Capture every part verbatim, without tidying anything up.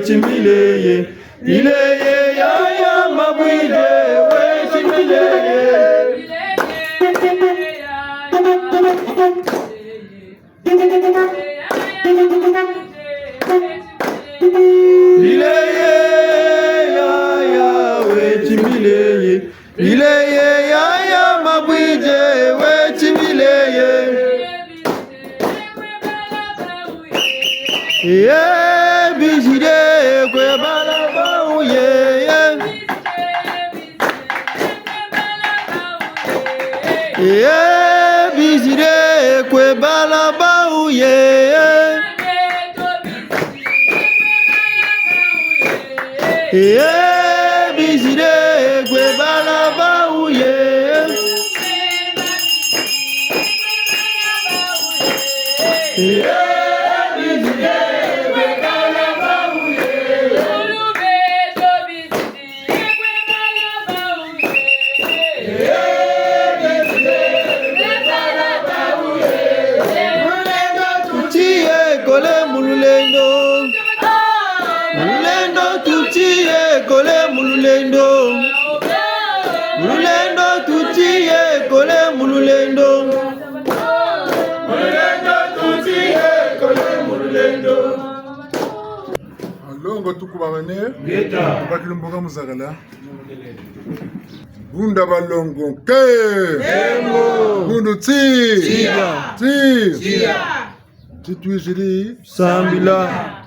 Timbileye, bileye, yaya mabwide, we timbileye. Bileye, yaya, we timbileye. Bileye, yaya mabwide, we timbileye. Ye bizire kwe bala bawuye. Ye bizire kwe bala bawuye. Ye bizire kwe bala bawuye. Ye bizire kwe bala bawuye. Mu lulendo tutiye kole mu lulendo. Mu lulendo tutiye kole mu lulendo. Mu lulendo tutiye kole mu lulendo. Mu lulendo tutiye kole mu lulendo. Balongo tukubamane. Ngeta. Bakili mboka muzakala. Bunda balongo nke. Engo. Bundu ti. Tiya. Ti. Tiya. Ti twiziri. Sambila.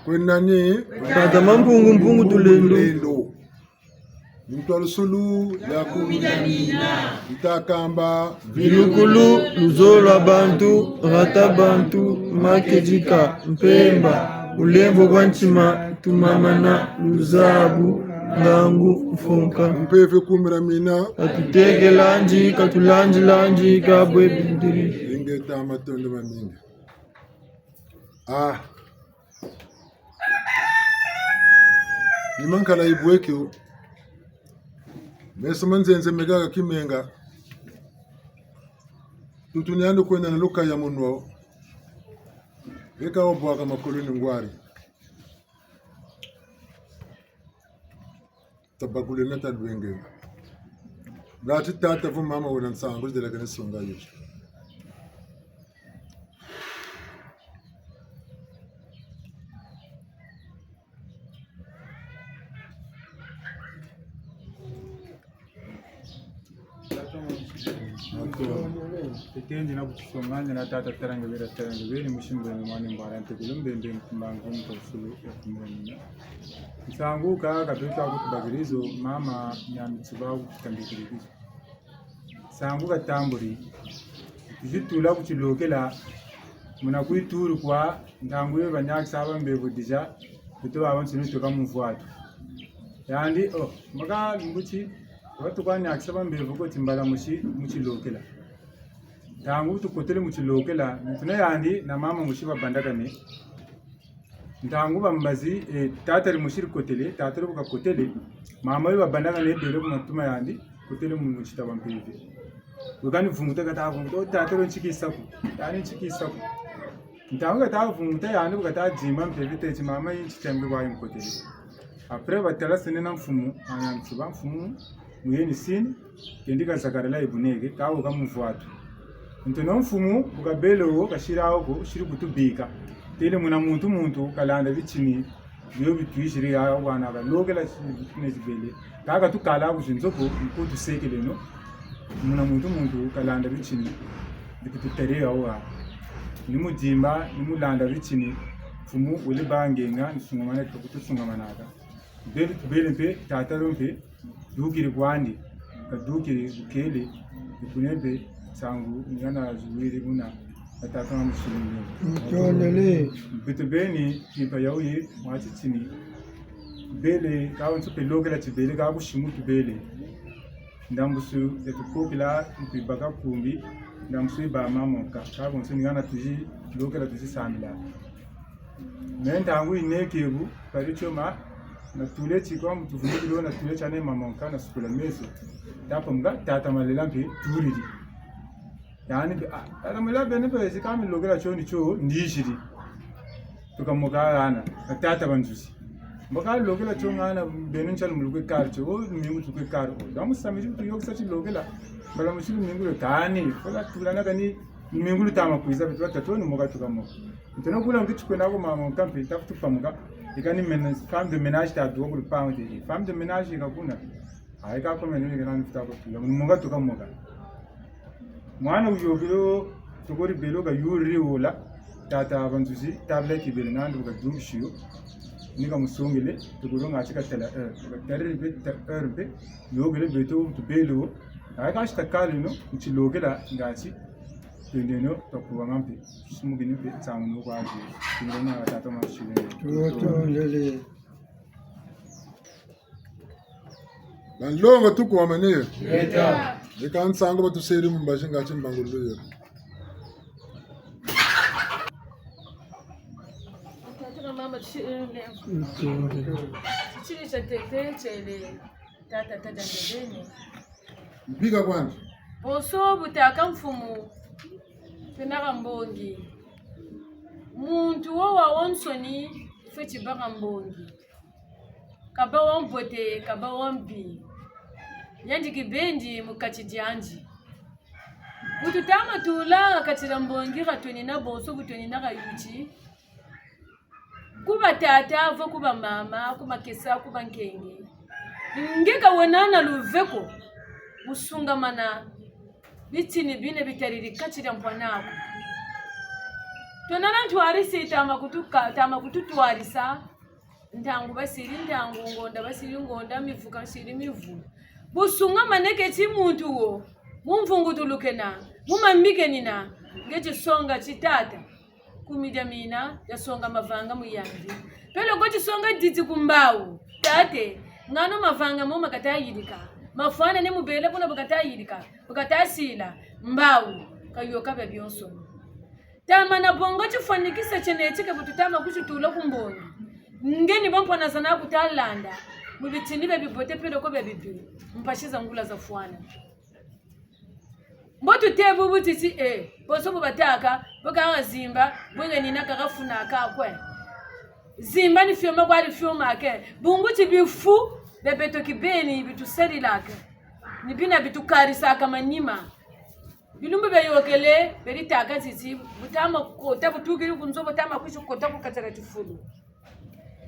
Kwe nani? Tata Mampungu Mpungu Tulendo. Tulendo. Ntwalusulu ya kumi na mina. Itakamba. Vilukulu, luzolo lwa bantu, rata bantu, makedika, mpemba, bulemvo bwa ntima, tumamana, luzabu, ngangu, mfunka. Mpeve kumi na mina. Katutekelandi, katulandilandi, kabwe bindiri. Ingeta, matondo mamingi. Ah. Ni mankala yibweke o. Meso ma nzenze meka ka kimenga. Tutu ni yandi kwenda na luka ya munwa. Eka wabwaka makolo ni ngwari. Tabakule na talwenge. Ngati tata vo mama wena nsangu zidelakane songa yo. Tetendi na kutusonga, nge na tata tarange bera, tarange beni, mushimbe ni mwana mbara, ntekulu mbembe, nkumbangu, ntokusulu, ya kumira mina. Nsangu ka, ka beto kutubakirizo, mama, nyami tsuba kututambikirizo. Nsangu katamburi, tuzitula ku tilokela, muna kwituru kwa, ntangu ye baniakisa bambevo déjà, beto babansoni tuka mu mvwatu. Yandi, oh, maka mbuti, watu kwa niakisa bambevo ko ti mbala mosi mu tilokela. Ntangu tukotele mu tilokela, ni tuna yandi na mama mosi babandakane. Ntangu bambazi, eh, tata di mosi dikotele, tata di bu kakotele, mama yo babandakane bele ku matuma yandi, kotele mu, mu tita bwa mpeve. Weka ni vunguta kata vunguta, oh, tata di ntikisa ko, tata ntikisa ko. Ntangu kata vunguta yandi bu kata dimba mpeve teti mama yi ntitembe kwa yi nkotele. Après batalasene na mfumu, ana ntiba mfumu, muyeni sini, kendi kazakarila ye buneke, kawo ka mu mvwatu. Ntono mfumu, bu kabele wo, kasiri wo ko, siri kutubika. Tele muna muntu muntu, kalanda bitini, bio bitwisiri ya wana kalokela sini bitini zibele. Kaka tukala ku zinzo ko, nkutu sekeleno. Muna muntu muntu, kalanda bitini, bikututere ya wa. Ni mu dimba, ni mu landa bitini, mfumu, wele bangenga, ni sungamana, kutusungamanaka. Bele tubele mpe, tata lo mpe, dukiri kwandi, kadukiri bukele, bukune mpe nsangu, ngana zuwiri muna, na tata na musilimi. Ntondele. Mpe tubeni, kimpa ya wuye, mwa titini. Bele, ka wonso mpe lokela tibele, ka ku simu tubele. Ndambusu ya tukokela, mpe baka kumbi, ndambusu yi ba mamonka. Ka bonso ni ngana tuzi, lokela tuzi sambila. Me ntangu yineke bu, kari tioma, natule ti kwa muntu vundukilo, natule tiane mamonka, nasukula meso. Tapamuka, tata Malela mpe, tuliri. Yandi mpe, ah, tata Malela bene mpe, zi ka milokela tio ni tio, ndiziri. Tuka moka hana, na tata Banzuzi. Mbo ka lokela tio ngana beno ntia lumbu lukwe kari tio, o lumingu tukwe kari o. Donc samedi kutuyôkesa tilokela. Mbala musi lumingu lwe kani, fola tulana kani lumingu lutama kwiza, beto batatu ni mo katuka mo. Nteno kula nki tukwenda ko mama nkampe, tafutu pamuka. Yika ni mena-, femme de ménage ta duwa ku lupangu te. Femme de ménage yika kuna. Ayi ka kome ni yika na nifuta ko tuya. Ni mo katuka mo ka. Mwana wuyôkele wo, tokori belo kayuriri wola, tata Banzuzi, tablette bele nandi bu kadungisi yo, ni kamusongele, tokori ngati katala heure, bu katariri mpe ta heure mpe, yôkele beto tubele wo, ayi kansi takala no, ntilokela ngati, twendeno, twakuwanga mpe, tusumukini mpe, nsangu no kwa zi, twendeno na tata Masile. Tutondele. Banlongo tukwamane. Ngeta. Yika nsangu batuseri mu mbazi ngati mbangululu yo. Tata na mama, tsi-, eh, tsiri tia tete, tiele, tata, tata, ndebeni. Mpika kwandi. Bonso butaka mfumu, twena ha mbongi. Muntu wo wawonsoni, fweti bâ ha mbongi. Kabâ wa mbote, kabâ wa mbi. Yandi kibendi mu kati diandi. Bu tutama tula ha kati dia mbongi ha twenina bonso bu twenina ha yuti. Ku batata, vo ku bamama, ku makesa, ku bankenge. Nge ka wena na luveko, mu sungamana bitini bina bitariri kati dia mpwana aku. Twena na ntwarisi tama kutuka-, tama kututwarisa. Ntangu basiri ntangu, ngonda basiri ngonda, mivu kasiri mivu. Bu sungamaneke ti muntu wo, mu mvungutulu kena, mu mambi kenina, nge tisonga ti tata. Kumi dia mina, yasonga mavanga mu yandi. Peleko tisonga didi ku mbawu, tate, ngano mavanga mo makata yirika. Mafwana ni mubele buna bu kata yirika, bu kata sila, mbawu, kayôka bia bionso. Tamana bonga tifwanikisa tiena ti ke bu tutama kutitula ku mbongi. Nge ni bampwana zana kutalanda, mu bitini bia bibote peleko bia bibi, mpasi za ngula zafwana. Mbo tute bubu titi, eh, bonso bu batâka, bu ka zimba, bu nge nina ka kafuna ka kwe. Zimba ni fioma kwa di fioma ke. Bungu ti bifu, bia beto kibeni, bitusarilaka. Ni bina bitukarisaka manima. Bilumbu biayôkele, beri tâka titi, bu tama kota, bu tukiri ku nzo, bu tama kwizi kota ku kati dia tifulu.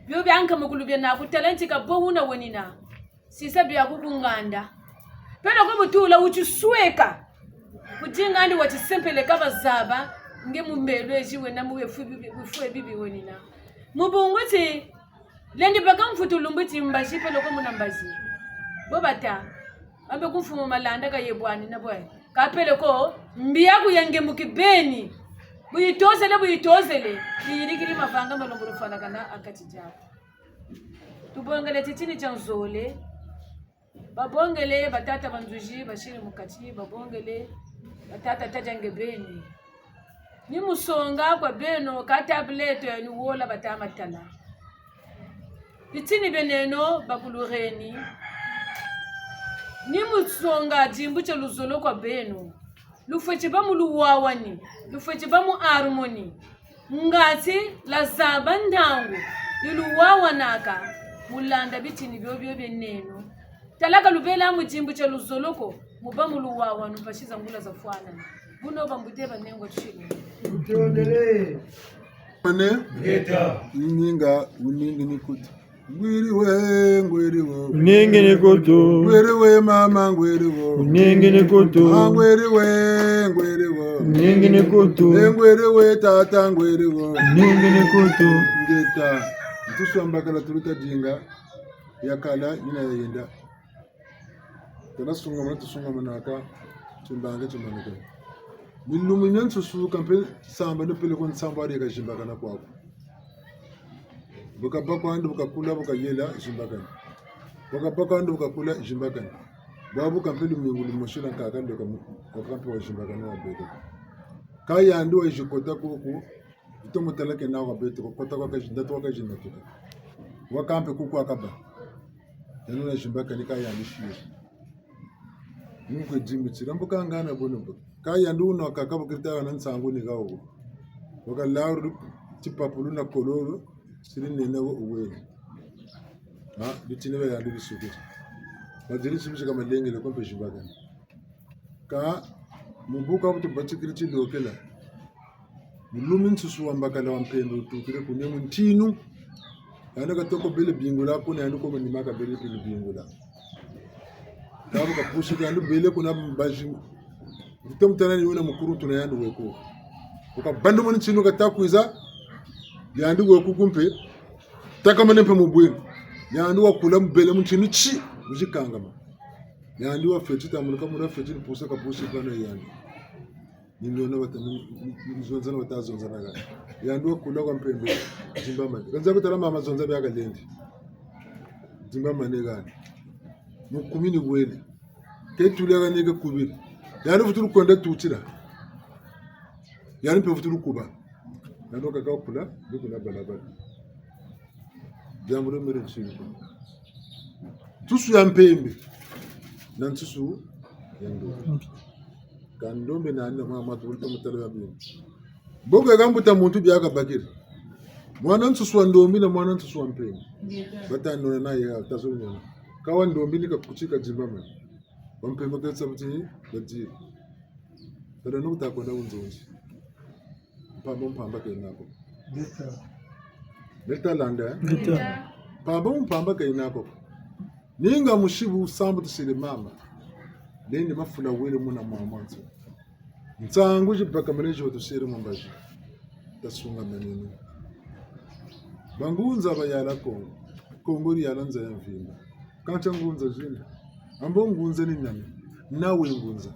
Bio bia nkama kulu biena kutala nti ka bo wuna wenina. Sisa biaku ku nganda. Peleko bu tula wutisweka. Kudinga ndi watisempele ka bazaba, nge mu mbelo ezi wena mu bifu bi-, bifu bibi wenina. Mu bungu ti, lendi baka mvutu lumbu ti mbazi peleko muna mbazi. Bo bata, ambe ku mfumu Malanda ka yebwani na bwe. Ka peleko, mbi yaku ya nge mu kibeni. Bu yitozele, bu yitozele. Yiyirikiri mavanga malembolo fwanakana ha kati diaku. Tubongele titini tia nzole. Babongele batata Banzuzi basiri mu kati, babongele batata Tadia nge beni. Ni mu songa kwa beno ka tablette ni wola batama tala. Bitini bieneno bakulureni. Ni mu songa dimbu tia luzolo kwa beno. Lufweti bâ mu luwawani, lufweti bâ mu harmonie. Ngati lwazaba ntangu yi luwawanaka, mu landa bitini biobio bieneno. Tala ka lubela mu dimbu tia luzolo ko, mu bâ mu luwawanu mpasi za ngula zafwanana. Buno bambuta banengwa tshilu. Tutondele. Mane? Ngeta. Ninga, wuningi ni kutu. Ngwiri we, ngwiri wo. Uningi ni kutu. Ngwiri we, mama, ngwiri wo. Uningi ni kutu. Ah, ngwiri we, ngwiri wo. Uningi ni kutu. Eh, ngwiri we, tata, ngwiri wo. Uningi ni kutu. Ngeta. Ntusu ya mbakala tuluta dinga, yakala, yina yayenda. Tala sungamana, tusungamanaka, timbangi timanuka. Milumbu mia nsusu kampe sambanu peleko nsambwadi kazimbakana kwaku. Bu kabâ kwandi, bu kakula, bu kayela, zimbakana. Bu kabâ kwandi, bu kakula, zimbakana. Bwabu kampe lumingu lumosi lwa nkaka ndoka mu-, kwa kampe wazimbakana wa beto. Ka yandi wayizi kota kuku, ntomo tala kena kwa beto, kota kwa kazi, ndatu kwa kazi natuka. Wa kampe kuku akabâ. Yandi na zimbakani ka yandi siri. Nunku dimbitila mbo kangana bono mbo. Ka yandi wuna wakaka bu kiri tala na nsangu ni hawu. Wakalauru tipapulu na koloro, siri nene wo uwele. Ah, bitini bia yandi bisukiri. Madiri nsi bisika malengele ko mpe zibakani. Kâ mu buka bu tubatikiri tilokela. Mu lumi nsusu wa mbakala wa mpembe wutukiri kune mu ntinu. Yandi katoko bele bingula kuna, yandi ko mu nima kabele bele bingula. Tabu kapusi yandi bele kuna mbazi. Vutu mutana ni wuna mukuluntu na yandi we ko. Wuka bandu mu ntinu kata kwiza, yandi we ko ku mpe, takamane mpe mu bwini. Yandi wakula mu bele mu ntinu ti, wuzi kangama. Yandi wafweti tambuluka muna fweti ni pusa kapusi kana yandi. Ni niona bata, ni, ni, ni zonzana bata zonzana kani. Yandi wakula kwa mpembe, zimbamane. Kanza kutala mama zonza bia kalendi. Zimbamane kani. Mu kumi ni bwele. Ke tula kani ke kubiri. Yandi vutulu kwenda tutila. Yandi mpe vutulu kuba. Yandi wakaka kula, ni kuna balabala. Diambu dio mere nsiri ko. Nsusu ya mpembe. Na nsusu ya ndombe. Kâ ndombe nani na mwa matu wulita mutala ya bini. Mboko ya kambuta muntu bia kabakiri. Mwana nsusu wa ndombe na mwana nsusu wa mpembe. Bata nona na ye, tazo nona. Kâ wa ndombe ni kakuti kazimbamane. Wa mpembe kesa buti, badi. Tala no kuta kwenda ku nzonzi. Mpamba mpamba kena ko. Ngeta. Ngeta landa, eh? Ngeta. Mpamba mpamba kena ko. Ninga musibu sambu tusiri mama. Lendi mafula wele muna mwa mwanzo. Nsangu zi bakamene zo tusiri mu mbazi. Tasungamaneno. Bangunza bayala Kongo. Kongo diyala nza ya mvimba. Kantia ngunza zina. Ambo ngunza ni nani? Nawe ngunza.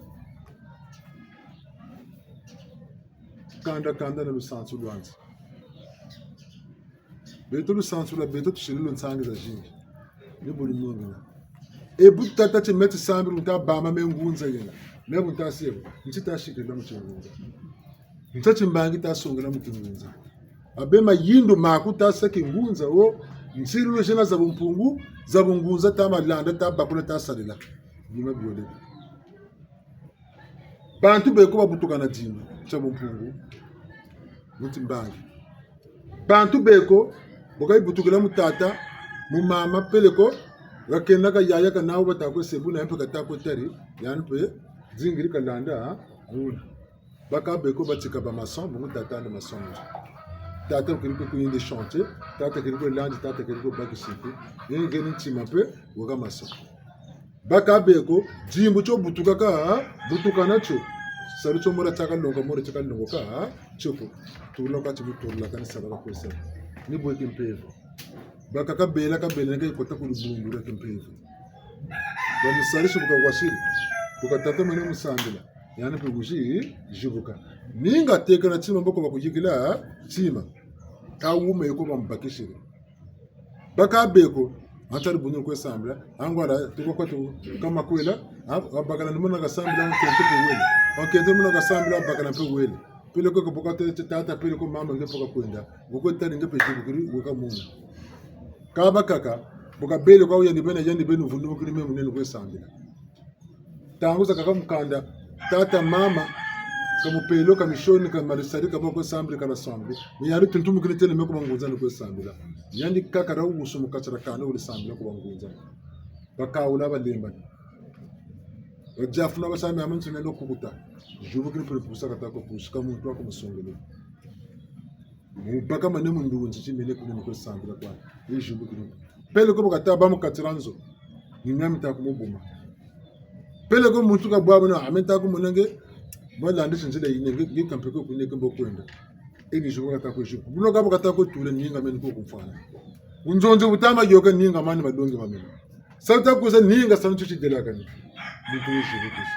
Kanda kanda na lusansu lwa nza. Beto lusansu lwa beto tusiri lo nsangi zazingi. Ni bu lunungina. E bu tata ti me ti sambiri nta bama me ngunza yena. Me bu nta sebo. Nti ta sikila mu tingunza. Nta timbangi ta songela mu tingunza. Abe mayindu maku ta sa kingunza wo. Nsilulu zena za bumpungu, za bungunza ta malanda, ta bakula, ta sarila. Bima biole. Bantu beko babutukana dimbu tia bumpungu, mu timbangi. Bantu beko, bu kayibutukila mu tata, mu mama, peleko, kakena ka yaya ka nawu bata kwe sebu na ye mpe kata kwe tari, yandi mpe, zingiri kalanda, ha? Buna. Bakaka beko batika ba maçon, bungu tata ni maçon. Tata keri kwe kuyindi chantier, tata keri kwe landi, tata keri kwe bakisi mpe. Yenge ni ntima mpe, weka maçon. Bakaka beko, dimbu tio butuka ka, butuka na tio. Salu tio mora tiaka longa, mora tiaka longa ka, tio ko. Turula ka ti bu turula ka ni sala ka kwe sala. Ni bwe kimpeve. Bakaka bela, ka bela, ni ka yikota ku lubundu lwa kimpeve. Bamusarisi bu kawasiri. Bu katatamana mu sambila. Yandi mpe wizi zibuka. Ninga tekela tima mboko bakuyikila tima. Ka wuma yeko bamubakisiri. Bakaka beko, antari bungu kwe sambila, angwala, tuko kwa tu, kama kwela, ha, wabakala ni mona kasambila, wankento mpe wele. Wankento mona kasambila, wabakala mpe wele. Peleko ka bu kate, te tata, peleko mama nge mpe kakwenda. Wukwe tari nge mpe zibukiri, weka mona. Ka bakaka, bu kabele kwa yandi bena, yandi bena vundumukiri me munene kwe sambila. Ntangu zakaka mu kanda, tata, mama, ka mupelo, ka misioni, ka malisari, ka bakwe sambila, ka basambila. Mais yandi tuntumukini tele me ku bangunza ni kwe sambila. Yandi kaka ra wusu mu kati dia kanda wele sambila ku bangunza. Bakawula balembani. Badiafuna basami ama nsoni no kukuta. Zibukiri peleko pusa kata ko pusa ka muntu wa ku musongele. Mu baka mane mu ndunzi ti mene kuna ni kwe sambila kwa. Yi zibukiri. Peleko bu kata bâ mu kati dia nzo. Ni miami ta ku mubuma. Peleko muntu kabwa buna, ame ta ku mona nge, mbo landi sinzila yine, nge, nge kampe ko kune ke mbo kwenda. E ni zibuka ta kwe zibuka. Buno ka bu kata kwe tula ninga meni ko kumfwana. Bunzonzi bu tama yôka ninga mani malongi ma meni. Sa ta kwiza ninga sa ntu tidelakani. Muntu wu zibukisi.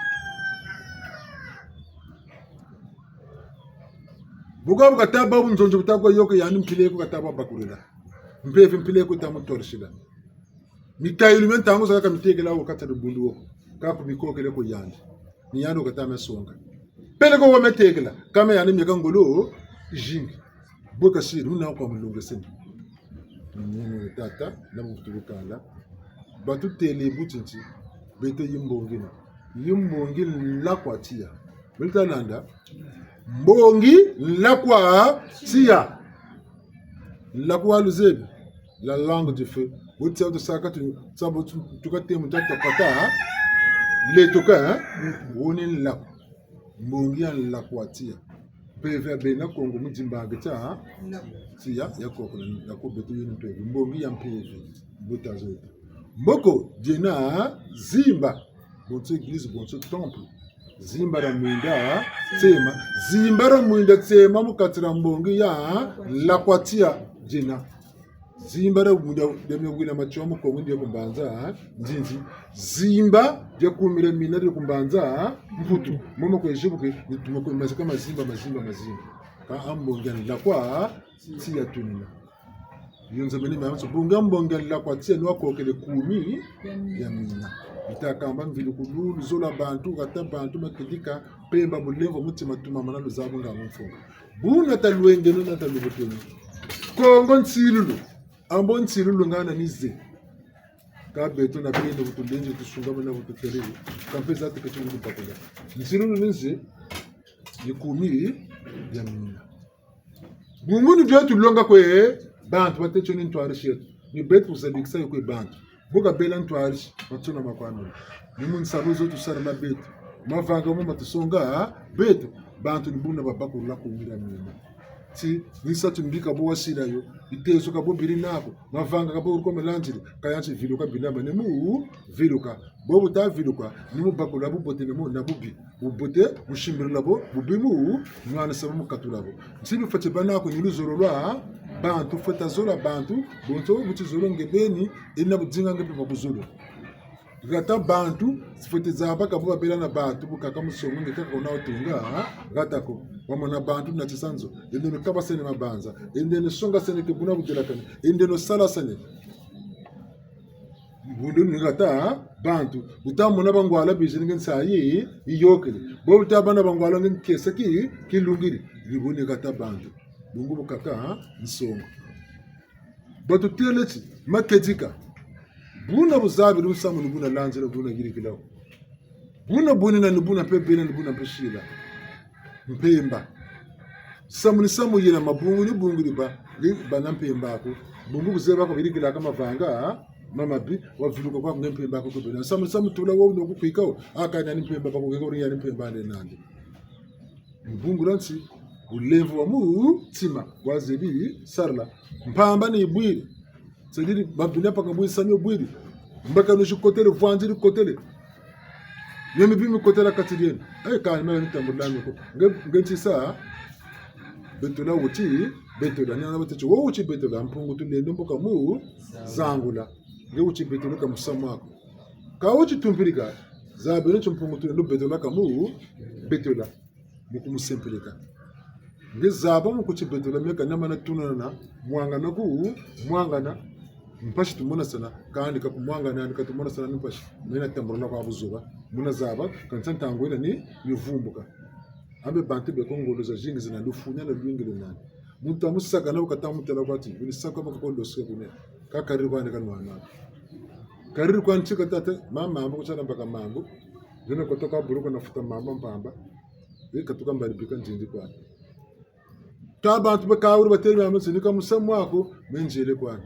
Bu ka bu kata bâ bunzonzi bu ta kwe yôka yandi mpila ko kata bwa bakulila. Mpeve mpila ko ta mu torisila. Mitayilu mia ntangu zakaka mitekela wo kati dia lubundu wo ko. Ka ku mikokele ko yandi. Ni yandi wo kata me songa. Peleko wa me tekela, ka me yandi mieka ngolo zingi. Bwe kasiri, muna kwa mulongeseni. Munu tata, na mutulukala. Batutêle bu ti nti, beto yimbongi na. Yimbongi nlakwa tiya. Bele ta landa. Mbongi nlakwa tiya. Nlakwa luzebi. La langue du feu. Bo tia tusaka tu, tia bo tu, tuka temu tia tokota, hein? Letuka, hein? Woni nlaku. Mbongi ya nlaku wa tiya. Mpeve ya bena Kongo mu dimbangi tia, hein? Tiya, ya koko na, na ko beto yeni mpeve. Mbongi ya mpeve. Bo tazo yeta. Mboko, diena, zimba. Bonso église, bonso temple. Zimba dia mwinda tsema. Zimba dia mwinda tsema mu kati dia mbongi ya nlaku wa tiya diena. Zimba dia mwinda dia miawila matiwa mu Kongo dia ku mbanza nzinzi. Zimba dia kumira mina dia ku mbanza Mputu. Momo kwe zibuke, ni tuma kwe mazika mazimba, mazimba, mazimba. Kâ a mbongi ya nlaku wa tiya tunina. Yo nzameni mia manso, bunga mbongi ya nlaku wa tiya ni wakokele kumi ya mina. Bita kamba mvilukulu, luzolo lwa bantu, hata bantu, makedika, mpemba, bulemvo, mutima, tumamana, luzabu, ngangu, mfunga. Buna talwengeno na talubuteno. Kongo nsilulu, ambo nsilulu ngana ni ze. Kâ beto na beno bu tulenzi, tusungamana, bu tutelele. Kâ mpe za tuketi mu bakula. Nsilulu ni ze, ni kumi ya mina. Bungu ni bio tulonga kwe bantu, batêle tio ni ntwarisi yeto. Ni beto kuzabikisa yo kwe bantu. Bu kabela ntwarisi, matsuna makwanula. Ni mu nsalu zo tusarila beto. Mavanga mo matusonga beto. Bantu ni buna babakulula kumira mina. Ti, ni sa ti mbika bo wasila yo. Bitezo ka bo biri nako. Mavanga ka bo uri ko malandiri. Kâ ya nti viluka bilama ni mu viluka. Bo bu ta viluka, ni mu bakula bubote na mu, na bubi. Bubote, mu simbirila bo, bubi mu, nwanisa bo, mu katula bo. Nti bifweti bâ nako ni luzolo lwa bantu, fweti zola bantu, bonso bu tizolo nge beni, ena budinga nge mpe ba buzolo. Hata bantu, fweti zaba ka bo babela na bantu, bukaka musongo nge kaka kuna wutunga, ha? Hata ko. Wamona bantu na tisanzo, endeno kabasene mabanza, endeno songasene ke buna budelakane, endeno salasene. Bundu ni hata bantu. Bu ta mona bangwala bizini nge nsayi yiyôkele. Bo bu ta bâ na bangwala nge nkesa ki, kilungiri. Ni bu ni hata bantu. Bungu bukaka, ha? Nsongo. Batutêle ti, makedika. Buna buzabiri musamu ni buna lanzila buna yirikila wo. Buna bwena ni buna mpe bena ni buna mpe sila. Mpemba. Samu ni samu yena mabungu ni bungu diba, ni bana mpemba ko. Bungu buzeba ko birikilaka mavanga, mamabi, waviluka kwa nge mpemba ko kubena. Samu ni samu tula wo no kukwika wo, aka nani mpemba ba kukeka uri nani mpemba nde nandi. Bungu dia nti, bulemvo bwa mutima, bwazebi sarila. Mpamba ni bwiri. C'est-à-dire, mabina paka bwiri, sami bwiri. Mbaka no zikotele, vwanzi dikotele. Mia mibi mikotela kati dieno. Eh, kani mala ni tambula mio ko. Nge, nge nti sa, betola wuti, betola. Ni ana batêle ti, wo wuti betola, Mpungu Tulendo mbo kamu zangula. Nge wuti betola ka musamu aku. Ka wuti tumpilika, zabeno ti Mpungu Tulendo betola kamu, betola. Mu kumusempeleka. Nge zaba mu kuti betola meka na mana tunana, mwangana ku, mwangana, mpasi tumonasana, kandi ka kumwangana, ni ka tumonasana ni mpasi. Mena tambula kwa buzoba, muna zaba, kansi ntangu yina ni, ni vumbuka. Ambe bantu beko ngolo zazingi zina lufunia na lwingile nani. Muntu amusaka na bu kata mutela kwa ti, buni saka maka ko losika kune. Ka kariri kwani kanwana. Kariri kwani ti kata te, mama, mama, kutsala mbaka mambu. Zina kotoka buluka na futa mama mpamba. Ye katuka mbali bika nzinzi kwani. Ka bantu ba kawuri batêle mama nsi ni ka musamu aku, me nzele kwani.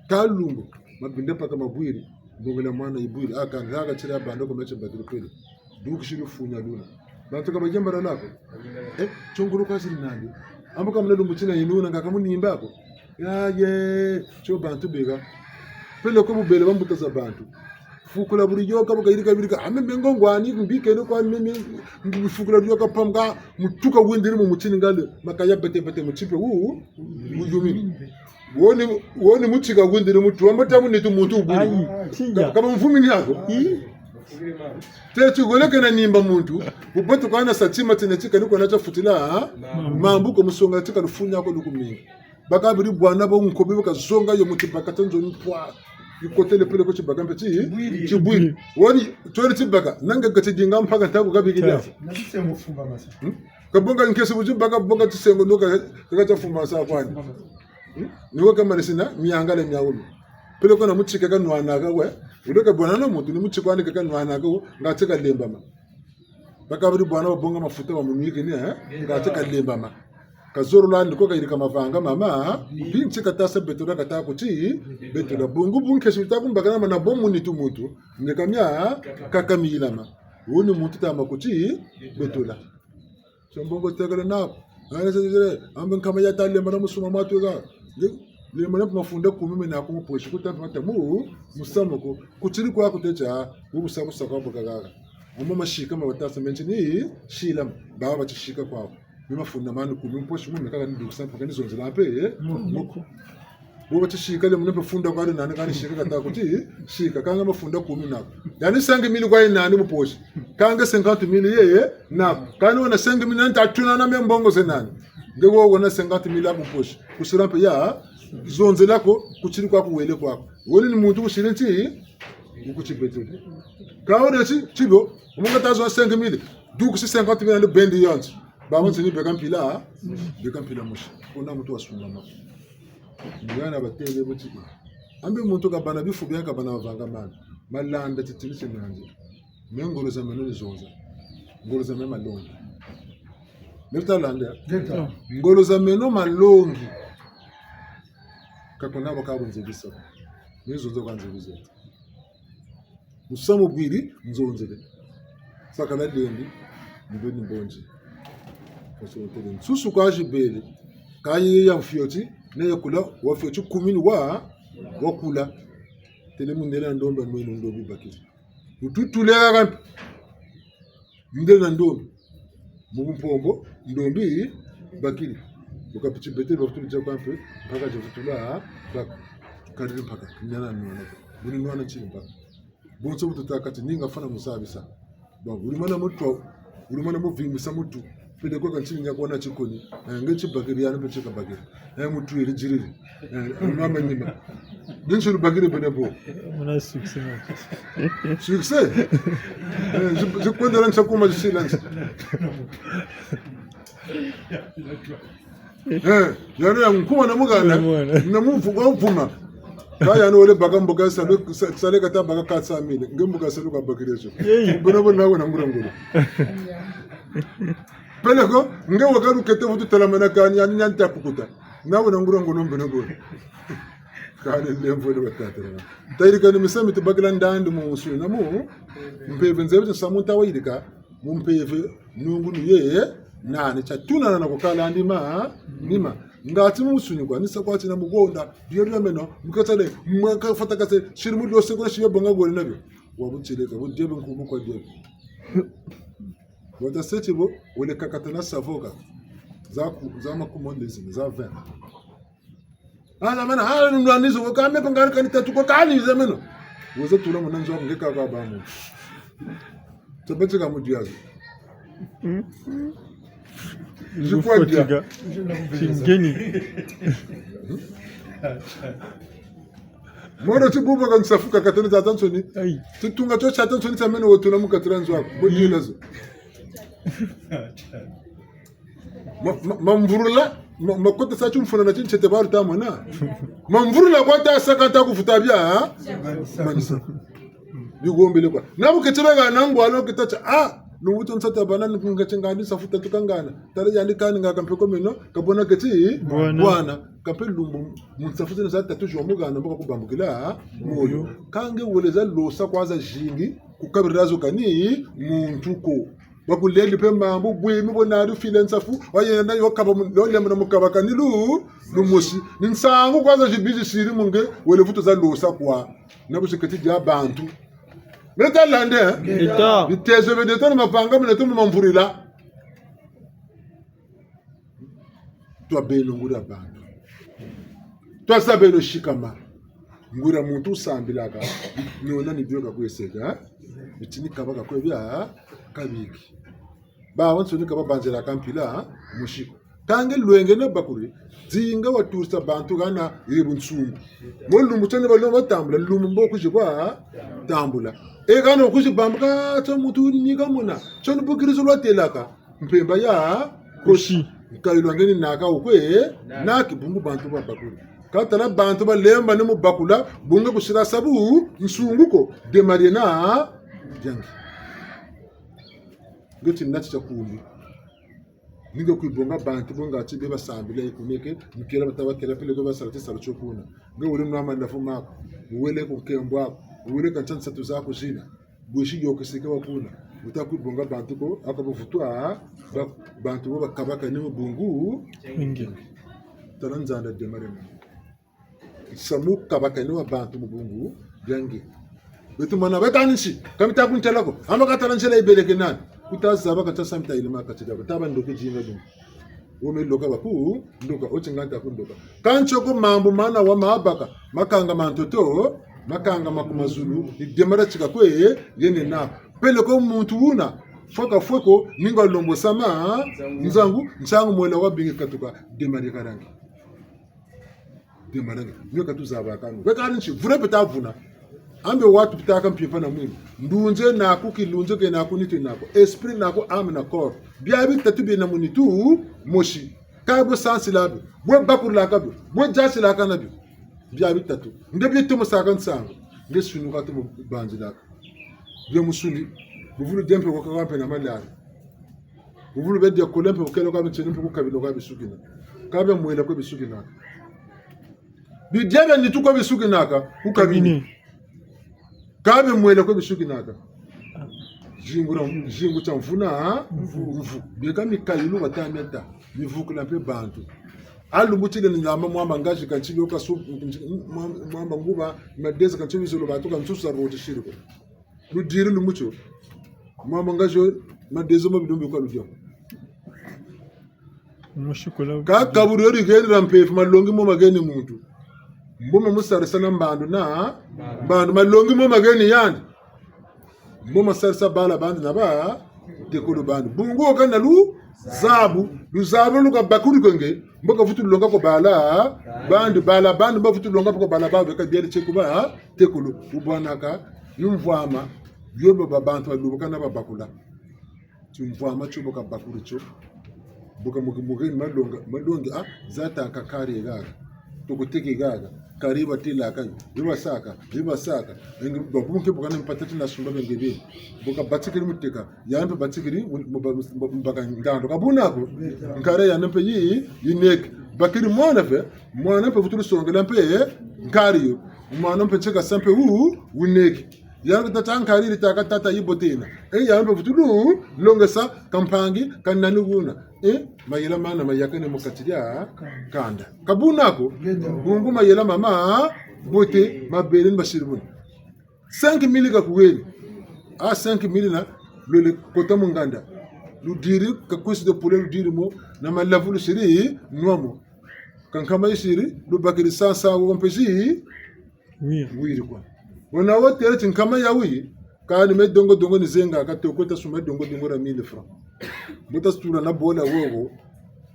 Ka lumbu, mabinda paka mabwiri, mbongela mwana yibwiri, aka, aka tira bando ko mete bakiri pele. Dukisi lufunia luna. Bantu ka bayembala nako. Eh, tiongolo kwa siri nandi. Ambo ka muna lumbu tina yinuna nga ka munimba ko. Ya, ye, tio bantu beka. Peleko bubele bambuta za bantu. Fukula buri yoka baka yirika birika. Ame mengo ngwani mbikeno kwa mimi, fukula buri yoka pamuka, mutuka windiri mu mutini ngale, makaya bete bete mutipe wu, wuyumi. Woni, woni mutika windiri mutu, wamba tamu nitu muntu wubuni. Ayi, tiya. Kama mvumi ni yako. Ii. Teti goleke na nimba muntu, wubatu kwa na sa tima tina tika ni kwa na tia futila, ha? Mambu. Mambu ko musonga tika lufunia ko lukumingi. Bakabiri bwana bo nkobi bakazonga yo mu tibaka tia nzo mpwa. Yikotele peleko tibaka mpe ti, tibwiri. Tibwiri. Woni, twele tibaka, nanga kati dinga mpaka ntaku kabikila. Tiya. Na tisengo fumba masa. Hmm? Kabonga nkesi bu tibaka, bonga tisengo no ka, ka tia fumba masa kwani. Hmm? Ni wo kamanisina, miangale miawulu. Peleko na mutika kanwanaka we. Wuleke bwana na muntu, ni mutika wani kanwanaka we, nga tika lembama. Bakabiri bwana babonga mafuta bamunwikini, eh? Nga tika lembama. Kazololo andi ko kayirika mavanga mama, binti kata sa betola kata kuti, betola bungu bu nkesi wuta kumbakana mana bo munitu muntu, neka mia, kaka miyilama. Wuni muntu tama kuti, betola. Tio mbongo tekele naku. Nani sa zile, ambe nkama ya tale mana musuma matu ega. Nge, le mana mafunda kumi mena ku mposhi kuta mata mu, musamu ko. Kutiri kwa kutecha, bu busa busa kwa bukagaga. Amo mashika ma batasa menshi ni, shila, baba batisika kwa. Ni mafunda mani kumi mposhi mu mekaka ni dukisa mpaka ni zonzela mpe, eh? Moko. Bo batisika le muna mpe funda kwa nani kani sika kata kuti, sika kanga mafunda kumi naku. Yani cinq mille kwa nani mu poche. Kanga cinquante mille ye, ye, naku. Kani wena cinq mille nani tatuna na me mbongo ze nani. Nge wo wena cinquante mille ya mu poche. Kusila mpe ya, zonzela ko, kutiri kwa kuwele kwa. Wele ni muntu kusile nti, ukuti beto. Ka wele ti, tibo, omunga tazo cinq mille. Dukisi cinquante mille nani bendi yonso. Ba wonso ni beka mpila, beka mpila mosi. Kuna muntu wasungama. Mwana batele bo ti. Ambe muntu kabâ na bifu bia, kabâ na mavanga mandi. Malanda titini ti nandi. Me ngolo za meno ni zonza. Ngolo za meno malongi. Meri talanda. Ngeta. Ngolo za meno malongi. Ka kuna baka bunzebisa. Ni zonza kwa nzebisa. Musamu bwiri, nzonzele. Sakala lendi, mbe ni mbonzi. Parce que tele nsusu kwa zibele. Ka ye ya mfioti, na ya kula, wa fioti kumi ni wa, wa kula. Tele mundele na ndombi, mwenu ndombi bakiri. Wutu tûle ka kampe. Mundele na ndombi. Mu mpombo, ndombi, bakiri. Bu kapiti bete, bavutulu dia kwa mpe, mpaka dia vutula, baka. Kariri mpaka, kinyana nwana. Buni nwana ntiri mpaka. Bonso bu tuta kati, ninga fwana mu zabisa. Bon, wuri mana mutu, wuri mana muvimbisa mutu. Peleko ka ntiri nya kwa na tikoni. Eh, nge ti bakiri, yani mpe ti kabakiri. Eh, mutu yeri diriri. Eh, mama nima. Binsu bakiri bene bo. Muna succès, non? Succès? Eh, zi-, zikwendela nsa kuma zisila nsa. Eh, yani ya nkuma na mugana, na muvu-, wa mvuma. Ka yani wele baka mbuka salu, sa-, salu kata baka quatre cent mille. Nge mbuka salu kabakiri zo. Bona bona wena ngura ngolo. Peleko, nge wakalu kete vutu telamana kani yani nyanti ya kukuta. Na wena ngura ngolo mbene ngolo. Kani lemvo le batata. Tayirikani misamu mi tubakila ndandu mu nsu na mu mpeve nzebi ti nsamu nta wayirika mu mpeve nungu ni ye nani tia tunana na kukala ndima, ndima. Ngati mu nsuni kwa, ni sa kwa ti na mugonda, dio dio meno, mukatale, mwaka fata kase, siri mu dio se kuna siyo bonga gole na bio. Wa butileka, bu dio be nkumu kwa dio. Wata seti bo, wele kakatana savoka. Za ku, za makumondezi, za vingt. Ala mana, ala nundu anizo, ko kame pangari kani tatu, ko kani ze meno. Wozo tula muna nzo nge kaka ba mu. Tabati ka mu diazo. Zikwa dia. Tingeni. Mono ti buba ka nsafu kakatana za tansoni. Ai. Titunga tio tia tansoni tia meno wotula mu katira nzo ako. Bo dila zo. Ma, ma, mamvurula, ma, makota sa timfuna na tintete balu ta mona. Mamvurula kwa ta saka ta kufuta bia, ha? Manisa. Bigombele kwa. Na bu ketela ga na ngwa lo keta tia, ah, no wuto nsata bana ni kunga tinga ni safu tatu kangana. Tala yandi kani nga kampe ko meno, kabona keti, bwana. Bwana. Kampe lumbu, mu nsafu zina za tatu zwa mugana, mboka kubambukila, moyo. Ka nge wele za losa kwa zazingi, kukabirila zo kani, muntu ko. Bakulendi mpe mambu, bwimi bo nari file nsafu, wayenda yo kaba mu, yo lemba na mukaba kani lu, lumosi. Ni nsangu kwa zazibi zisiri mu nge, wele vutu za losa kwa. Na bu ziketi dia bantu. Meta lande, eh? Eta. Bitezo bie neto na mavanga mie neto mu mamvurila. Twabeno nguria bantu. Twasa beno sikama. Nguria muntu wusambilaka. Nona ni bio kakweseka, eh? Bitini kaba kakwe bia, kabiki. Babansoni ka babanzilaka mpila, musiku. Ka nge lwenge na bakuri, zinga watusisa bantu hana ye bunsungu. Mo lumbu tiani balomba tambula, lumbu mbo kwizi kwa tambula. E hana kwizi bambuka, tio muntu ni kamona, tio ni bukirizo lwatelaka, mpemba ya kosi. Kosi. Nkayi lwa nge ni naka wukwe, naki bungu bantu babakuri. Ka tala bantu balemba ni mu bakula, bu nge kusila sa bunsungu ko, demarie na diangi. Nge ti nati tia kumbi. Ni nge kwe bonga bantu bo ngatu be basambila yi kuneke, mikela bata bakela peleko basala tisalu tio kuna. Nge wele nwa mandafu maku, wele ku nkembo aku, wele ka ntia nsatu zaku zina. Bwesi yôkeseke wa kuna. Wuta kwe bonga bantu ko, aka bavutu a, ba-, bantu bo bakabakane mu bungu. Nge. Tala nzanda démarrer na. Samu kabakane wa bantu mu bungu bia nge. Beto mana, beta nsi, ka mita ku ntela ko. Ama ka tala nzila yibeleke nani. Kuta zaba ka ta sa mita yilima kati diaku. Taba ndoki dinga dina. Wo me loka baku, ndoka, oti nga nta ku ndoka. Kansi ko mambu mana wa mabaka, makanga ma ntoto, makanga ma ku mazulu, ni démarrer tika kwe, yena na. Peleko muntu wuna, fweka fweko, ni nga lombo sama, nzangu, nsangu mwela wa bingi katuka, démarrer karangi. Démarrer, nge ka tuzabaka no. Weka nsi, vuna mpe ta vuna. Ambe watu pitaka mpimpa na mwini. Ndunzi naku, kilunzi ke naku, nitu naku. Esprit naku, âme na corps. Bia bitatu biena mu nitu mosi. Ka bo sansila bio. Bo bakulaka bio. Bo diasilaka na bio. Bia bitatu. Nge bi tomo saka nsangu. Nge sunu ka tomo banzilaka. Bia musuni. Buvulu dia mpe kwa kampe na malari. Buvulu bia dia kole mpe kukelo ka mpe tiene mpe ku kabilo ka bisukina. Ka bia mwela kwe bisukina. Bidia bia nitu kwe bisukinaka, ku kabini. Kabini. Ka bia mwela kwe bisukinaka. Zingu na, zingu tia mvuna, ha? Mvu. Mvu. Bieka mikayulu bata meta. Bivukula mpe bantu. Alumbu tile ni nzamba mwamba ngazi ka ntibi oka su, mwamba nguba, madezi ka ntibi zolo bantu ka nsusu za roti siri ko. Ludiri lumutio. Mama ngazo, madezo ma bilumbu kwa ludia. Mushikula. Ka kaburi yo digeni dia mpeve, malongi mo mageni muntu. Mbo ma musarisa na mbandu na mbandu, malongi mo mageni yandi. Mbo ma sarisa bala bandi na ba, tekolo bandi. Bungu oka na luzabu, luzabu luka bakuri kwe nge, mbo ka vutu longa ko bala bandi, bala bandi, mbo vutu longa ko bala bawu, ka biele tie ku ba, tekolo, wubwanaka, yo mvwama, yo ba, ba bantu balubuka na babakula. Timvwama tio bu kabakuri tio. Bu ka muki, muki malonga, malongi, ah, zata ka kari gaga. Toko teke gaga. Kari batêlaka, bibasaka, bibasaka. Nge babunke bu kana mpata ti na sumba benge beni. Bu kabatikiri muteka, yandi mpe batikiri, mu, mu, mu, mu, mbaka ndandu. Ka buna ko, nkari yandi mpe yi, yineke. Bakiri mwana mpe, mwana mpe vutulu songela mpe, nkari yo. Mwana mpe tieka sa mpe wu, wuneke. Yandi tata nkari yitâka tata yibote yina. E yandi mpe vutulu longesa ka mpangi ka nani wuna. E, mayela mana mayakane mu kati dia kanda. Ka buna ko, bungu mayela mamabote, mabele ni basiri buna. Cinq mille ka kuwele. A cinq mille na, lwele kota mu nganda. Ludiri, ka cuisse de poulet ludiri mo, na malavu lusiri nwa mo. Ka nkama yisiri, lubakiri sansa wo mpe zi, wiri. Wiri kwa. Bona wo têle ti nkama yawu yi, kani me dongo dongo ni zengaka, toko ta sumba dongo dongo dia mille francs. Mbo ta sutula na bola wowo.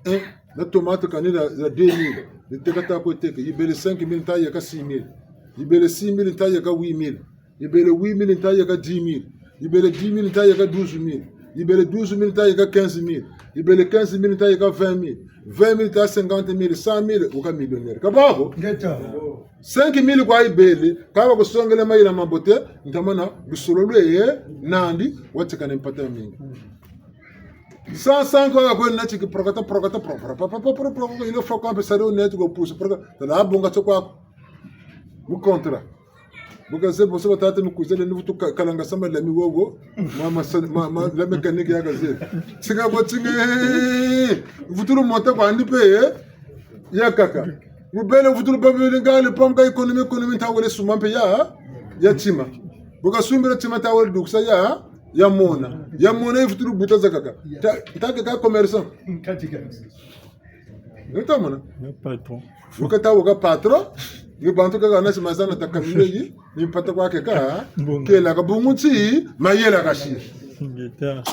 Eh, na tomate kani dia, dia deux mille. Ni teka ta kwe teke, yibele cinq mille nta yeka six mille. Yibele six mille nta yeka huit mille. Yibele huit mille nta yeka dix mille. Yibele dix mille nta yeka douze mille. Yibele douze mille nta yeka quinze mille. Yibele quinze mille nta yeka vingt mille. Vingt mille nta cinquante mille, cent mille, wuka millionnaire. Ka bwa ko? Ngeta. Cinq mille kwa yibele, ka bakusongele mayela mabote, ntamana lusolo lweye, nandi, watikane mpata mingi. Cent, cent kwa kwe neti ki prokata, prokata, pro, pro, pro, il faut qu'on puisse aller au net, ko pousse, prokata, tala bonga tio kwa ko. Mu contrat. Bu kazebi, bo se batata mi kuzele ni vutu ka-, kalanga sama la mi wowo. Ma, ma, sa-, ma, ma, la mécanique ya kazebi. Tinga bo tinga, vutulu monta kwandi mpe, eh? Yakaka. Mubele vutulu babili ngali pam ka économie, économie nta wele sumba mpe ya, ya tima. Bu kasumbila tima nta wele dukisa ya, ya mona. Ya mona yi vutulu buta zakaka. Ta, nta ke ka commerçant. Nge ta mona? Nge patron. Wuka ta wuka patron, ni bantu kaka na sima zana ta kamile yi, ni mpata kwa keka, mbongo. Kela ka bungu ti, mayela kasi. Ngeta.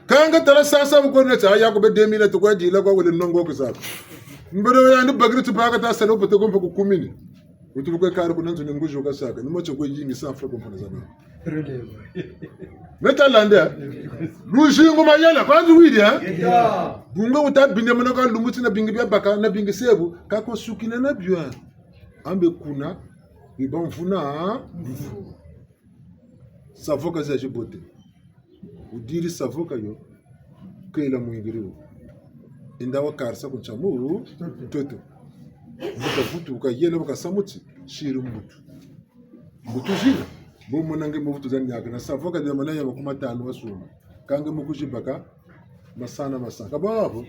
Ka nge tala sasa bu ko na tia, ya ko be deux mille toko ya dila kwa wele nongo ke saka. Mbere yandi bakiri ti baka ta sala bote ko mpe ku kumini. Wutu bu kwe kari kuna nzo ni nguzi wuka saka, ni mo tio kwe yingi sa fwe ko mfana zana. Relève. Meta landa. Luzingu mayela, kwanzi wiri, eh? Ngeta. Bungu wuta binde mona ka lumbu ti na bingi bia baka, na bingi sebu, ka ko sukina na bio. Ambe kuna, biba mvuna, mvu. Savoka za zibote. Wudiri savoka yo, kela mwingiri wo. Enda wakarisa ku ntsia mu ntoto. Bu kavutuka yele, bu kasa muti, siri mbutu. Mbutu zina, bo mona nge mbutu za niaka, na savoka dia mana ya makumi matanu wasumba. Kâ nge mu kuzibaka masana masana. Ka bwa bo?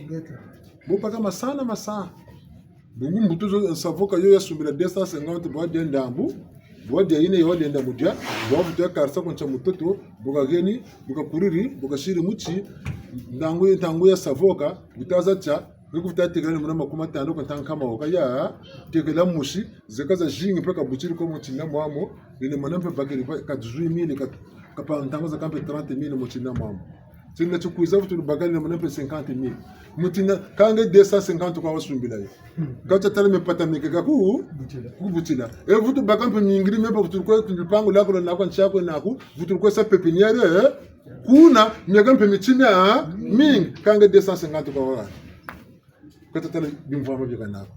Bo baka masana masana. Bungu mbutu zo savoka yo yasumbila deux cent cinquante, bwa dia ndambu, bwa dia yina yo wadienda mu dia, bwa vutu yakarisa ku ntsia mu ntoto, bu kaheni, bu kakuriri, bu kasiri muti, ntangu, ntangu ya savoka, bu taza tia, nge ku vutu tekela ni muna makumi matanu kwa ntangu nkama wo ka ya, tekela musi, zeka zazingi mpe kabutiri ko mu ntina mwamu, ni mona mpe bakiri pa, ka dix-huit mille, ka, ka pa ntangu zakaka mpe trente mille mu ntina mwamu. Tina ti kwiza vutu lubakala ni mona mpe cinquante mille. Mu ntina, kâ nge deux cent cinquante kwa wasumbila yo. Ka tia tala mipata mike ka ku, ku butila. E vutu baka mpe mingiri mpe vutu kwe ku lupangu lwaku lwa naku, ntsia kwe naku, vutu kwe sa pépinière, eh? Kuna, miaka mpe mitina, mingi, kâ nge deux cent cinquante kwa wa. Ka tia tala bimvwama bika naku.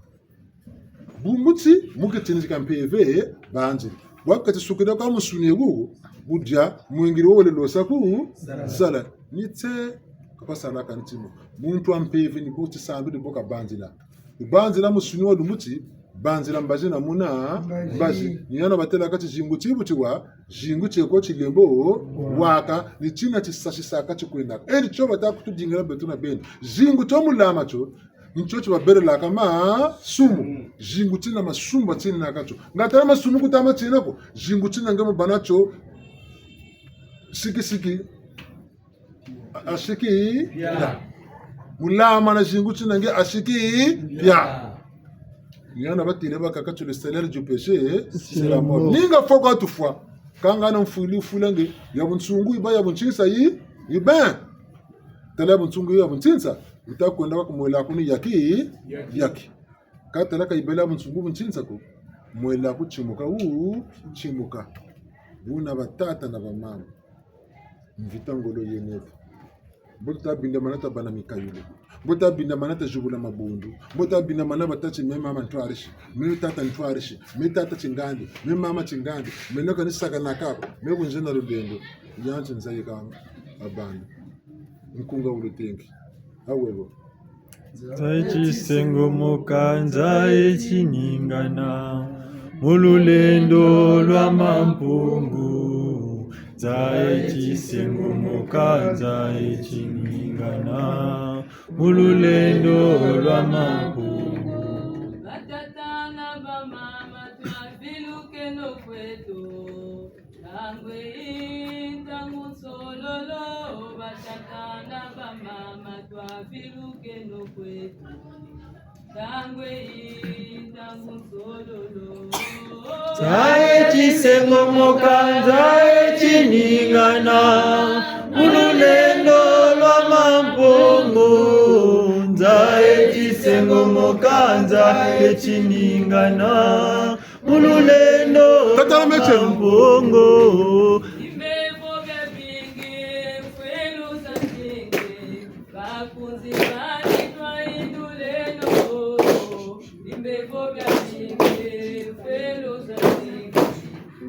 Bungu ti, mu kitini tia mpeve, banzi. Bwa kati sukina kwa musuni wu, bu dia, mwingiri wo wele losa ku, zala. Ni tse, ka pa sala ka ni timo. Muntu wa mpeve ni bu ti sambi ni bu kabanzila. Banzila musuni wa lumbu ti, banzila mbazi na muna, mbazi. Ni hana batêla kati zingu ti bu tiwa, zingu tie ko tilembo, waka, ni tina tisasisa kati kwena. E ni tio bata kutudingila beto na beno. Zingu tio mu lama tio, ni tio ti babelelaka masumu. Zingu tina masumu batinaka tio. Nga tala masumu ku tama tina ko. Zingu tina nge mu bâ na tio. Siki siki. A-, asiki. Ya. Mu lama na zingu tina nge asiki. Ya. Ni hana batêle bakaka tio le salaire du péché, c'est la mort. Ninga foko tufwa. Kâ nga na mfwili fula nge. Ya bunsungu yi bâ, ya bunsinsa yi, yi bê. Tala ya bunsungu ya bunsinsa, wuta kwenda kwa kumwela kuni yaki, yaki. Kâ tala ka yibela bunsungu bunsinsa ko, mwela ku timuka wu, timuka. Buna batata na bamama. Mvita ngolo yena ve. Mbo ta bindamana ta bâ na mikayulu. Mbo ta bindamana ta zibula mabundu. Mbo ta bindamana bata ti me mama ntwarisi. Me tata ntwarisi. Me tata tingandi. Me mama tingandi. Me noka ni sakanaka ko. Me ku nzena lulendo. Yanti nza yikanga. Abandi. Nkunga wulutengi. Awebo. Nza yi tisengomoka, nza yi tiningana, mu lulendo lwa Mampungu. Nza yi tisengomoka, nza yi tiningana, mu lulendo lwa Mampungu. Batata na bamama, twavilukeno kweto. Ntangu yi ntangu nsololo, batata na bamama, twavilukeno kweto. Ntangu yi ntangu nsololo. Nza yi tisengomoka, nza yi tiningana, mu lulendo lwa Mampungu. Nza yi tisengomoka, nza yi tiningana, mu lulendo lwa Mampungu. Bimbevo biabingi, mfwelu zazingi, bakunzi bani twahinduleno. Bimbevo biabingi, mfwelu zazingi,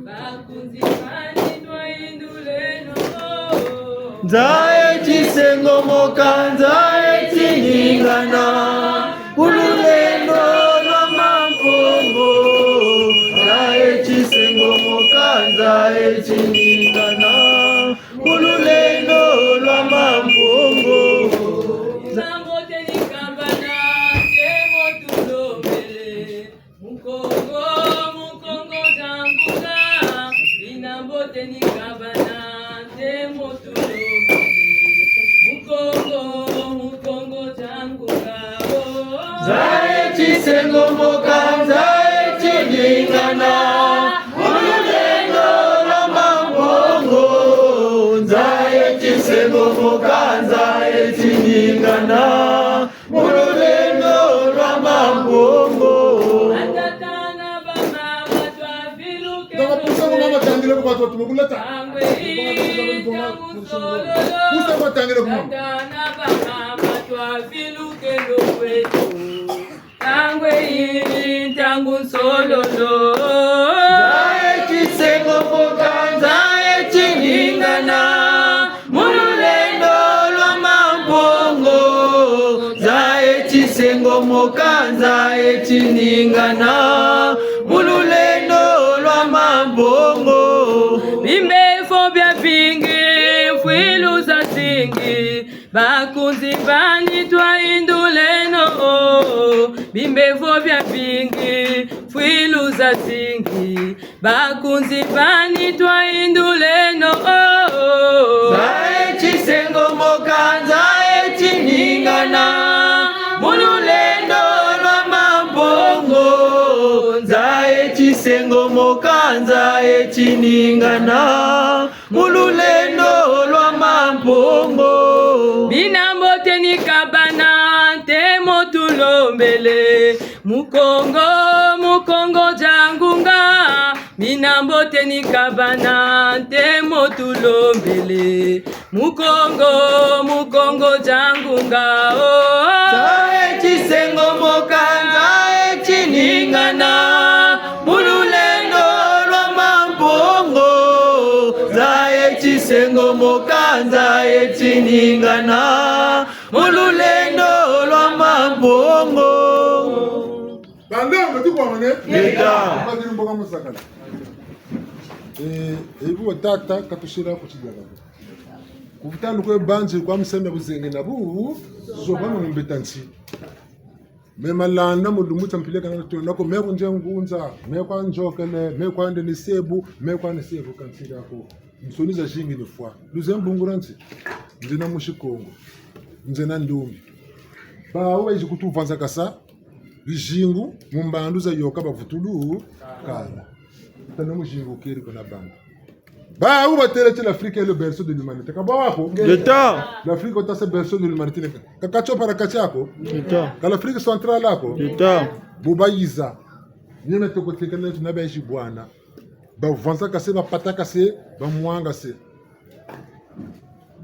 bakunzi bani twahinduleno. Nza yi tisengomoka, nza yi tiningana, mu lulendo lwa Mampungu. Nza yi tisengomoka, nza yi tiningana, mu lulendo lwa Mampungu. Nzambo te ni kambana, te mo tulombele. Mukongo, Mukongo diangunga, bina mbote ni kabana, ntembo tulombele. Mukongo, Mukongo diangunga, oh. Nza yi tisengomoka, nza yi tiningana, mu lulendo lwa Mampungu. Nza yi tisengomoka, nza yi tiningana, mu lulendo lwa Mampungu. Batata na bamama, twavilukeno. Ndaka pusa ko mama tangila ko batu batu kulata. Ntangu yi ntangu nsololo. Pusa ko tangila ko mama. Batata na bamama, twavilukeno kweto. Ntangu yi ntangu nsololo. Nza yi tisengomoka, nza yi tiningana, mu lulendo lwa Mampungu. Nza yi ningana, mu lulendo lwa mambongo. Bimbevo biabingi, mfwilu zazingi, bakunzi bani twayinduleno. Bimbevo biabingi, mfwilu zazingi, bakunzi bani twayinduleno. Nza e tisengomoka, nza e tiningana, mu lulendo lwa mambongo. Nza e tisengomoka, nza e tiningana, mu lulendo lwa mambongo. Mina mbote ni kabana, ntemo tulombele. Mukongo, Mukongo dia ngunga, mina mbote ni kabana, ntemo tulombele. Mukongo, Mukongo dia ngunga, oh. Nza e tisengomoka, nza e tiningana, mu lulendo lwa mambongo. Nza e tisengomoka, nza e tiningana, mu lulendo lwa mambongo. Bandongo, tukwamane? Ngeta. Bakiri mboka musakala. Eh, ebu tata, katusila ku tidiaka. Ku vutandu kwe banzi kwa musenda buzengi na bu, zo bano mbeta nsi. Me malanda mu lumbu tia mpila kana tuna ko, me kunze ngunza, me kwa nzokele, me kwa nde ni sebu, me kwa ni sebu kansila ko. Nsoni zazingi ni fwa. Luze mbungura nsi. Nzena musi Kongo. Nzena ndombi. Bawu bayizi kutuvanzakasa, bizingu, mu mbandu za yoka bavutulu kala. Tala muzingu keri kuna bantu. Bawu batêle ti l'Afrique est le berceau de l'humanité. Ka bwa ko? Ngeta. L'Afrique est le berceau de l'humanité. Ka katio para katia ko? Ngeta. Ka l'Afrique centrale ko? Ngeta. Bu bayiza. Ni na toko tekele na bayizi bwana. Bavanzakase, bapatakase, bamwangase.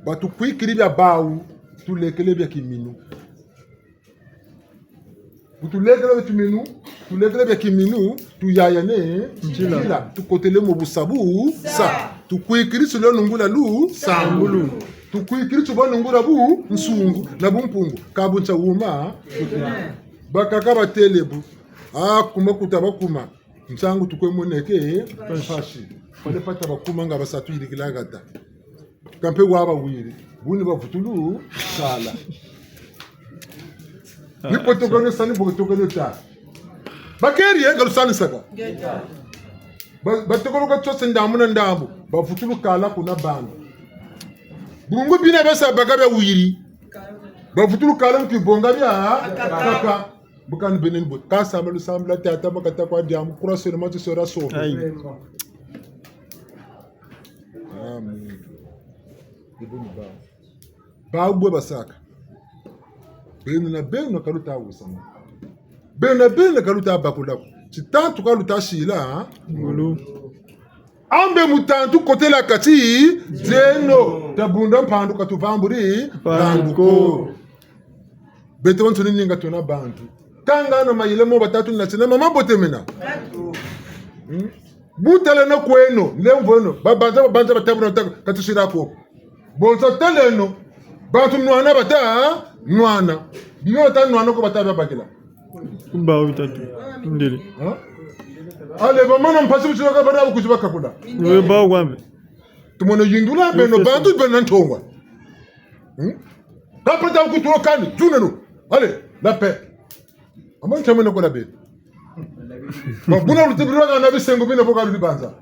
Batukwikiri bia bawu, tulekele bia kiminu. Bu tulekele bia kiminu, tulekele bia kiminu, tuyayane nzila. Nzila. Tukotele mu busabusa. Tukwikiri ti lwa nungula lusambulu. Tukwikiri ti lwa nungula bunsungu na bumpungu. Ka bu ntia wuma. Bakaka batêle bu. Ah, kuma kuta bakuma. Nsangu tukwe moneke mpasi. Fallait pas ta bakuma nga basatu yirikila hata. Kampe wa bawiri. Buni bavutulu kala. Ni protocole sa, ni protocole ta. Bakeri, eh, ka lusanisaka. Ba, protocole ka tio se ndambu na ndambu. Bavutulu kala kuna bantu. Bungu bina basa baka bia wiri. Bavutulu kala mu kibonga bia kaka. Bu kani beno ni bo, ka samba lusambulu lwa tata, ma kata kwa diambu, kura sona, ma ti sora so. Ayi. Amen. Ni bo ni ba. Bawu bwe basaka. Beno na beno ka luta wusana. Beno na beno ka luta bakula ko. Titantu ka luta sila, ha? Ngulu. Ambe mutantu kotela kati dieno, tabunda mpandu katuvamburi mpandu ko. Beto bansoni ninga tuna bantu. Kanga na mayela mo batatu na tina mama bote mena. Hmm? Bu taleno kweno, lemvweno, babanza, babanza batabuna taka, katusira ko. Bonso taleno, bantu nwana bata, nwana. Bio bata nwana ko bata bakila. Ku bawu bitatu. Ndele. Ha? Allez, bamana mpasi bu tiloka bana bukuzi bakakula. Ngwe bawu kwambe. Tumona yindula beno bantu bena ntongwa. Hmm? Kapata kutulokani, tuneno. Allez, la paix. Amon chamene ko la paix. Bon, buna lutibirwa na bisengo bina boka lubanza.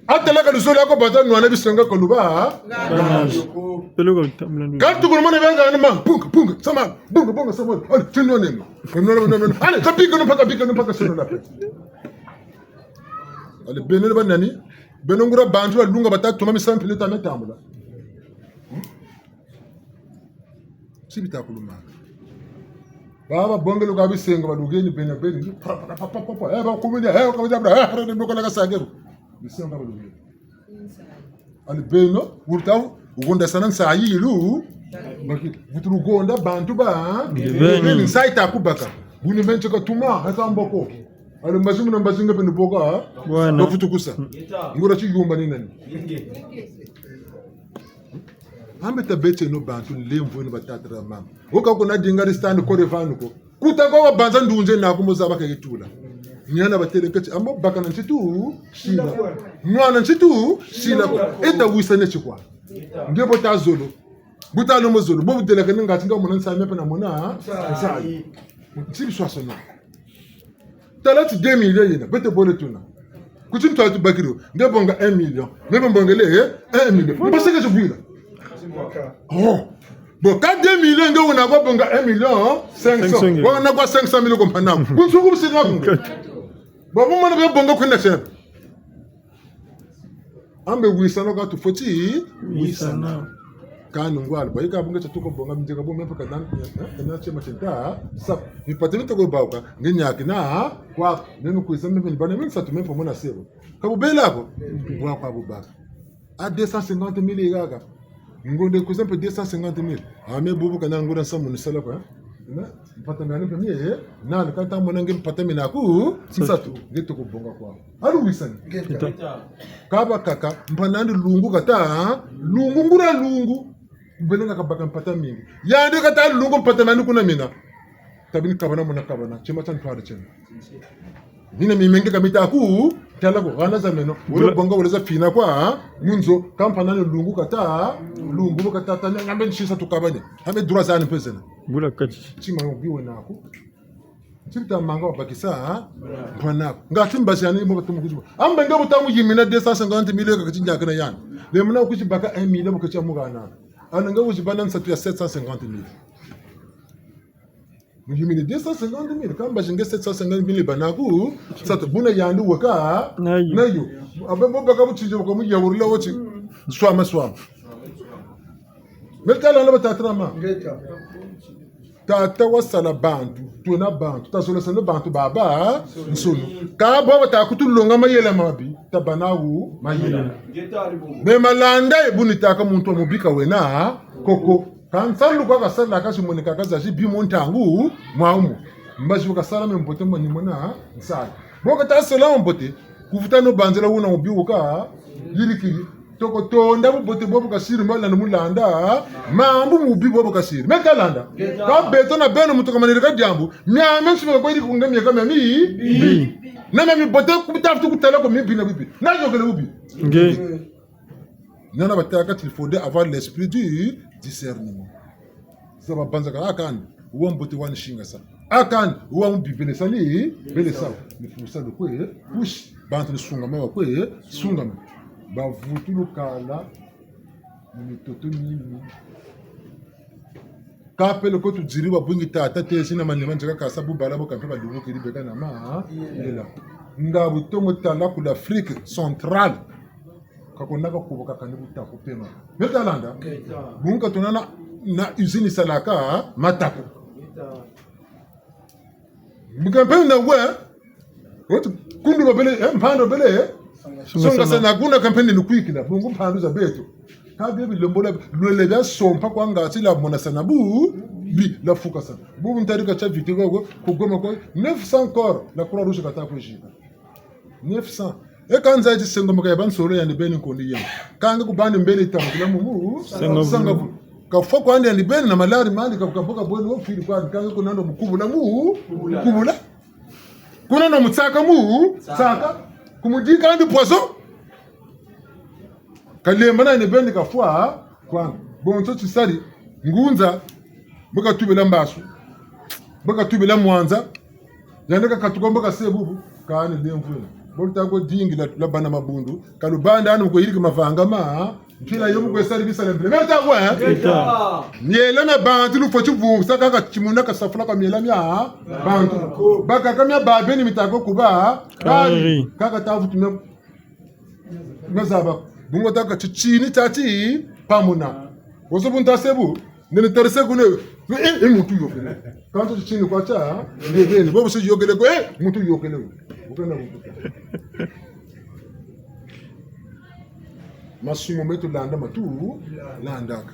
Atala ka luzolo ko bata nwana bisengo ko luba. Pelo ko tamula ndu. Kantu ko mona benga na ma, punga, punga, sama, bunga, bunga, sama. Allez, tunoneno. Tunoneno, tunoneno. Allez, kapika no paka, pika no paka sino la paix. Allez, beno ba nani? Beno nguria bantu balunga bata tuma misamu mpila ta me tambula. Hmm? Si bita kulumana. Baba bongele kwa bisengo balugeni beno beni. Pa, pa, pa. Eh, ba kumenya, eh, kwa jabra, eh, rene moko la kasangeru. Bisengo balugeni. Allez beno, wurta, wugondasana nsayi yilu. Baki, vutu lugonda bantu ba. Beni. Beni nsayi ta kubaka. Buni menche katuma, hata mboko. Allez mbazingu na mbazinga beno boka, ha? Bwana. Bafutukusa. Nguria tiyumba ni nani? Ambe tabeteno bantu lemvweno batata na mama. Woka kuna dinga di stand kore vanu ko. Kuta kwa wabanza ndunzi naku mo zaba ka yitula. Niana batêle keti, ambo baka na ntitu, sila. Nwana ntitu, sila. Eta wisa neti kwa. Nge bo ta zolo. Bu ta lo mo zolo. Bo bu delakane ngati nga mona nsayi, me mpe na mona nsayi. Nti biswaswana. Tala ti deux millions yena, beto bole tuna. Ku ti ntu a tubakiri wo, nge bonga un million. Me mpe mbongele, eh, un million. Mpasi ke tubwila. Oh. Bon, ka deux millions nge wuna kwa bonga un million cinq cents. Cinq cents. Wuna kwa cinq cent mille ko mpangi aku. Ku nsuku busika ku nge. Bon, bu mona bia bonga kwenda sena. Ambe wisana ka tufweti wisana. Kani ngwala, bayika bu nge tia tuko bonga minzeka bo me mpe ka nani, eh, eh, na tia ma tia nta, sa, mipata mi toko bawuka, nge niakina, kwa, me mpe kwiza, me mpe ni bana, me mpe nsatu, me mpe mona sebo. Ka bubela ko, bwa kwa bubaka. A deux cent cinquante mille yikaka. Ngonda kwiza mpe deux cent cinquante mille. A me bubu kana ngonda nsamu ni sala kwa, eh? Na, mpata miani mpe mie, eh? Nani, ka nta mona nge mpata mina ku, nsatu, nge toko bonga kwa. Alu wisani. Ngeta. Ka bakaka, mpanandi lungu kata, lungu ngula lungu. Bele nga kabaka mpata mingi. Yandi kata lungu mpata miandi kuna mina. Tabi ni kabana mona kabana, tima tia ntwari tiena. Mina mi menge ka mita ku, tala ko, hana za meno. Wole bonga, wole za fina kwa, mu nzo, ka mpanandi lungu kata, lungu kata, tani, ngambe nsisa tukabane. Hame dura zani mpe zena. Bula kati. Tima yo biwe naku. Tiri ta manga wabakisa, ha? Mpana. Nga ti mbazi yani mo katumu kuziba. Amba nga bu tamu yimina deux cent cinquante mille ka kati ndiakana yani. Le muna kuzi baka un million bu kati amuhana. Ana nga kuzi bana nsatu ya sept cent cinquante mille. Mu yimina deux cent cinquante mille. Ka mbazi nge sept cent cinquante mille bana ku, nsatu buna yandi weka. Nayo. Nayo. Abe bo baka bu tinzo ko mu yawurila wo ti. Swama, swama. Me tala na batata na mama. Ngeta. Tata wasala bantu, twena bantu, tazoleseno bantu babansoni. Ka bo bata kutulonga mayela mabi, tabâ nawu mayela. Me malanda ye bu nitâka muntu wa mubi ka wena koko. Ka nsalu kwa kasala ka simoneka ka zazi bi mu ntangu mwamu. Mbazi bu kasala me mbote mwa nimona nsala. Bo kata sala mbote, kuvuta no banzela wuna mubi wuka yirikiri. Toko tonda bubote bobu kasiri, mbo landa mu landa mambu mubi bobu kasiri. Me talanda. Ka beto na beno muntu kamaniri ka diambu, miame nsima kwa yiri kunga mieka miami. Bi. Na miami bote ku bita futu kutala ko mibi na bibi. Na yokele wubi. Nge. Nana batâka ti il faudrait avoir l'esprit du discernement. Za babanzaka, a kani, wa mbote wani singasa. A kani, wa mubi bele sani, bele sa. Ni pusa lukwe, push. Bantu ni sungama bakwe, sungama. Bavutulukala, ni mitoto mimi. Ka pele ko tudiri babungi tata tesi na manima nzeka kasa bubala bo kampe badungukiri beka na ma, lela. Nga bu tomo tala ku l'Afrique centrale. Ka kuna ka kubo kakani buta kupema. Me talanda. Ngeta. Bungu ka tuna na, na usine salaka matako. Ngeta. Mbuka mpe na we. Oti kundu babele, eh, mpandu babele, eh. Songa sana kuna kampe ni nukwikila. Bungu mpandu za beto. Ka bia bilombola, lwele bia sompa kwa ngati la mona sana bu, bi, la fuka sana. Bu ntari ka tia vite kwa, ku Goma kwa, neuf cents corps, la Croix-Rouge kata kwe jika. Neuf cents. E ka nza ti sengo maka ya bansolo yandi beni nkondi yena. Ka nge ku bandi mbele tamukila mu mu. Sengo. Sengo. Kafwa kwandi yandi beni na malari mandi ka, ka boka bweni wo firi kwandi. Ka nge ku nando mu kubula mu. Kubula. Ku nando mu tsaka mu. Tsaka. Ku mudika yandi poison. Kalemba na yandi beni kafwa kwandi. Bonso tisari. Ngunza. Bo katubila mbasu. Bo katubila mwanza. Yandi kakatuka mbo kase bubu, kani lemvwela. Bo luta kwe dingi la, la bana mabundu, ka lubanda anu kwe yirika mavanga ma, mpila yo mu kwe sari bisala mpila. Meta kwe, eh? Meta. Miela mia bantu lufweti vumbusa kaka timuna kasafula kwa miela mia bantu. Bakaka mia babeni mita kwe kuba, kari. Kaka tavutu mia Ngazaba, bungu taka titini tati pamuna. Wozo bu ntase bu, nene tarise kune, eh, eh, muntu yokele. Kanto titini kwa tia, nde beni, bobo se yokele ko, eh, muntu yokele. Bukana muntu. Masumu meto landa matu, landaka.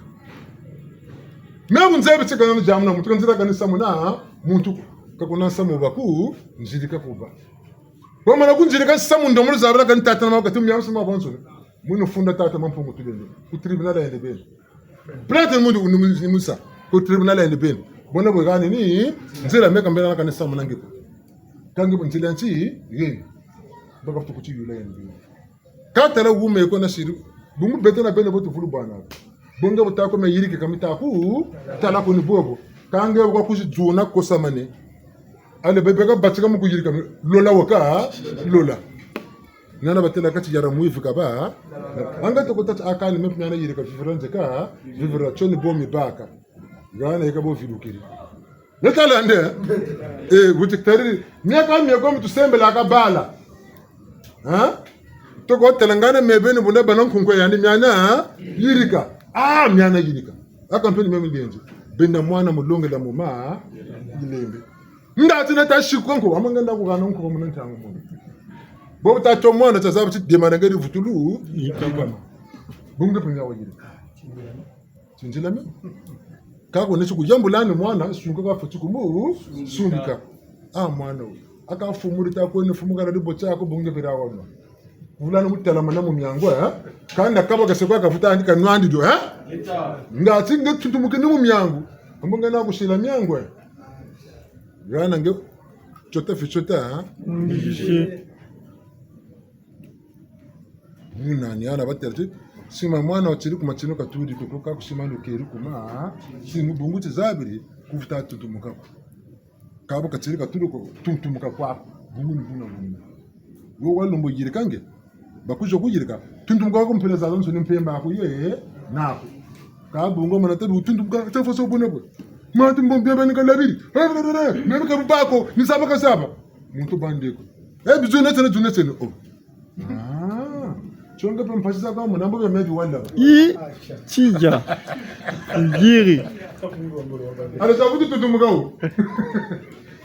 Me bu nzebi tsikana na diambu na muntu, ka nzila kani samu na muntu ko. Ka kuna samu baku, nzilika kuba. Wamana kunzilika samu ndomolo luzabila kani tata na mama kati mu miamiansoni. Mwini funda tata Mampungu Tulendo. Ku tribunal ya yandi beni. Plainte mundi unu musa. Ku tribunal ya yandi beni. Bona bwe kani ni nzila meka mbela na kani samu na nge ko. Ka nge bu nzila nti, yeni. Baka futu ku tiyula yeni. Ka tala wume ko na siri. Bungu beto na beno bo tuvulu bwana. Bo nge bu ta ko me yiriki ka mi ta ku, tala ko ni bobo. Ka nge bu ka kuzi dzuna kosamane. Ale bebe ka batika mu kuyirika mi, lola waka, lola. Nana batela kati yara mwivi kaba. Anga toko tati akani me mpe nana yirika vivira nzeka, vivira tioni bo mi baka. Ngana yeka bo vilukiri. Neta lande. Eh, buti kutari. Miaka miaka mu tusembelaka bala. Ha? Toko tala ngana mebe ni buna bana nkunku yandi miana yirika. Ah, miana yirika. Aka mpe ni meme ndenzi. Benda mwana mulongela muma yilembe. Nda tina ta siku nko, amanga nda kugana nko muna ntangu muna. Bo ta to mwana ta zaba ti dema na ngeri vutulu. Yikama. Bungu penya wayirika. Tinzila mi. Kako nesi kuyambula ni mwana, sunga ka fweti kumu, sungika. Ah, mwana we. Aka fumuri ta kwene fumuka na dibo tiako bunge bira wana. Vula na mutala mana mu miangu, eh? Kanda kaba kase kwa kafuta andi kanwandi dio, eh? Nga ti nge tuntumuki ni mu miangu. Ambo nge na kusila miangu, eh? Gana nge tiota fi tiota, eh? Mbishi. Buna ni ana batela ti, sima mwana watiri kuma tino katuri kuko ka kusima lukeri kuma, sinu bungu tizabiri, kuvuta tuntumuka ko. Kabo katiri katuri ko, tuntumuka kwa, bungu ni buna buna. Wo walombo yirika nge, bakuzo kuyirika, tuntumuka ko mpila zazonsoni mpemba ko ye, nako. Ka bungu mana tabi tuntumuka, tafoso buna bwe. Matu mbombe bani kalabiri, mebe ka bubako, ni zaba ka zaba. Muntu bandeko. Eh, bizuna tene, zuna tene, oh. Ah, tio nge mpe mpasi za kwa muna mbo bia mebi wala. I, tija. Ngiri. Ale za kuti tuntumuka wo.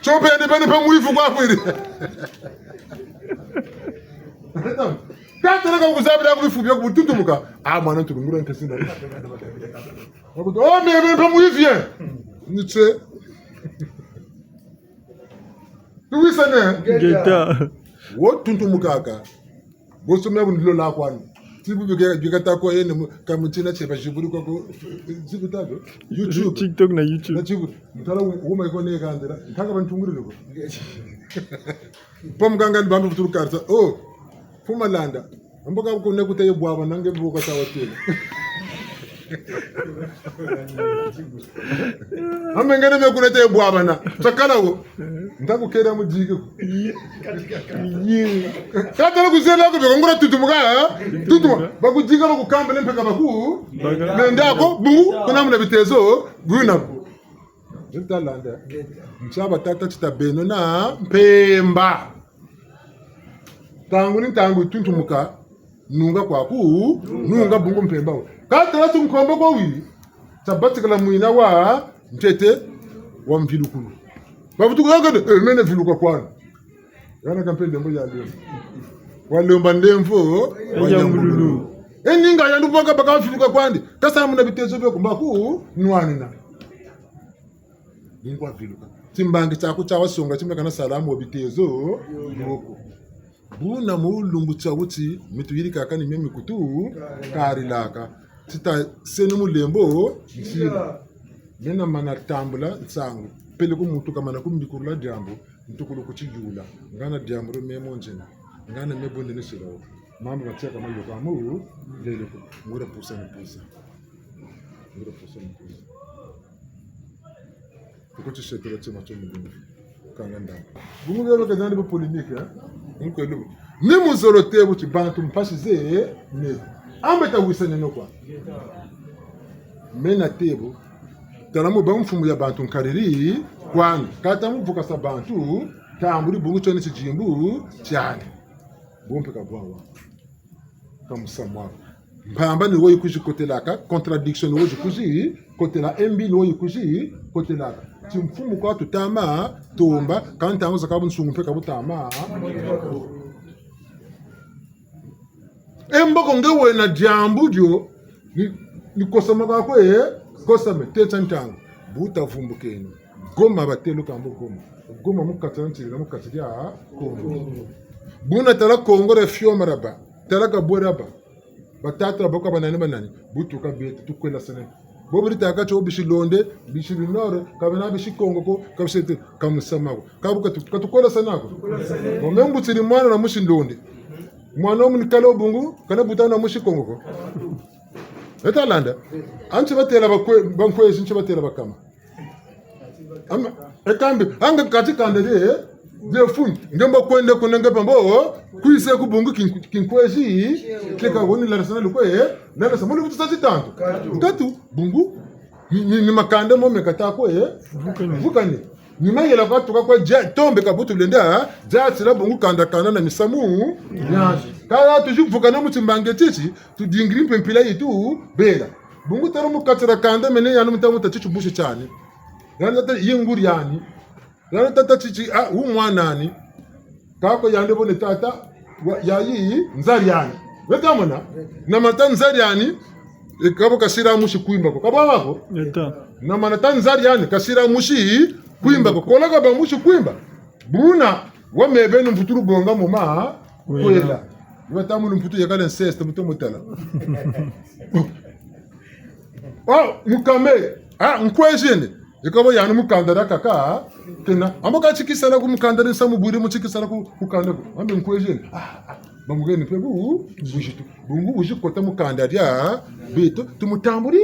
Tio mpe yandi bene mpe mwifu kwa kwiri. Ka tala ka kuzabila ku bifu bio ku tuntumuka. Ah, mwana ntulungula nkesi nda. Wakuti, oh, mebe mpe mwifu ye. Nitse. Tuwisane. Ngeta. Wo tuntumukaka. Boso me bu ni lola kwani. Tibu bika, bika ta ko yene mu, ka mutina tie ba ziburi kwa ko, zibu ta ko. YouTube. TikTok na YouTube. Na ziburi. Ntala wu-, wuma iko ne kandela. Ntaka bantunguri ko. Pa muganga ni bambi vutulu karta. Oh. Fuma landa. Mbo ka kune kuteye bwabana nge bu ka ta watele. Ambe ngene me kune teye bwabana. Takala wo. Nta kukera mu diki ko. Ka tala kuzela ko beko ngura tutumuka, eh? Tutumuka. Bakudika bakukamba ne mpeka baku. Baga. Nenda ko, bungu, kuna muna bitezo, buna ko. Ntalanda. Ntia batata tita beno na mpemba. Ntangu ni ntangu tuntumuka, nunga kwaku, nunga bungu mpemba we. Ka tala tu nkombo kwa wiri, tabatikala mwina wa ntete wa mvilukulu. Bavutuka yagade, eh, mene viluka kwani. Yana kampe ndembo ya lembo. Walemba ndembo, wa nyambululu. E ninga yandu baka baka viluka kwandi, kasa muna bitezo bia kumbaku, nwanina. Ningwa viluka. Timbangi tiaku tia wasonga, timeka na salamu wa bitezo, yoko. Buna mu lumbu tia wuti, mitu yirikaka ni mie mikutu, karilaka. Tita seni mulembo, nsila. Mena mana tambula, nsangu. Peleko muntu kamana kumbikulula diambu, ntukulu kutiyula. Ngana diambu dio mie mo njena. Ngana mie bonde ni sila wo. Mambu matiaka mayoka mu, leleko. Ngura pusa ni pusa. Ngura pusa ni pusa. Tuko tisetela tima tio mu lumbu. Kanga ndambu. Bungu bia baka zandi bu polémique, hein? Nkwelu. Ni muzolo tê bu ti bantu mpasi ze, ne. Ambe tawisaneno kwa. Mena tê bu. Tala mu ba mfumu ya bantu nkariri, kwani. Kata mu vukasa bantu, tambuli bungu tioni tidimbu, tiani. Bumpe ka bwawa. Ka musamu waku. Mpamba ni wo yikuzi kotelaka, contradiction ni wo yikuzi kotela, embi ni wo yikuzi kotelaka. Timfumu kwa tutama tomba, ka ntangu zakaka bunsungu mpe ka butama. E mboko nge wena diambu dio, ni, ni kosama kwaku, eh, kosame, teta ntangu. Buta vumbukeno. Goma batelo kambo Goma. Goma mu kati dia ntilila, mu kati dia Kongo. Buna tala Kongo dia fioma diaba. Tala ka bwe diaba. Batata bako banani banani. Butuka beto, tukwelasene. Bo beri tâka tio bisi Nlonde, bisi Nord, ka bena bisi Kongo ko, ka bisi te, ka musamu ko. Ka bu katu-, katukolasana ko. Bo me mbutiri mwana na musi Nlonde. Mwana wumu ni kala wo bungu, kana buta na musi Kongo ko. Beta landa. Anti batêla bakwe-, bankwezi, nti batêla bakama. Ama, e kambi, anga kati kanda die, die funi. Nge mbo kwenda kuna nge pambo, kwiza ku bungu kin-, kinkwezi, keka woni lalasa na lukwe, lalasa mulu vutu sa titantu. Nkatu, bungu, ni, ni, ni makanda mo me kata kwe, vukane. Ni mayela kwa tuka kwe dia, tombe ka butu lenda, dia tila bungu kanda kanda na misamu, ya. Kala tuzi vukana mu timbangi titi, tudingiri mpe mpila yitu, bela. Bungu tala mu kati dia kanda mene yandi muta muta titi busi tiani. Yandi tata yi nguri yani. Yandi tata titi, ah, wu mwana'ani. Kako yandi bo ni tata, wa, yayi nzari'ani. Beta mona? Na mana tâ nzari'ani, e kabo kasira musi Kwimba ko. Ka bwa ko? Beta. Na mana tâ nzari'ani, kasira musi Kwimba ko. Kola kabâ musi Kwimba. Buna, wa me beno mvutulu bonga moma, kwela. Kwela. Iba ta mulu mputu yakala inceste, muto mutala. Oh, mukame, ah, nkwezi ene. Eka bo yandi mu kanda diakaka, kena. Ambo ka tikisala ku mu kanda dia nsamu bwiri mu tikisala ku, ku kanda ko. Ambe nkwezi ene. Ah, ah, bamugeni mpe bu, buzitu. Bungu buzi kota mu kanda dia, beto, tumutambuli.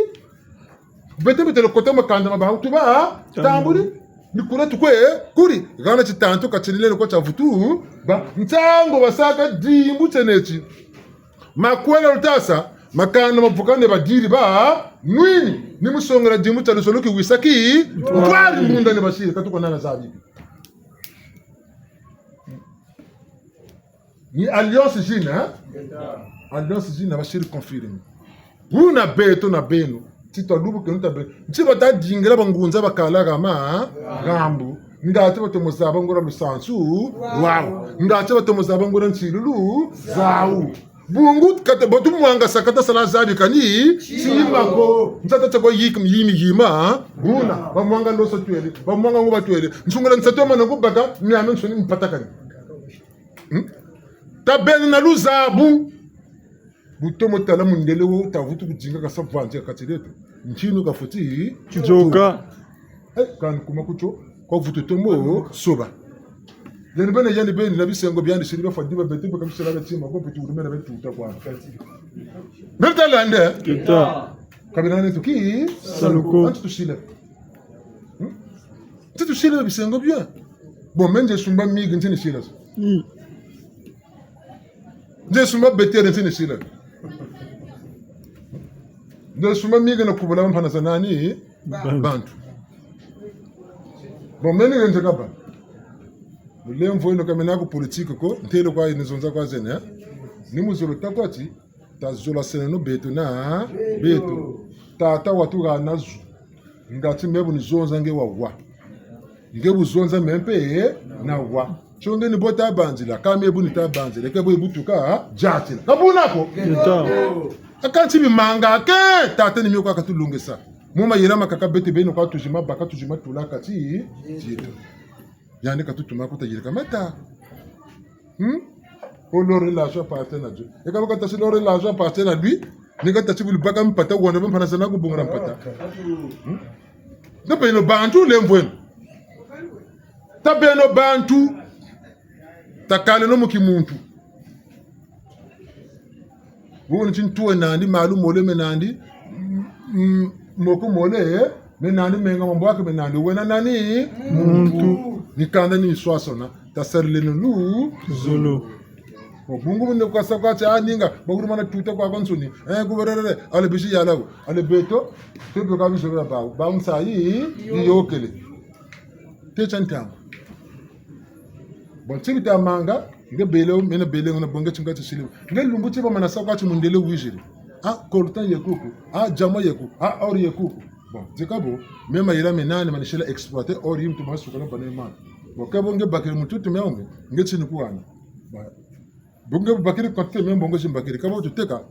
Beto, beto le kota mu kanda ma bawu tuba, tambuli. Ni kula tukwe, kuri. Hana titantu ka tinilele ko tia vutu, ba, ntangu basaka dimbu tieneti. Makwela lutasa, makanda mavukane badiri ba, nwini, ni mu songela dimbu tia luzolo ki wisa ki, ntwari mbunda ni basiri, ka tuko nana zabi. Ni alliance zina, hein? Alliance zina basiri confirmé. Buna beto na beno, ti twalubuke nta be. Nti bata dingila bangunza bakala hama, hambu. Ngati batomo zaba nguria lusansu, wawu. Ngati batomo zaba nguria nsilulu, zawu. Bungu kata, bo tumwangasa kata sala zabi kani, tima ko. Nsatu tia kwa yik-, yimi yima, buna, bamwanga loso twele, bamwanga nguba twele. Nsungula nsatu mana kubaka, miamiansoni mpata kani. Hmm? Tabeno na luzabu. Bu tomo tala mundele wo, ta vutu kudinga kasa vwanzi ha kati dieto. Ntinu kafweti. Nzoka. Eh, kani kuma kutio, kwa vutu tomo, soba. Yandi beni, yandi beni, na bisengo biandi, siri bafwa diba beto, baka bisela ba tima, ko peti wurumela beto tuta kwa. Beto lande? Tuta. Kabina ne tuki? Salu ko. Anti tusila. Hmm? Nti tusila bisengo bia. Bon, me nze sumba migi, nti nisila. Hmm. Nze sumba betere, nti nisila. Nze sumba migi na kubula bampana za nani? Bantu. Bantu. Bon, meni nge nze kaba. Mulemvo eno ka mena ku politique ko, ntelo kwa ni zonza kwa zene, eh? Ni mu zolo ta kwa ti, ta zola seneno beto na beto. Tata watuhana zu. Ngati me bu nizonza nge wawa. Nge bu zonza me mpe nawa. Tio nge ni bo ta banzila, ka me bu nita banzila, ke bo butuka, diatila. Ka buna ko? Nta. A kansi bimanga ke, tata ni mio kwa katulongesa. Mu mayela makaka beto beno kwa tuzi ma baka, tuzi ma tula kati, dieto. Yandi katutuma ko ta yirika mata. Hmm? Oh, leur relation appartient à Dieu. E ka bo kata ti leur relation appartient à lui, ni kata ti bu lubaka mpata, wanda bampana zana kubongela mpata. Hmm? Tabeno bantu, lemvweno. Tabeno bantu. Takaleno mu kimuntu. Wo ni tintu we nandi, malu mole me nandi, mm, mm, moko mole, eh, me nandi, menga mambwaka me nandi, wena nani? Muntu. Ni kanda ni swaswana, tasarileno luzolo. Zolo. Bon, bungu bu nde kwasa kwa ti, ah, ninga, bakulu mana tuta kwa kwa nsuni. Eh, kuberere, ale bisi yala ko. Ale beto, tebe ka biso bia bawu. Bawu nsayi, yiyôkele. Te tia ntangu. Bon, ti bita manga, nge bele, mena bele, ngona bonge tinga tisili. Nge lumbu ti bamana sa kwa ti mundele wiziri. Ah, coltan ye kuku. Ah, diamant ye kuku. Ah, or ye kuku. Bon, dika bo, me mayela me nani ma nisila exploiter or yi muntu ma suka na bana mana. Bon, ka bo nge bakiri mututu me ome, nge tini kuhana. Bon, bu nge bakiri quantité me mbongo zi mbakiri, ka bo tuteka.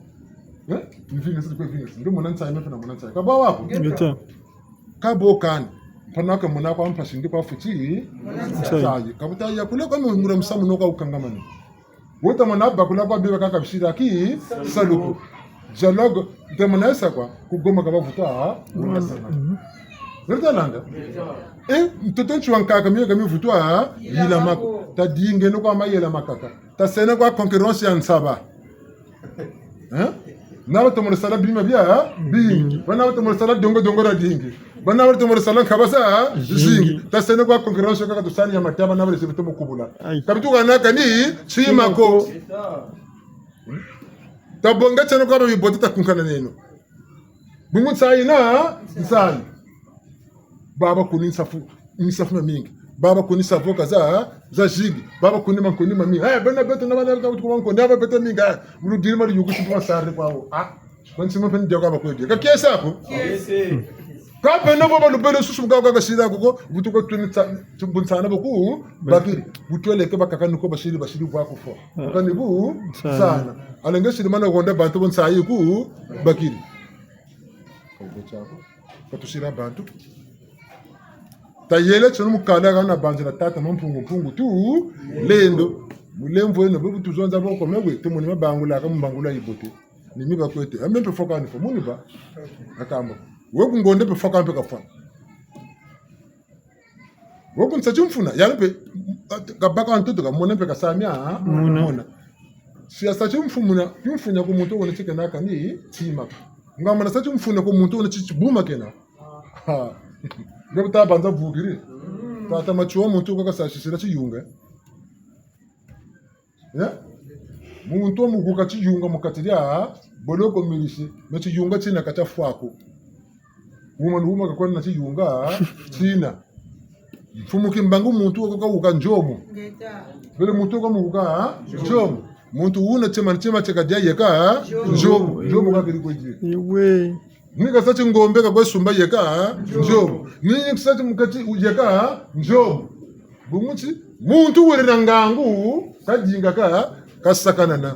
Eh? Mvinga si kwe vinga si. Nge mona nsayi, me mpe namona nsayi. Ka bo wa ko? Ngeta. Ka bo kani. Mpana ka mona kwa mpasi ndi kwa fweti. Nsayi. Nsayi. Ka bo ta yakula kwa me nguria musamu no kwa wukangamani. Wo ta mana bakula kwa beba kaka bisira ki salu ko. Dialogue, ntemana yesa kwa, ku Goma ka bavutu, ah, wunga sana. Nge ta landa? Eh, ntoto nti wa nkaka mio ka mivutu, ah, yilama ko. Tadingeno kwa mayela makaka. Taseno kwa concurrence ya nsaba. Hein? Bana batomo sala bima bia, ah, bingi. Bana batomo sala dongo dongo dia dingi. Bana batomo sala nkaba za, ah, zingi. Taseno kwa concurrence kaka tusani ya mataba na bale zibitomo kubula. Ayi. Ka bituka na kani, tima ko. Tabongeno kwa bibote takunkaneno. Bungu nsayi na nsayi. Baba kuni nsafu, nsafu mamingi. Baba kuni savoka za, zazingi. Baba kuni mankoni mamingi. Eh, bena beto na bana beto kwa mankoni, aba beto mingi. Eh, mu ludiri ma luyuku si mpe basarire kwawu. Ah, bansi mpe ndia kwa bakwe dia. Ka kiese ko? Kiese. Ka beno bo balubele susu mu ka kasila kuko, butuka tuni tsa-, tsa-, bunsana boku, bakiri. Butwele ke bakaka nuko basiri, basiri kwa kufwa. Kani bu, sana. Alenge siri mana honda bantu bo nsayi ku, bakiri. Ka tusila bantu. Tayele tsono mu kala kana banzila tata Mampungu Mpungu Tulendo. Mulemvo eno, bebu tuzonza boko mewe, tumuni mabangula, ka mubangula yibote. Ni mi bakwete. Ambe mpe foka ni fo, muni ba. Akamba. Weku ngonde mpe foka mpe kafwa. Weku nsa timfuna, yandi mpe, kabaka ntoto kamona mpe kasamia, ah? Mona. Mona. Si yasa timfuna, timfuna ku muntu wona tikena kani, tima. Nga mana sa timfuna ku muntu wona ti-, tibuma kena. Ha. Nga buta banza vukiri. Tata Matsoua muntu kwa kasasisila tiyunga. Eh? Muntu wa mukuka tiyunga mu kati dia boloko milisi, na tiyunga tina ka tia fwa ko. Wuma ni wuma kakwenda na tiyunga tina. Mfumu Kimbangu muntu wa kawuka nzomo. Ngeta. Bele muntu wa kawuka nzomo. Muntu wuna tima, tima tieka dia yeka nzomo. Nzomo kakiri kwe dia. Ewe. Ni kasa ti ngombe kakwe sumba yeka nzomo. Ni kasa ti mukati yeka nzomo. Bungu ti, muntu wele na ngangu, kadinga ka, kasakanana.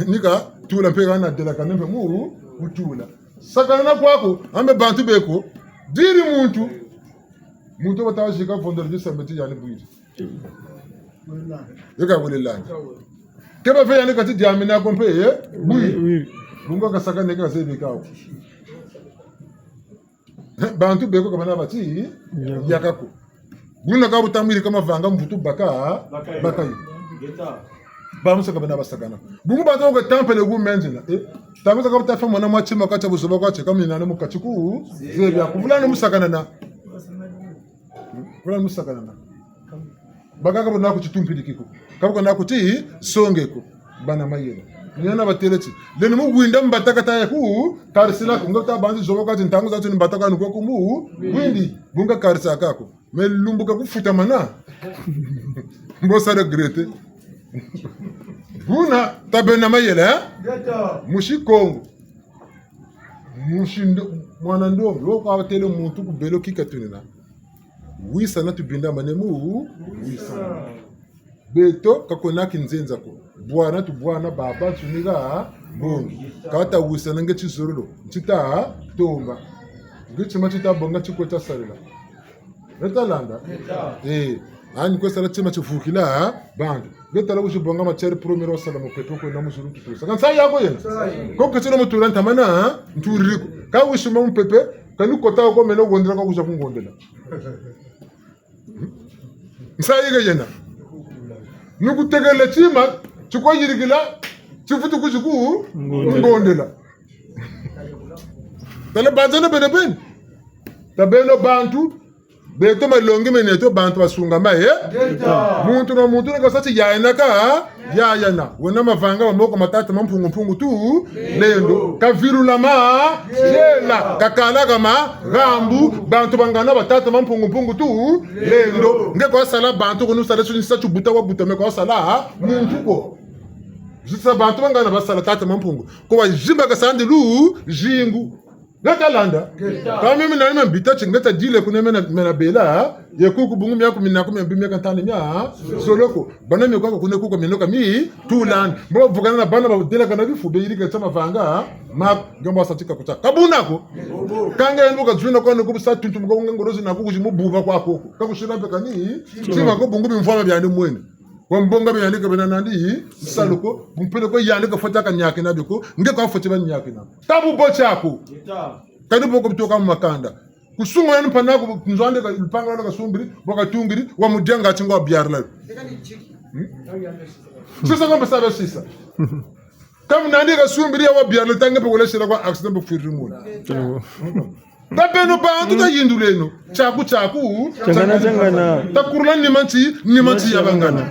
Ni katula mpe kana delakana mpe mu, kutula. Sakanana kwaku, ambe bantu beko, diri muntu. Muntu bata zika vendredi samedi yandi bwiri. Yeka wele landa. Ke bafe yandi kati diamina ko mpe, eh? Bwiri. Bungu kasakane ka zebi kawu. Bantu beko ka bana bati, yaka ko. Buna ka butamwiri ka mavanga mvutu baka, baka yo. Bamusa ka bana basakana. Bungu bantu ka tempele ku menzela. Eh, tamusa ka butafa mwana mwa tima ka tia buzoba kwa tia kamina na mu kati ku, zebi ya kuvula na musakanana. Vula na musakanana. Bakaka bana ku titumpiliki ko. Kabuka na ku tisonge ko. Bana mayela. Ni yana batêle ti. Leni mu bwinda mbataka ta ya ku, karisila ko. Nga tabanzi zoba kwa ti ntangu za tu ni mbataka ni kwa ku mu, bwindi. Bungu karisaka ko. Mais lumbu ka kufutamana. Mbo sa regretter. Buna, tabeno na mayela, eh? Musi Kongo. Musi ndo-, mwana ndombe, wo kwa batêle muntu ku belo kika tunina. Wisana tubinda manemu, wisana. Beto, ka kwena kinzenza ko. Bwana tu bwana baba, nsunika, mbongi. Ka ta wisana nge tizololo, nti ta tomba. Nge tima ti ta bonga ti kwe ta sarila. Nge ta landa? Eh, ani kwe sala tima tivukila, bantu. Nge tala wizi bonga matière première wasala mupepe kwena mu zulu tutusa. Ka nsayi yaku yena. Ko keti na mutula ntamana, nturiri ko. Ka wizi ma mupepe, kani kota ko meno wondela ka wiza kungondela. Nsayi ke yena. Ni kutekele tima, ti kwa yirikila, tivutu kuzi ku, ngondela. Ngondela. Tala banza na bene bene. Tabeno bantu, beto malongi mena neto bantu basungama, eh? Ngeta. Muntu na muntu na kasa ti yayana ka, yayana. Wena mavanga ma moko ma tata Mampungu Mpungu Tulendo. Kavilula ma, yela. Kakala ka mahambu, bantu bangana ba tata Mampungu Mpungu Tulendo. Nge kwa sala bantu, kunu sala suni sa tibuta wabuta, mais kwa sala, muntu ko. Zisa bantu bangana basala tata Mampungu. Ko wazimba kasa ndi luzingu. Nge ta landa. Ngeta. Ka mimi na mimi mbita ti nge ta dile kuna mena, mena bela, ye kuku bungu miaku mina ku mia mbi miaka ntanu mia, soloko. Bana mio kwa kuna kuku mino ka mi, tulani. Mbo vukana na bana ba delakana bifu, be yirika tia mavanga, ma, nge mbo sa tika kuta. Ka buna ko. Ka nge mbo ka zuna kwa nuku busa tuntu mbo nge ngolo zina kuku zi mu buba kwa koko. Ka kusila mpe kani, tima ko bungu bimvwama biandi mwene. Wa mbonga bia yandi ka bena nandi, yi, salu ko, mpele ko yandi ka fweti ka niakina bio ko, nge ka fweti ba niakina. Tabu bo tiaku. Kani bo ko bitoka mu makanda. Kusunga yandi mpangi'aku, nzo andi ka, lupangu lwandi kasumbiri, bo katungiri, wa mudianga ti nga wa biarila. Hmm? Sisa ngombe sabe sisa. Ka mu nandi kasumbiri ya wa biarila, tanga mpe wele sila kwa accident mpe fwiri muna. Ka beno bantu tayinduleno. Tiaku, tiaku. Tiangana, tiangana. Takurula nima nti, nima nti ya bangana.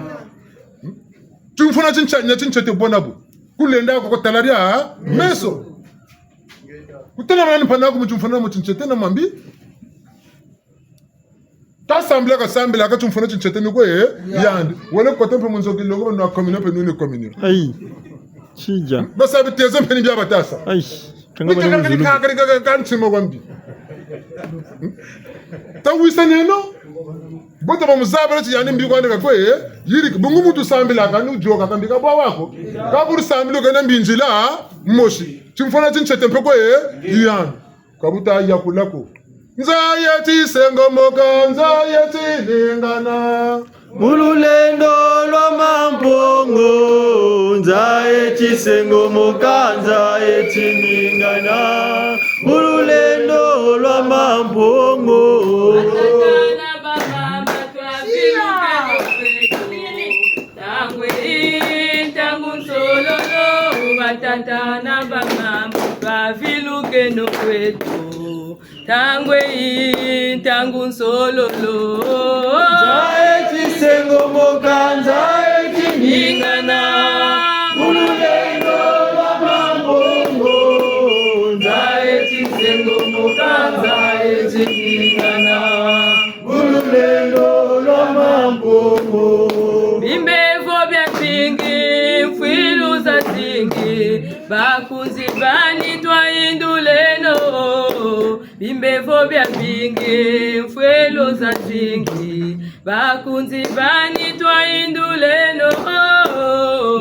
Timfuna tintia, nia tintiete bona bu. Kulenda ko kotala dia meso. Kutala mwana mpangi'aku mu timfuna mu tintiete na mambi. Tasambila, kasambila, ka timfuna tintiete ni kwe, eh, yandi. Wele kota mpe mu nzo kilongo, banu communion mpe nuni communion. Ayi. Tija. Basa biteze mpe ni bia batasa. Ayi. Kanga bani muzulu. Kanga, kanga, kanga, kanga, ntima wa mbi. Hmm? Tawisaneno. Bo ta bamuzabala ti yandi mbi kwandi ka kwe, eh? Yirika, bungu muntu sambilaka, ni wudioka ka mbi ka bwa wako. Ka buri sambila kena mbi nzila mosi. Timfuna tintiete mpe kwe, eh? Yandi. Ka buta yakula ko. Nza ye tisengomoka, nza ye tiningana. Mu lulendo lwa Mampungu, nza ye tisengomoka, nza ye tiningana. Mu lulendo lwa Mampungu. Batata na bamama, twavilukeno kweto. Ntangu yi, ntangu nsololo, batata na bamama, twavilukeno kweto. Ntangu yi, ntangu nsololo. Nza ye tisengomoka, nza ye tiningana. Mu lulendo lwa Mampungu. Nza ye tisengomoka, nza ye tiningana. Mu lulendo lwa Mampungu. Bimbevo biazingi, mfwilu zazingi, bakunzi bani twayinduleno. Bimbevo biazingi, mfwilu zazingi, bakunzi bani twayinduleno.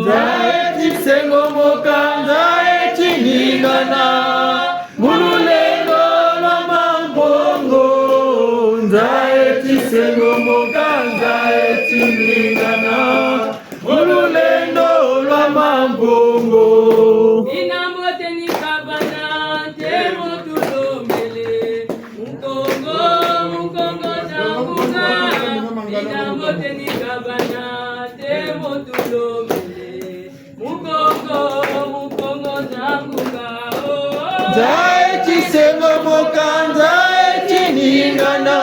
Nza ye tisengomoka, nza ye tiningana. Mu lulendo lwa Mampungu, nza ye tisengomoka, nza ye tiningana. Mu lulendo lwa Mampungu. Bina mbote ni kabana, ntemo tulombele. Mukongo, Mukongo za ngunga. Bina mbote ni kabana, ntemo tulombele. Mukongo, Mukongo za ngunga, oh. Nza ye tisengomoka, nza ye tiningana.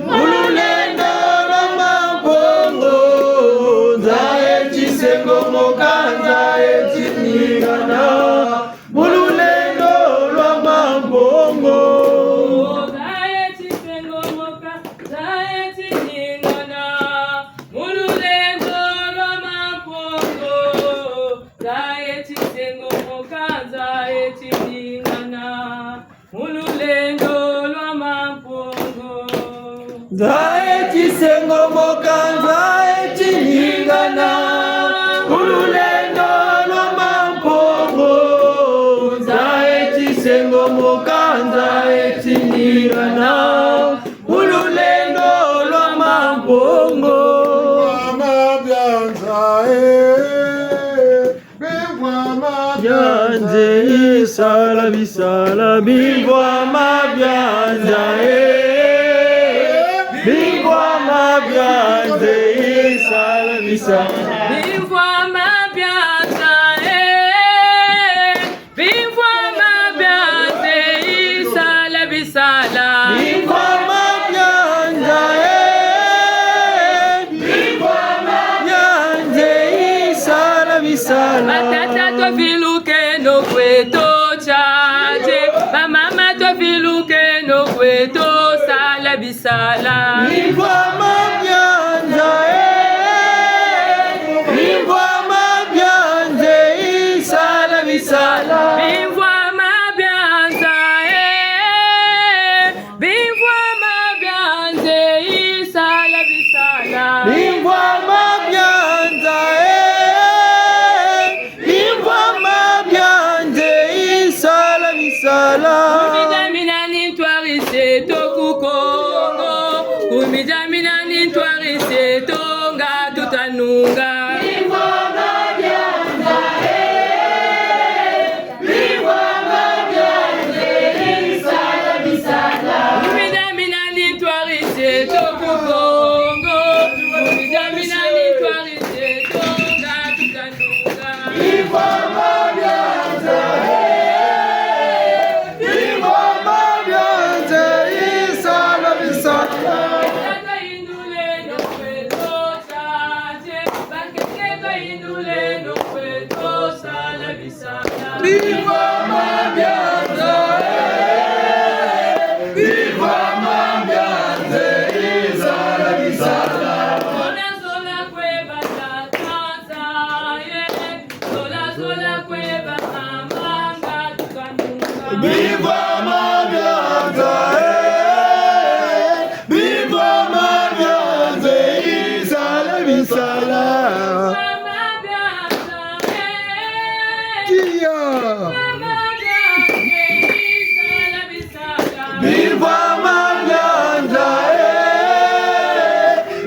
Mu lulendo lwa Mampungu. Nza ye tisengomoka, nza ye tiningana. Mu lulendo lwa Mampungu. Nza ye tisengomoka, nza ye tiningana. Mu lulendo lwa Mampungu, nza ye tisengomoka, nza ye tiningana. Mu lulendo lwa Mampungu. Nza ye tisengomoka, nza ye tiningana. Mu lulendo lwa Mampungu. Nza ye tisengomoka, nza ye tiningana. Mu lulendo lwa Mampungu. Bimvwama bia nza, eh. Bimvwama bia nza, eh. Sala bisala. Bimvwama bia nza, eh. Bimvwama bia nza, eh. Sala bisala. Bimvwama bia nza, eh. Bimvwama bia nzeyi, sala bisala. Bimvwama bia nza, eh. Bimvwama bia nzeyi, sala bisala. Batata twavilukeno kweto tiatie. Bamama twavilukeno kweto, sala bisala. Bimvwama bia nza, eh. Bimvwama bia nzeyi, sala bisala. Bimvwama bia nza, eh. Bimvwama bia nzeyi, sala bisala. Bimvwama bia nza, eh. Bimvwama bia nzeyi, sala bisala. Ku midia mina ni ntwari zeto ku Kongo. Ku midia mina ni ntwari Bivwama bia nza, eh, bivwama bia nza, eh, sala bisala. Zola, zola kwe bata tata, eh, zola, zola kwe bata mama, nga tukanunga. Bivwama bia nza, eh, bivwama bia nza, eh, sala bisala. Tia. Bivwama bia nza, eh.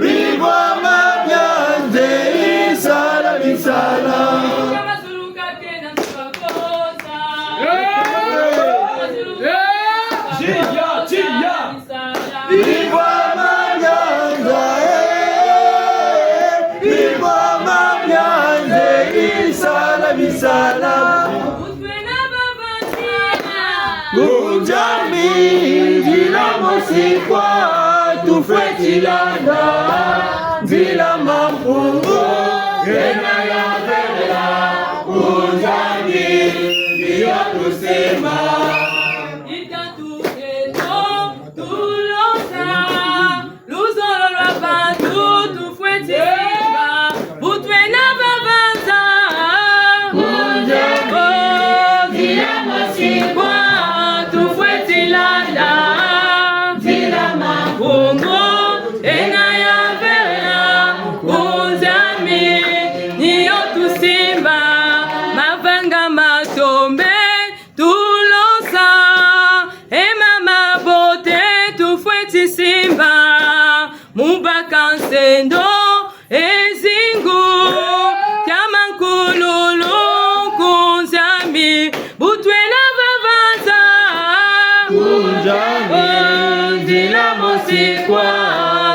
Bivwama bia nza, eh, sala bisala. Eh. Eh. Tia, tia. Bivwama bia nza, eh, bivwama bia nza, eh, sala bisala. Ku Nzambi, nzila mosi kwa tufweti landa, nzila Mampungu, yena yavelela. Ku Nzambi, ni yo tusimba. Tulosa, luzolo lwa bantu tufweti simba, bu twena babanza. Ku Nzambi, nzila mosi kwa tufweti landa, nzila Mampungu, yena yavelela. Ku Nzambi, ni yo tusimba, mavanga matombe, tulosa, e ma mabote tufweti simba, mu baka nsendo, e zingu, tia mankululu, ku Nzambi, bu twena babanza. Ku Nzambi, nzila mosi kwa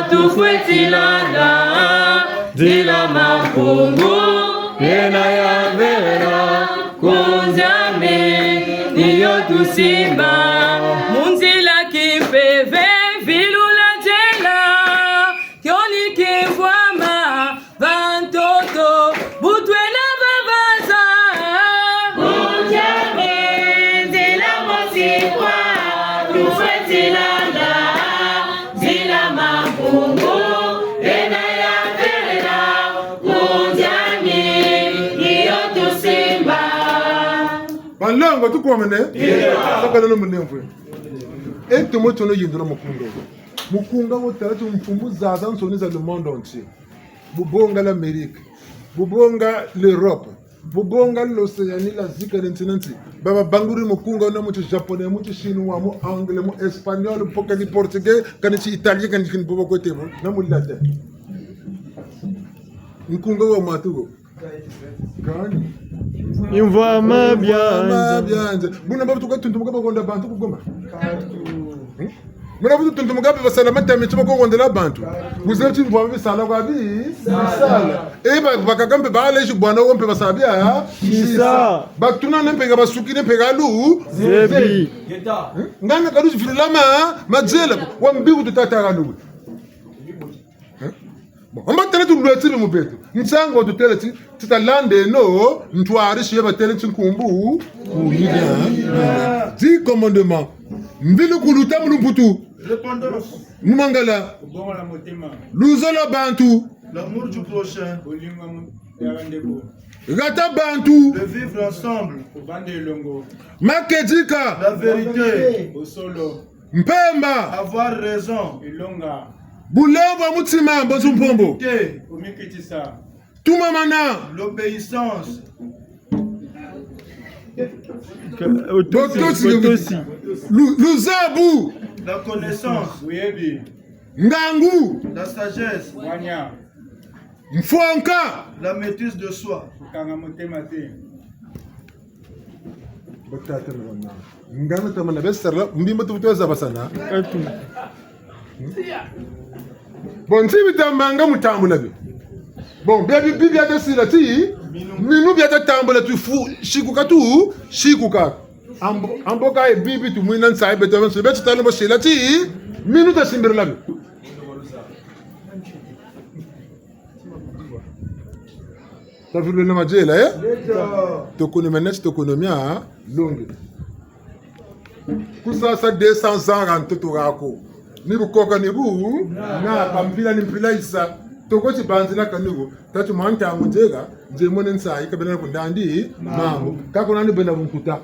tufweti landa, nzila Mampungu, yena yavelela. Ku Nzambi, ni yo tusimba. Mu nzila kimpeve vilula nzila, kio ni kivwama va ntoto, bu twena babanza. Ku Nzambi, nzila mosi kwa tufweti landa, nzila Mampungu, yena yavelela. Ku Nzambi, ni yo tusimba. Banlongo, tukomene? Ndio. Sakaleno mulemvo. E tumo tono yindula mukunga wo. Mukunga wo tala ti mfumu zazansoni za le monde entier. Bu bonga l'Amérique. Bu bonga l'Europe. Bu bonga l'Océanie, l'Asie, kani nti na nti. Ba babanguri mukunga wo na mu ti japonais, mu ti chinois, mu anglais, mu espagnol, mpo kani portugais, kani ti italien, kani kini bobo kwete bo, na mu latin. Mukunga wa matu wo. Kani? Bivwama bia nza. Bivwama bia nza. Buna babu tuka tuntumuka bakonda bantu ku Goma. Hmm? Muna bu tuntumuka mpe basala matami ti bakokondela bantu. Buzebi ti bivwama bisala kwa bi? Bisala. E ba, bakaka mpe baleji bwana wo mpe basala bia? Sisa. Batuna ne mpe ka basukine mpe ka lu? Zebi. Hmm? Nganga ka luzi vilulama, mazela, wa mbi ku tutata ka lu. Hein? Bon, mba tala tulweti bi mu beto. Nsangu tutêle ti, ti talandeno, ntwari si ye batêle ti nkumbu, kuyila. Dix commandements. Mvilukulu ta mu lumputu. Repentance. Mu Mangala. Kubongola motema. Luzolo lwa bantu. L'amour du prochain. Bolingo mu-, ya bandeko. Hata bantu. Le vivre ensemble. Kuvanda elongo. Makedika. La vérité. Bosolo. Mpemba. Avoir raison. Elonga. Bulemvo bwa mutima, mbozi mpombo. Humilité. Komikitisa. Tumamana. L'obéissance. Botosi, botosi. Lu-, luzabu. La connaissance. Buyebi. Ngangu. La sagesse. Bwanya. Mfwanka. La maîtrise de soi. Kukanga motema te. Batata na bamama. Ngana tamana besarila, mbimba tuvutu zabasana. Atu. Bon, nti bitambanga mu tambula bi. Bon, bia bi, bi, bia tasila ti, minu bia tatambula tu fu, sikuka tu, sikuka. Ambo, ambo ka e bibi tumwina nsayi beto, beto, beto talo basila ti, minu tasimbirila bi. Tavilule madiela, eh? Tokonomia neti tokonomia longi. Kusasa deux cents ans ha ntoto hako. Ni bu koka ni bu, na, ka mpila ni mpila yisa. Toko ti banzila kani wo. Tati mwa ntangu nzeka, nze mone nsayi, ka bena ku ndandi, mambu. Ka kuna ni bena bunkuta.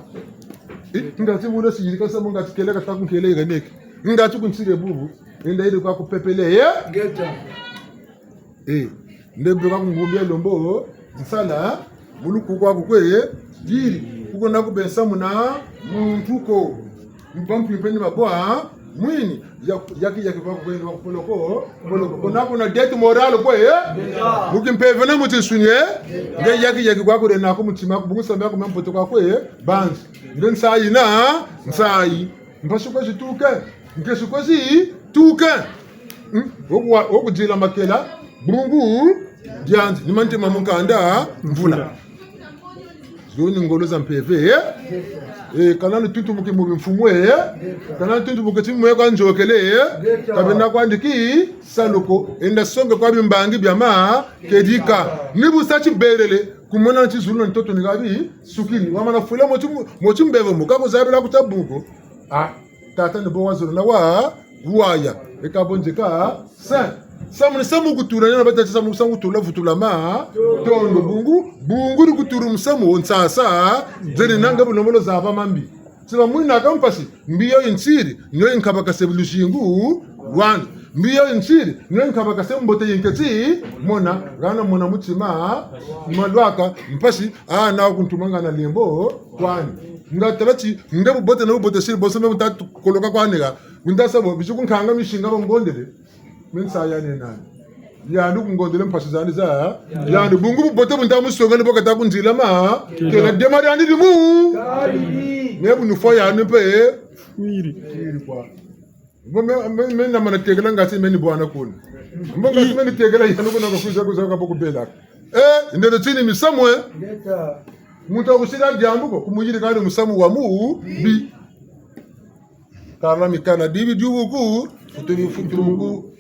Eh, ngati wuna siri kasa mo ngati kele kata ku nkele yikaneke. Ngati ku ntire bubu. Enda yiri kwa ku pepele, eh? Ngeta. Eh, ndembe kwa ku ngumbi ya lombo, nsala, mulu kuku kwa kukwe, diri, kuko na kubesa muna muntu ko. Mpampu mpeni mabwa, mwini, ya-, yaki, yaki kwa kukwe, kwa kupoloko, poloko. Kona kuna dette morale kwe, eh? Mu kimpeve na mu tinsuni, eh? Nge yaki, yaki kwa kule na ku mutima, ku bungu sambe kwa mpoto kwa kwe, eh? Banzi. Nge nsayi na, nsayi. Mpasi kwa zituke. Nkesi kwesi tuke. Hmm? Oku wa-, oku dila makela, bungu diandi, ni mantima mu nkanda mvula. Zo ni ngolo za mpeve, eh? Eh, kana ni tuntumuki mu bimfumu, eh? Kana ni tuntumuki ti mwe kwa nzokele, eh? Ka bena kwandi tisalu ko, enda songe kwa bimbangi bia makedika. Ni bu sa tibelele, kumona ti zulu na ntoto ni kabi sukiri. Wamana fwila mo ti mu-, mo ti mbevo mo, ka kuzabila kuta bungu. Ah, tata ni bo wazolo na wa, waya. Eka bo nzeka, sa. Samu ni samu kutula, nina batati samu, samu kutula, vutula ma, tondo bungu, bungu ni kutula musamu, wo nsasa, zeni nanga bulombolo zaba mambi. Tiba mwina ka mpasi, mbi yo yi nsiri, ni yo yi nkabakase luzingu lwani. Mbi yo yi nsiri, ni yo yi nkabakase mbote yi nketi mona, hana mona mutima, malwaka, mpasi, ah, na kuntuma ngana lembo, kwani. Nga tala ti, nge bubote na bubote siri, bonso mbe muta koloka kwani ha. Kunta sa bo, bizi kunkanga misinga bangondele. Me nsa yandi nani? Yandi kungondele mpasi zandi za, yandi bungu bubote bunta musonga ni bo kata kundila ma, kela dema yandi dimu. Kali. Me bu nufwa yandi mpe, eh? Wiri. Wiri kwa. Mbo me, me, me na mana tekela ngati me ni bwana kuna. Mbo ngati me ni tekela yandi kuna kwa kwiza, kwiza kwa boku bela. Eh, ndele tini misamu, eh? Ngeta. Muntu wa kusila diambu ko, kumuyiri kani musamu wa mubi. Kana mikana dibi diubuku, futu bifutuku.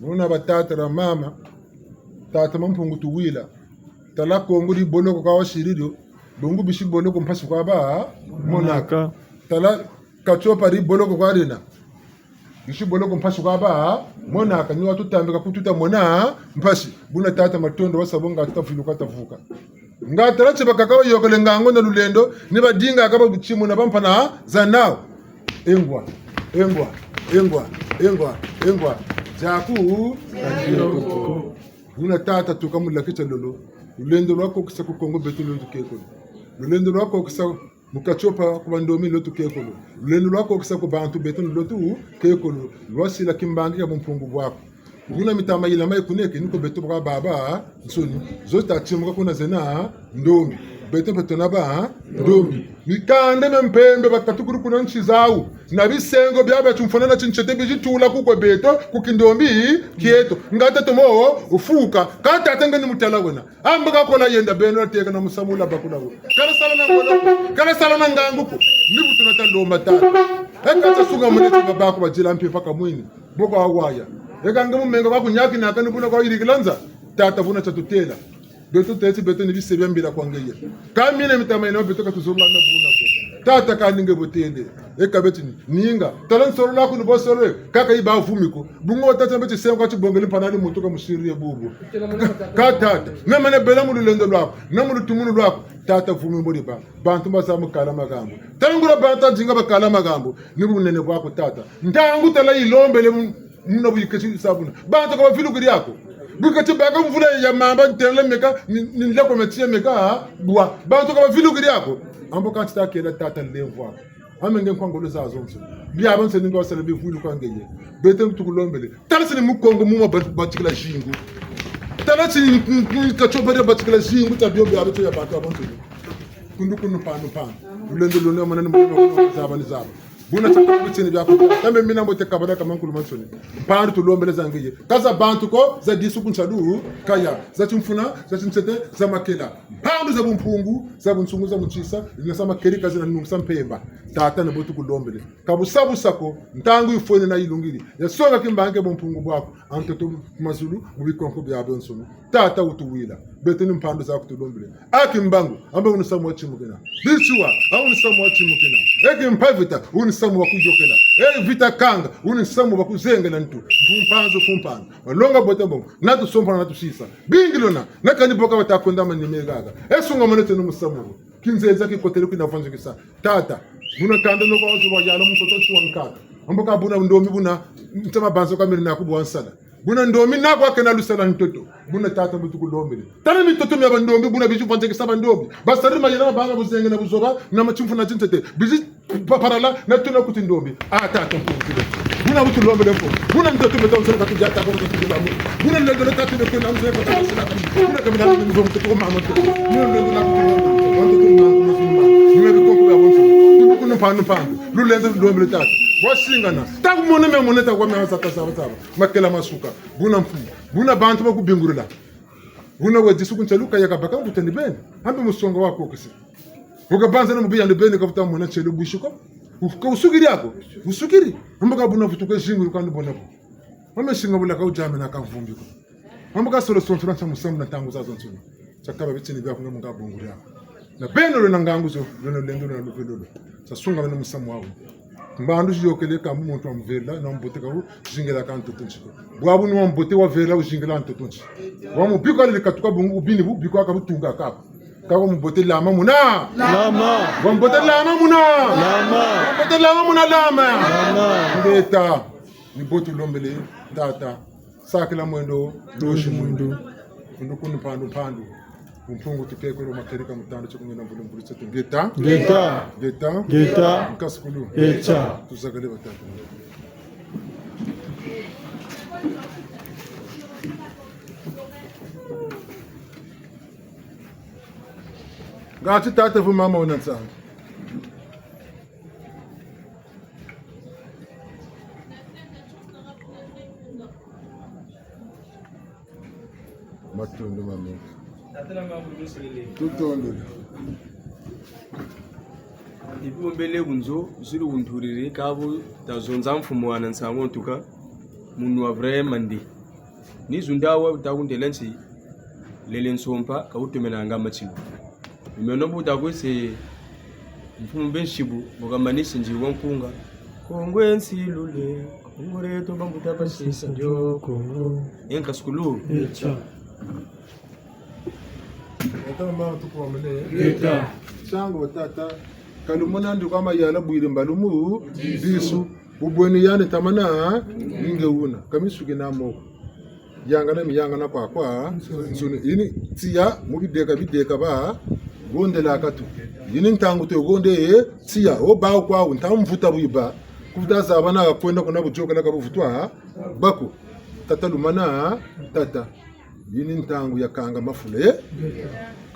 Muna batata na mama, tata Mampungu tuwila. Tala Kongo di boloko kwa wasiri dio, bungu bisi boloko mpasi kwa ba monaka. Tala Katiopa di boloko kwa dina, bisi boloko mpasi kwa ba monaka. Ni watutambika kututa mona mpasi. Buna tata matondo wasa bo nga tuta viluka tavuka. Nga tala ti bakaka bayokele ngangu na lulendo, ni badinga ka babutimuna bampana za nawu. Engwa, engwa, engwa, engwa, engwa. Diaku, buna tata tuka mu laki tia lolo. Lulendo lwa kokisa ku Kongo beto ni lo tukekolo. Lulendo lwa kokisa mu Katiopa ku bandombi ni lo tukekolo. Lulendo lwa kokisa ku bantu beto ni lo tukekolo. Lwasila kimbangi kia bumpungu bwaku. Kuna mitama yilama yikuneke, ni ko beto baka babansoni. Zo tatimuka kuna zena ndombi. Beto mpe twena bandombi. Mikanda mia mpembe bakatukulu kuna nsi zawu. Na bisengo bia bia timfwana na tintete bizitula kuko beto, ku kindombi kieto. Nga tatomo ufuka. Ka tata nge ni mutala wena. Amba kakola yenda beno na teka na musamu wula bakula wo. Kala sala na ngolo ko, kala sala na ngangu ko. Ni bu tuna ta lomba tata. E ka ta sunga mune ti babaku badila mpimpa kamwini. Boko awaya. E ka nge mu menga kwa kunyaki na kani buna kwa yirikila nza. Tata buna tia tutela. Beto teti beto ni bise bia mbila kwa ngeye. Ka mina mitama yina beto ka tuzololo na buna ko. Tata kani nge botele. E ka beti ni, ninga. Tala nsolo lwaku ni bo solo, kaka yi bavumi ko. Bungu tata beti sengo ka tibongele mpana ni muntu ka musiri ye bubu. Ka tata. Meme na bela mu lulendo lwaku, na mu lutumunu lwaku. Tata vumi mboli ba. Bantu baza mu kala magambo. Tala nguria bantu dinga bakala magambo. Ni bunene bwaku tata. Ntangu tala yilombele mu Muna bu yiketi sa buna. Bantu ka bavilukiri ako. Bu yiketi baka mvula ya mamba ntele meka, ni, ni nleko meti ya meka, bwa. Bantu ka bavilukiri ako. Ambo kansi ta kela tata lemvwa. Ame nge nkwa ngolo za zonso. Bia banse ni nga wasala bivuilu kwa ngeye. Beto tukulombele. Tala si ni Mukongo muma ba-, batikila zingu. Tala si ni, ni, ni Katiopa dia batikila zingu, ta bio bia beto ya bantu abanso. Kundu kunu panu panu. Lulendo luna mana ni mwana zaba ni zaba. Buna tia kutini bia kuta. Tambe mina mbote kabana kama nkulu mansoni. Mpandu tulombele za ngeye. Ka za bantu ko, za disu ku nsadu, kaya. Za timfuna, za tintete, za makela. Mpandu za bumpungu, za bunsungu, za muntisa, zina sa makeri ka zina nungu sa mpemba. Tata na bo tukulombele. Ka busa busa ko, ntangu yifwene na yilungiri. Yasonga kimbangi bumpungu bwaku. A ntoto ku mazulu, mu bikonko bia biansoni. Tata wutuwila. Beto ni mpandu za kutulombele. A Kimbangu, ambe wuni musamu wa timukina. Bisiwa, a wuni musamu wa timukina. E Kimpa Vita, wuni musamu wa kuyokela. E Vita Kanga, wuni musamu wa kuzengela ntu. Fu mpanzu, fu mpanzu. Malonga bote mbongo. Na tusompana, na tusisa. Bingilona, na kani boka bata kwenda manima gaga. E sungamane teno musamu. Kinzenza kikotele kwina vanzukisa. Tata, buna kanda no kwa wazo wa yala mutoto nsi wa nkaka. Ambo ka buna ndombi buna ntama banzo kamere na kubwa nsala. Buna ndombi na kwa kena lusala ntoto. Buna tata mbo tukulombele. Tala mitoto mia bandombi, buna bizi vanzukisa bandombi. Basari mayela mabanga buzenge na buzoba, na matimfu na tintete. Bizi paparala, na tuna kuti ndombi. A tata mpunzi. Buna butulombele mpo. Buna ndoto meta msela kati ya tako meta kati ya. Buna ndoto na tatu de kuna msela kati ya. Buna kamila ni mzongo kwa mama to. Buna ndoto na kutu. Ndoto na kutu. Buna bikoko ya bonso. Kuna pano pano. Lulendo lulombele tata. Wasingana. Taku mona me mona taku me zata zaba zaba. Makela masuka. Buna mfumu. Buna bantu bakubingurila. Buna wedisu kunteluka ya kabaka mbuta ni beni. Ambe musonga wa kokisi. Wukabanza na mubi yandi beni kavuta mona ntielo bwisi ko. Uka usukiri ako. Usukiri. Ambo ka buna vutuka zingulu kandi bona ko. Mame singa bula ka wujame na kamvumbi ko. Ambo ka solo sonso na nsa musamu na ntangu zazansoni. Tiakaba bitini bia kuna munga bunguri ako. Na beno lwena ngangu zo, lwena lulendo, lwena luvelo lo. Sa sunga beno musamu wawu. Mbandu ziyokele kambu muntu wa mvela, na mbote ka wuzingila ka ntoto nsi ko. Bwabu ni wa mbote wa vela wuzingila ntoto nsi. Wa mubi ko ali katuka bungu bini bu, bi ko aka butunga kako. Ka wa mbote lama muna. Lama. Wa mbote lama muna. Lama. Wa mbote lama muna lama. Lama. Ngeta. Ni bo tulombele, tata. Sakila mwendo, dosi mwendo. Kundu kunu mpandu mpandu. Mpungu tukekolo makerika mutanda tio kumina mvulu mvulu tsetu. Ngeta. Ngeta. Ngeta. Ngeta. Nkasukulu. Ngeta. Tuzakale batata. Ngati tata vo mama wena nsangu. Matondo mamingi. Tutondele. Ibi bombele ku nzo, ziri kunturiri, kabu tazonza mfumu wana nsangu ntuka, munu wa vraiment ndi. Ni zunda wa wuta kuntela nti, lele nsompa, ka wutomenanga matilu. Meno bu takwese mfumu be nsibu, bu kamanisi nzi wa nkunga. Kongo e nsilule, Kongo dieto bambuta basisa dio Kongo. E nkasukulu. Etia. Eta mama tukwamene. Eta. Nsangu tata, ka lumona ndi kwa mayala bwiri mbalumu, disu. Bubweni yandi tamana, ni nge wuna, ka misuki na moko. Yangana mi yangana kwakwa, nsuni yini tiya, mu bideka bideka ba, gondelaka tu. Yini ntangu tu gonde, tiya, wo bawu kwawu, nta mvuta bwiba, kuvuta zaba na kwenda kuna buyôkela ka buvutwa, bako, tata lumana, tata. Yini ntangu ya kanga mafula, eh?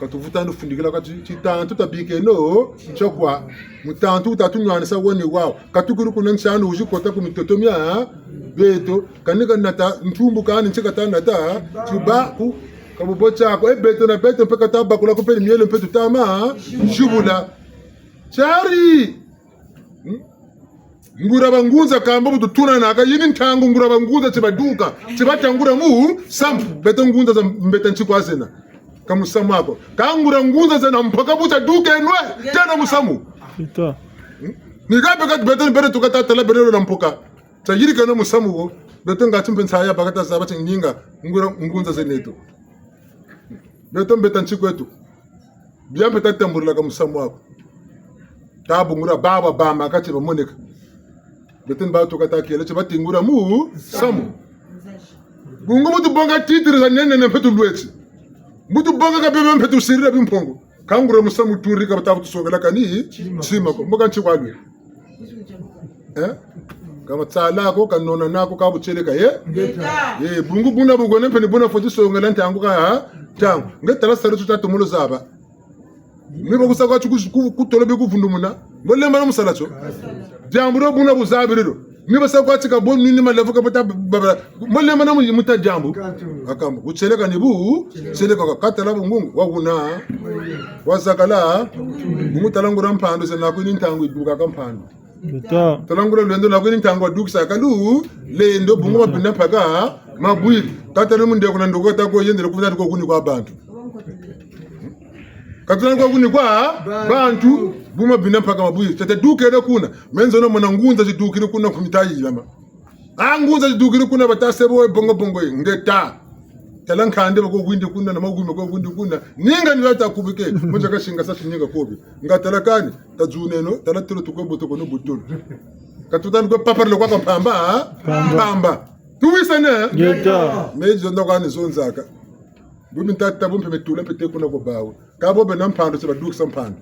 Ka tuvuta ndu fundikila ka ti, titantu tabikeno, tiokwa. Mutantu wuta tunwanisa woni wawu. Ka tukiri kuna nsi anu wuzi kota ku mitoto mia beto. Kani kanata ntumbu kani nti kata nata, tiba ku, ka bubo tiako. E beto na beto mpe kata bakula ku mpe ni mielo mpe tutama, zibula. Tiari! Hmm? Nguria bangunza kamba bu tutunanaka, yini ntangu nguria bangunza ti baduka, ti batangula musamu, beto ngunza za mbeta nti kwa zena. Ka musamu ako. Ka nguria ngunza zena mpaka bu taduka enwe, tena musamu. Ita. Hmm? Ni ka beka beto, beto tuka tatala beno na mpoka. Tayirikeno musamu wo, beto ngati mpe nsaya baka tazaba ti ninga, nguria ngunza zeneto. Beto mbeta nti kweto. Bia mpe tatambulaka musamu waku. Tabungula baba bama kati bamoneka. Beto ni batu kata kele ti batingula musamu. Bungu mu tubonga titre za nene ne mpe tulweti. Mu tubonga ka bebe mpe tusirila bimpongo. Ka nguria musamu turi ka bata kutusongela kani tima ko. Mbo ka nti kwa lwe. Eh? Ka matsala ko, ka nona nako, ka butieleka, eh? Ngeta. Eh, bungu buna bugone mpe ni buna fweti songela ntangu ka, ha? Ntangu. Nge tala salu tuta tumolo zaba. Mi bakusa kwa ti ku, ku, ku tolo bi kuvundumuna. Mbo lemba na musala tio. Diambu dio buna buzabiriro. Mi basa kwa ti ka bo nini malavu ka bata babala. Mbo lemba na mu, muta diambu. Akambo. Butieleka ni bu, tieleka ka katala bungungu. Wa kuna. Wa zakala. Bungu tala nguria mpandu zena kuni ntangu iduka ka mpandu. Ngeta. Tala nguria lulendo na kuni ntangu wadukisa ka lulendo bungu mapina mpaka mabwiri. Katala mu ndeko na ndoko kata ko yendele kuvuna ko kuni kwa bantu. Ka tuna kwa kuni kwa bantu, buma bina mpaka mabwiri. Tata dukele kuna. Me nzolo mona ngunza zidukiri kuna ku mita yilama. A ngunza zidukiri kuna bata sebo we bongo bongo ye. Ngeta. Tala nkande bako kwindi kuna na magumi bako kwindi kuna. Ninga ni lata kubike. Munza kasinga sa sininga kobe. Nga tala kani. Tazuneno. Tala tolo tukwe botoko no butolo. Ka tutani kwe paparila kwa ka mpamba, ha? Mpamba. Mpamba. Tuwisane? Ngeta. Me zonza kwani zonzaka. Bumi ntata bumpe me tula mpe te kuna kwa bawu. Ka bo bena mpandu, se badukisa mpandu.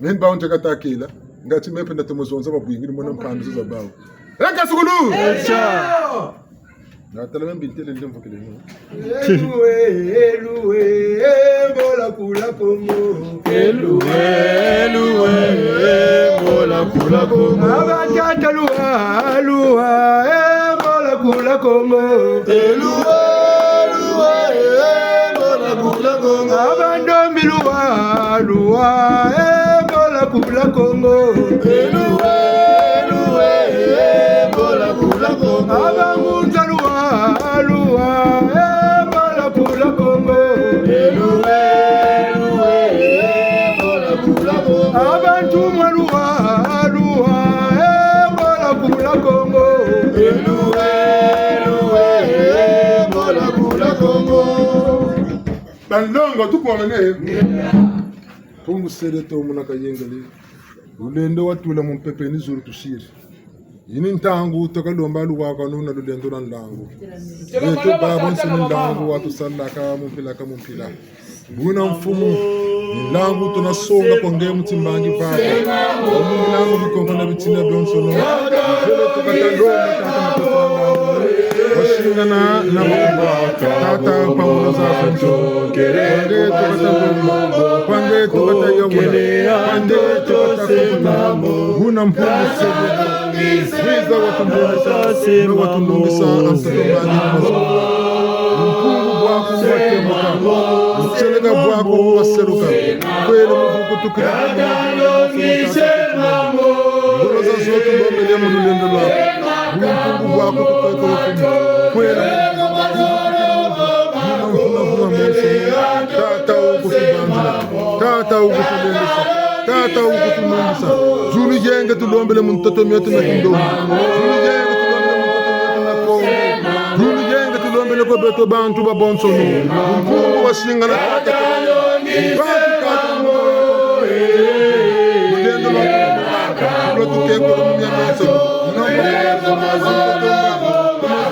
Me ni bawu nte kata kela, ngati me mpe natomo zonza babwingi, ni mona mpandu za bawu. Eka sukulu! Echa! Natala me mbintele nde mvokele no. Eluwe, eluwe, e mbola kula Kongo. Eluwe, eluwe, e mbola kula Kongo. Abatata luwa, luwa, e mbola kula Kongo. Eluwa, luwa, e mbola kula Kongo. Abandombi luwa, luwa, e mbola kula Kongo. Eluwa, luwa, e mbola kula Kongo. Abangunza luwa, luwa, e mbola kula Kongo. Eluwa, luwa, e mbola kula Kongo. Abantumwa luwa, luwa, e mbola kula Kongo. Eluwe, eluwe, e mbola kula Kongo. Banlongo, tukwamene. Mpungu sele to muna kayengele. Lulendo watula mu mpepe ni zulu tusiri. Yi ni ntangu tukalomba luwakanu na lulendo lwa nlangu. Beto babonso ni nlangu watusalaka mu mpila ka mu mpila. Buna mfumu, ni nlangu tunasonga kwa nge mu timbangi vava. Mu nlangu bikonko na bitina bionsono. Mvele tukata lomba tata na tata na nlangu. Wasingana na mvumba, tata mpambulo za zonso. Kwa nge tukata lomba, kwa nge tukata yawula, kwa nge tukata kumbula. Buna mfumu sebe. Wiza watulungisa, na watulungisa, a ntoto mbangi na mazu. Mpungu bwaku watemuka, mutseleka bwaku waseluka. Kwele mu bukutukila. Ngolo zazo tulombele mu lulendo lwaku. Mpungu bwaku tukwekele kumu. Kwele mu bukutukila. Muna mfuna mfuna monso. Tata wukutubanzila. Tata wukutulendesa. Tata wukutulendesa. Zulu yenge tulombele mu ntoto mieto mia kindombe. Zulu yenge tulombele mu ntoto mieto mia Kongo. Zulu yenge tulombele kwa beto bantu babonsono. Mpungu wasingana tata. Bantu tata. Lulendo lwa, lwa tukeko mu mia mieto.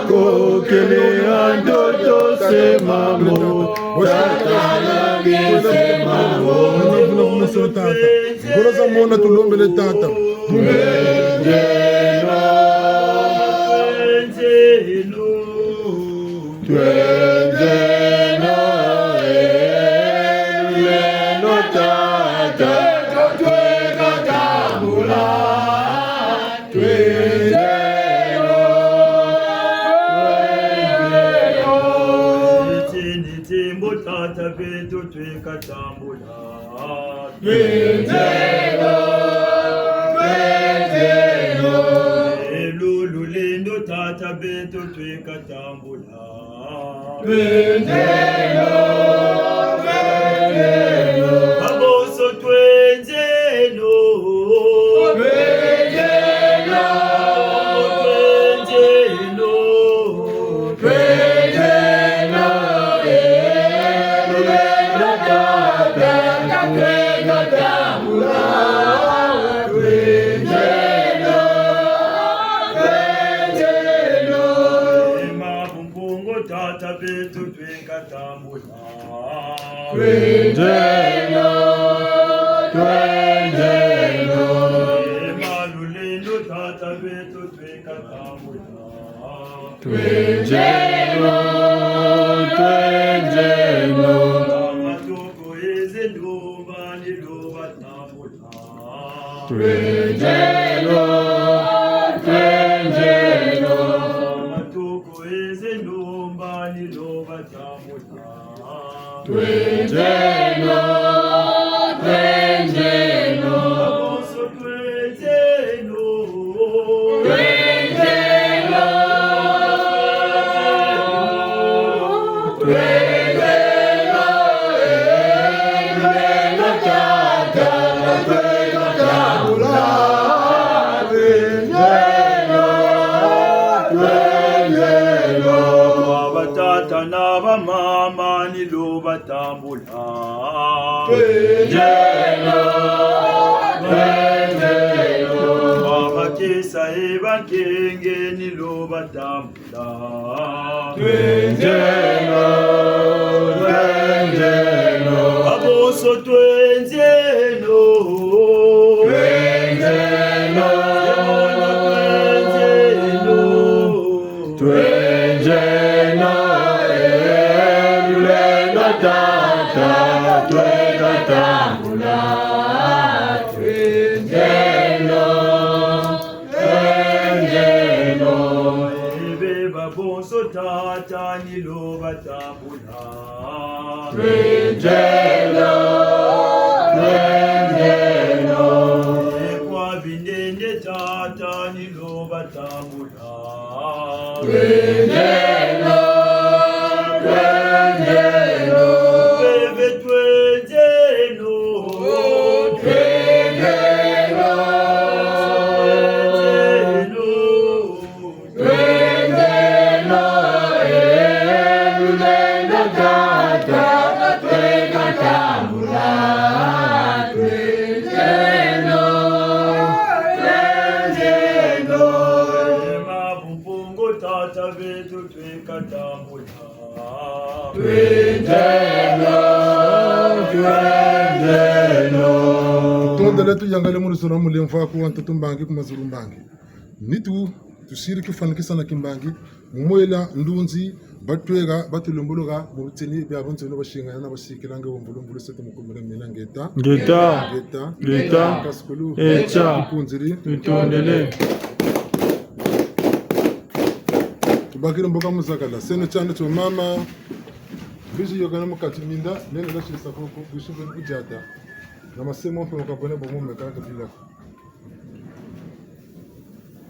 Kokele a ntoto se mamo. Ngolo za mona tulombele tata. Twenzeno, eh, lulendo tata. Twendeno, twendeno. Tini timbo tata beto tweka tambula. Twendeno, twendeno. Elu lulendo tata beto tweka tambula. Twendeno, twendeno. Babonso twendeno. Twendeno. Twendeno. Twendeno, eh, twendeno, tata, twendeno, tambula. Twendeno, twendeno. Ema bumpungu tata beto tweka tambula. Twendeno, twendeno. Ema lulendo tata beto tweka tambula. Twendeno, twendeno. Matoko eze ndomba ni loba tambula. Twendeno, twendeno. Matoko eze ndomba ni loba tambula. Twendeno, twendeno. Babonso twendeno. Twendeno. Twendeno, eh, Twendeno, twendeno. Babakisa e bankenge ni lo batambula. Twendeno, twendeno. Babonso twendeno. Twendeno. Twendeno, eh, lulendo tata, tweka tambula. Twendeno, twendeno. Ebe babonso tata ni lo batambula. Twendeno, twendeno. Ekwa binene tata ni lo batambula. Twendeno, twendeno. Bebe twendeno. Twendeno. Twendeno. Twendeno, eh, lulendo tata, tweka tambula. Twendeno, twendeno. Ema bumpungu tata beto tweka tambula. Twendeno, twendeno. Tondele tuyangale mu luzolo mu lemvo aku wa ntoto mbangi ku mazulu mbangi. Nitu tusiri kifwanikisa na kimbangi, mu mwela ndunzi, batweka, batulomboloka, mu bitini bia bonzeno basingana na basikila nge wa mbulumbulu sete mukumira mina ngeta. Ngeta. Ngeta. Ngeta. Kasukulu. Echa. Nkunziri. Tutondele. Tubakiri mboka muzakala. Seno tiana tio mama. Bizi yokana mu kati minda, nene la sisa koko, bisu beni kudiata. Na masemo mpe makabone bomo meka kabila.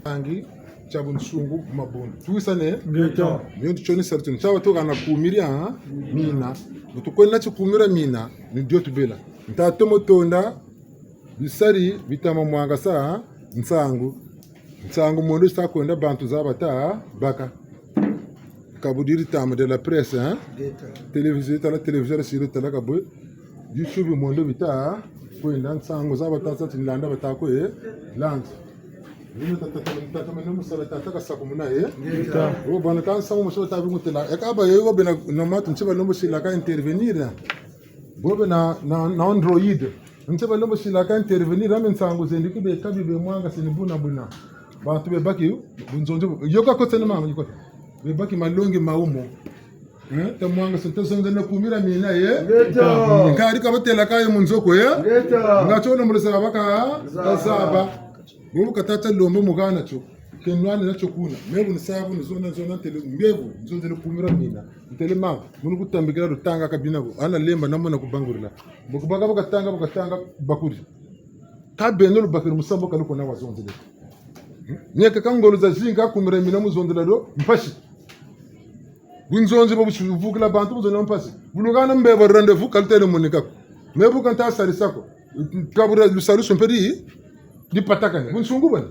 Angi, tia bunsungu, mabundu. Tuwisane? Ngeta. Nio nti tioni sari tioni. Tia batuka na kumira, ha? Mina. Mutu kwena ti kumira mina, ni dio tubela. Nta tomo tonda, bisari, bitama mwangasa, nsangu. Nsangu mondo sa kwenda bantu za bata, baka. Ka bu diri tama de la presse, hein? Ngeta. Télévision, tala télévision, siri tala ka bu. YouTube mondo bita, kwenda nsangu za bata sa ti nlanda bata kwe, eh, landa. Nino tata, tata, tata, mene musala tata ka sakumuna, eh? Ngeta. O bana ka nsangu muso tabi mutela. E ka ba yo bena, na matu nti balombo sila ka intervenir, eh? Bo bena, na, na Android. Nti balombo sila ka intervenir, ame nsangu zendi kube kabi be mwanga sini buna buna. Bantu bebaki, bunzonzi, yoka kote ni mama, yoka. Bebaki malongi maumo. Eh, ta mwanga sini, ta zonza na kumira mina, eh? Ngeta. Nkari ka batela ka ye mu nzo ko, eh? Ngeta. Nga tio na mulisa baka, zaba. Zaba. Bobu ka tata lombo mu hana tio. Ke nwana na tio kuna. Me bu ni sa bu ni zonza, zonza ntele, mbevo, nzonzele kumira mina. Ntele mama, munu kutambikila lutanga kabina bu. Ana lemba na mona kubangurila. Bo ku baka bu katanga, bu katanga, bakuri. Ka beno lubakiri musamu ka luko na wazonzele. Nyeke ka ngolo zazingi ka kumira mina mu zonzela do, mpasi. Bunzonzi bo busi buvukila bantu mu zonzela mpasi. Bu luhana mbevo rendez-vous ka lutele monika ko. Me bu ka nta sarisa ko. Kabura lusalusu mpe di, dipatakane. Bunsungu bwani.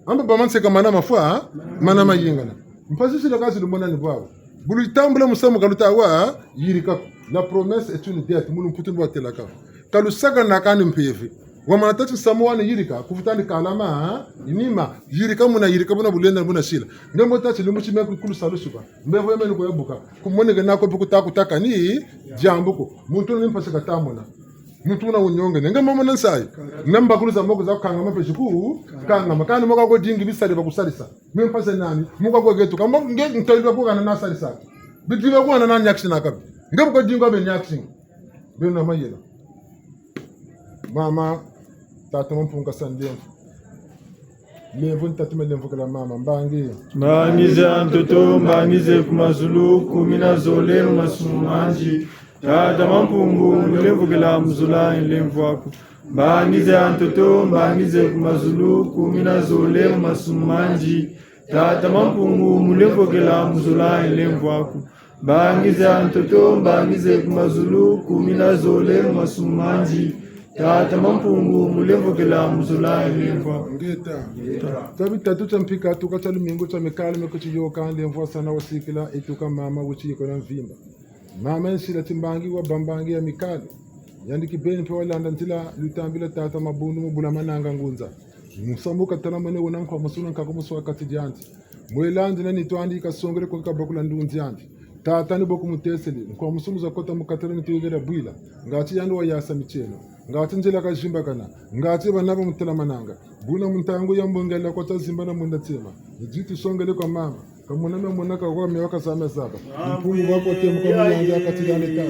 Amba ba manseka mana mafwa, mana mayingana. Mpasi sila ka si lumona ni bwabu. Bu lutambula musamu ka luta wa, yirika ko. La promesse est une dette, munu mputu ni bwa telaka. Ka lusakana kani mpeve. Wamana tâ ti musamu wani yirika, kufutani kalama, nima, yirika muna yirika buna bulenda buna sila. Nge mbo tâ ti lumbu ti me ku kulu salu suka. Mbevo ya meni ko ya buka. Kumoneke nako mpe kuta kutakani, diambu ko. Muntu ni mpasi kata mona. Muntu wuna wunyongene. Nge mbo mona nsayi. Na mbakulu za moko za kangama mpe ziku, kangama. Kani moko ko dingi bisari bakusalisa. Me mpasi nani? Moko ko getu. Ka mbo nge ntoilwa ko kana na salisa. Bidilwa ko kana na niakisi na kabi. Nge bu ko dingi be niakisi. Beno na mayela. Mama, tata Mampungu sa nlemvo. Nlemvo ni tata me lemvokela mama, mbangi. Mbangi ze ha ntoto, mbangi ze ku mazulu, kumi na zole mu masumu mandi. Tata Mampungu, mu lemvokela mu zola e nlemvo aku. Mbangi ze ha ntoto, mbangi ze ku mazulu, kumi na zole mu masumu mandi. Tata Mampungu, mu lemvokela mu zola e nlemvo aku. Mbangi ze ha ntoto, mbangi ze ku mazulu, kumi na zole mu masumu mandi. Tata Mampungu, mu lemvokela mu zola e nlemvo aku. Ngeta. Ngeta. Tia bitatu tia mpika, tuka tia lumingu tia mikale, meko tiyoka, nlemvo wasana wasikila, e tuka mama, wuti yikola mvimba. Mama nsila ti mbangi wabâ mbangi ya mikale. Yandi kibeni mpe walanda nzila, lutambila tata mabundu mu bula mananga ngunza. Musamu katelamane wena nkwamusu na nkakumusu ha kati diandi. Mwelandi na nitu andi kasongele kwa kabakula ndunzi andi. Tata ni bo kumutesele, nkwamusu mu za kota mu katala nitu yegela bwila. Ngati yandi wayasa mitieno. Ngati nzila kazimbakana. Ngati bana bamutelamananga. Buna mu ntangu ya mbongela kwa tazimbana mwenda tsema. Ni ditu songele kwa mama. Kamona me mona ka kwa me wa kazame zaba. Mpungu wa kote mu kwa muyanja kati ya leta.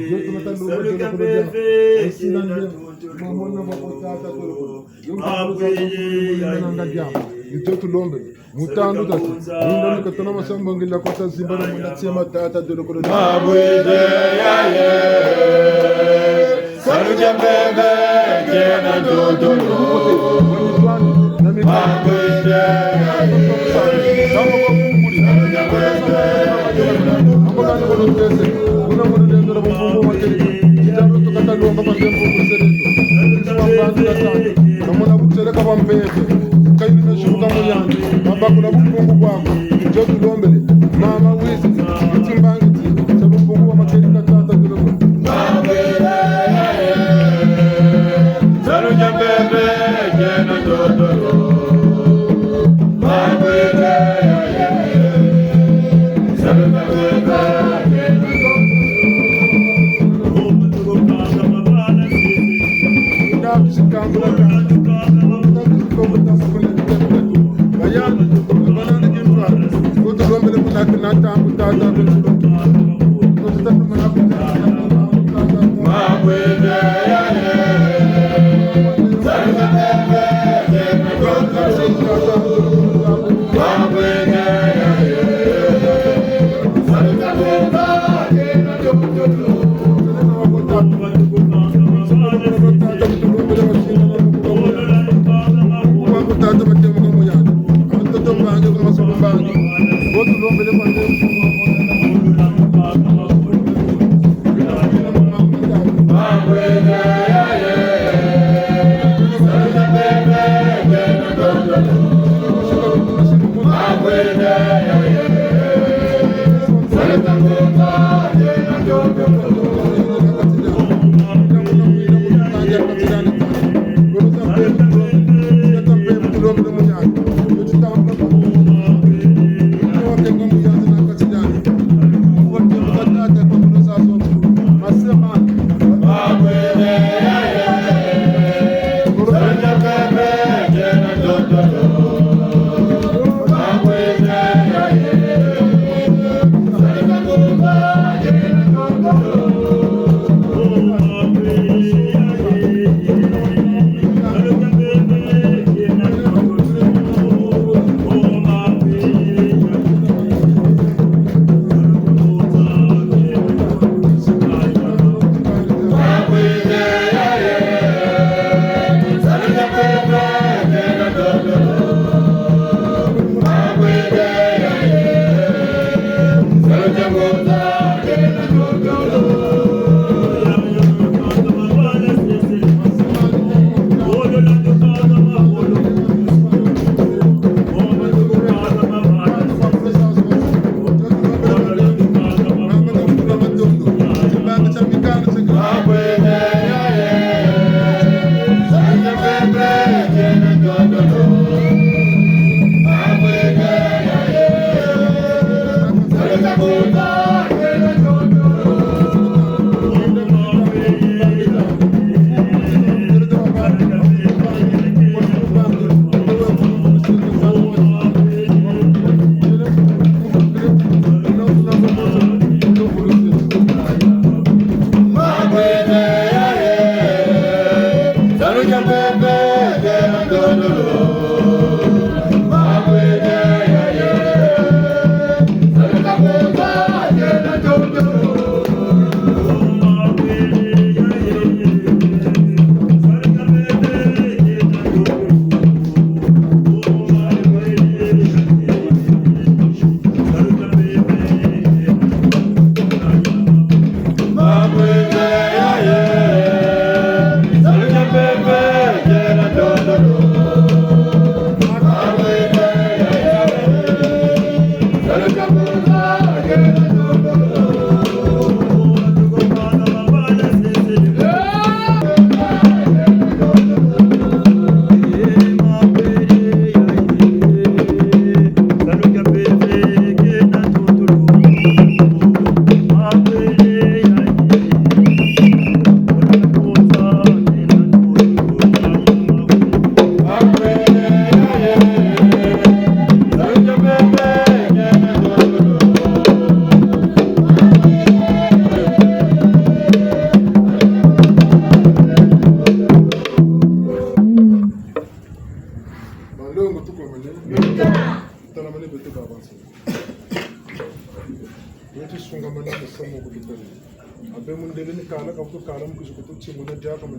Ndio tunata lumba ndio kolo dia. Asina ndio. Mamona wa kota tata kolo. Yo mpungu za kota nanga diama. Ndio tulombe. Mutandu tati. Ndio ni katona masambo ngila kwa tazimbana mwenda tsema tata ndio kolo dia. Mabwede ya ye. Salu dia mpeve, kena ndondolo. Mabwede. Kamona butseleka bwa mpeve, kayiri na zulu ka muyandi, babakula bumpungu bwaku, ndio tulombele, mama wizi, timbangi ti, sa bumpungu bwa makelika tata tulombele.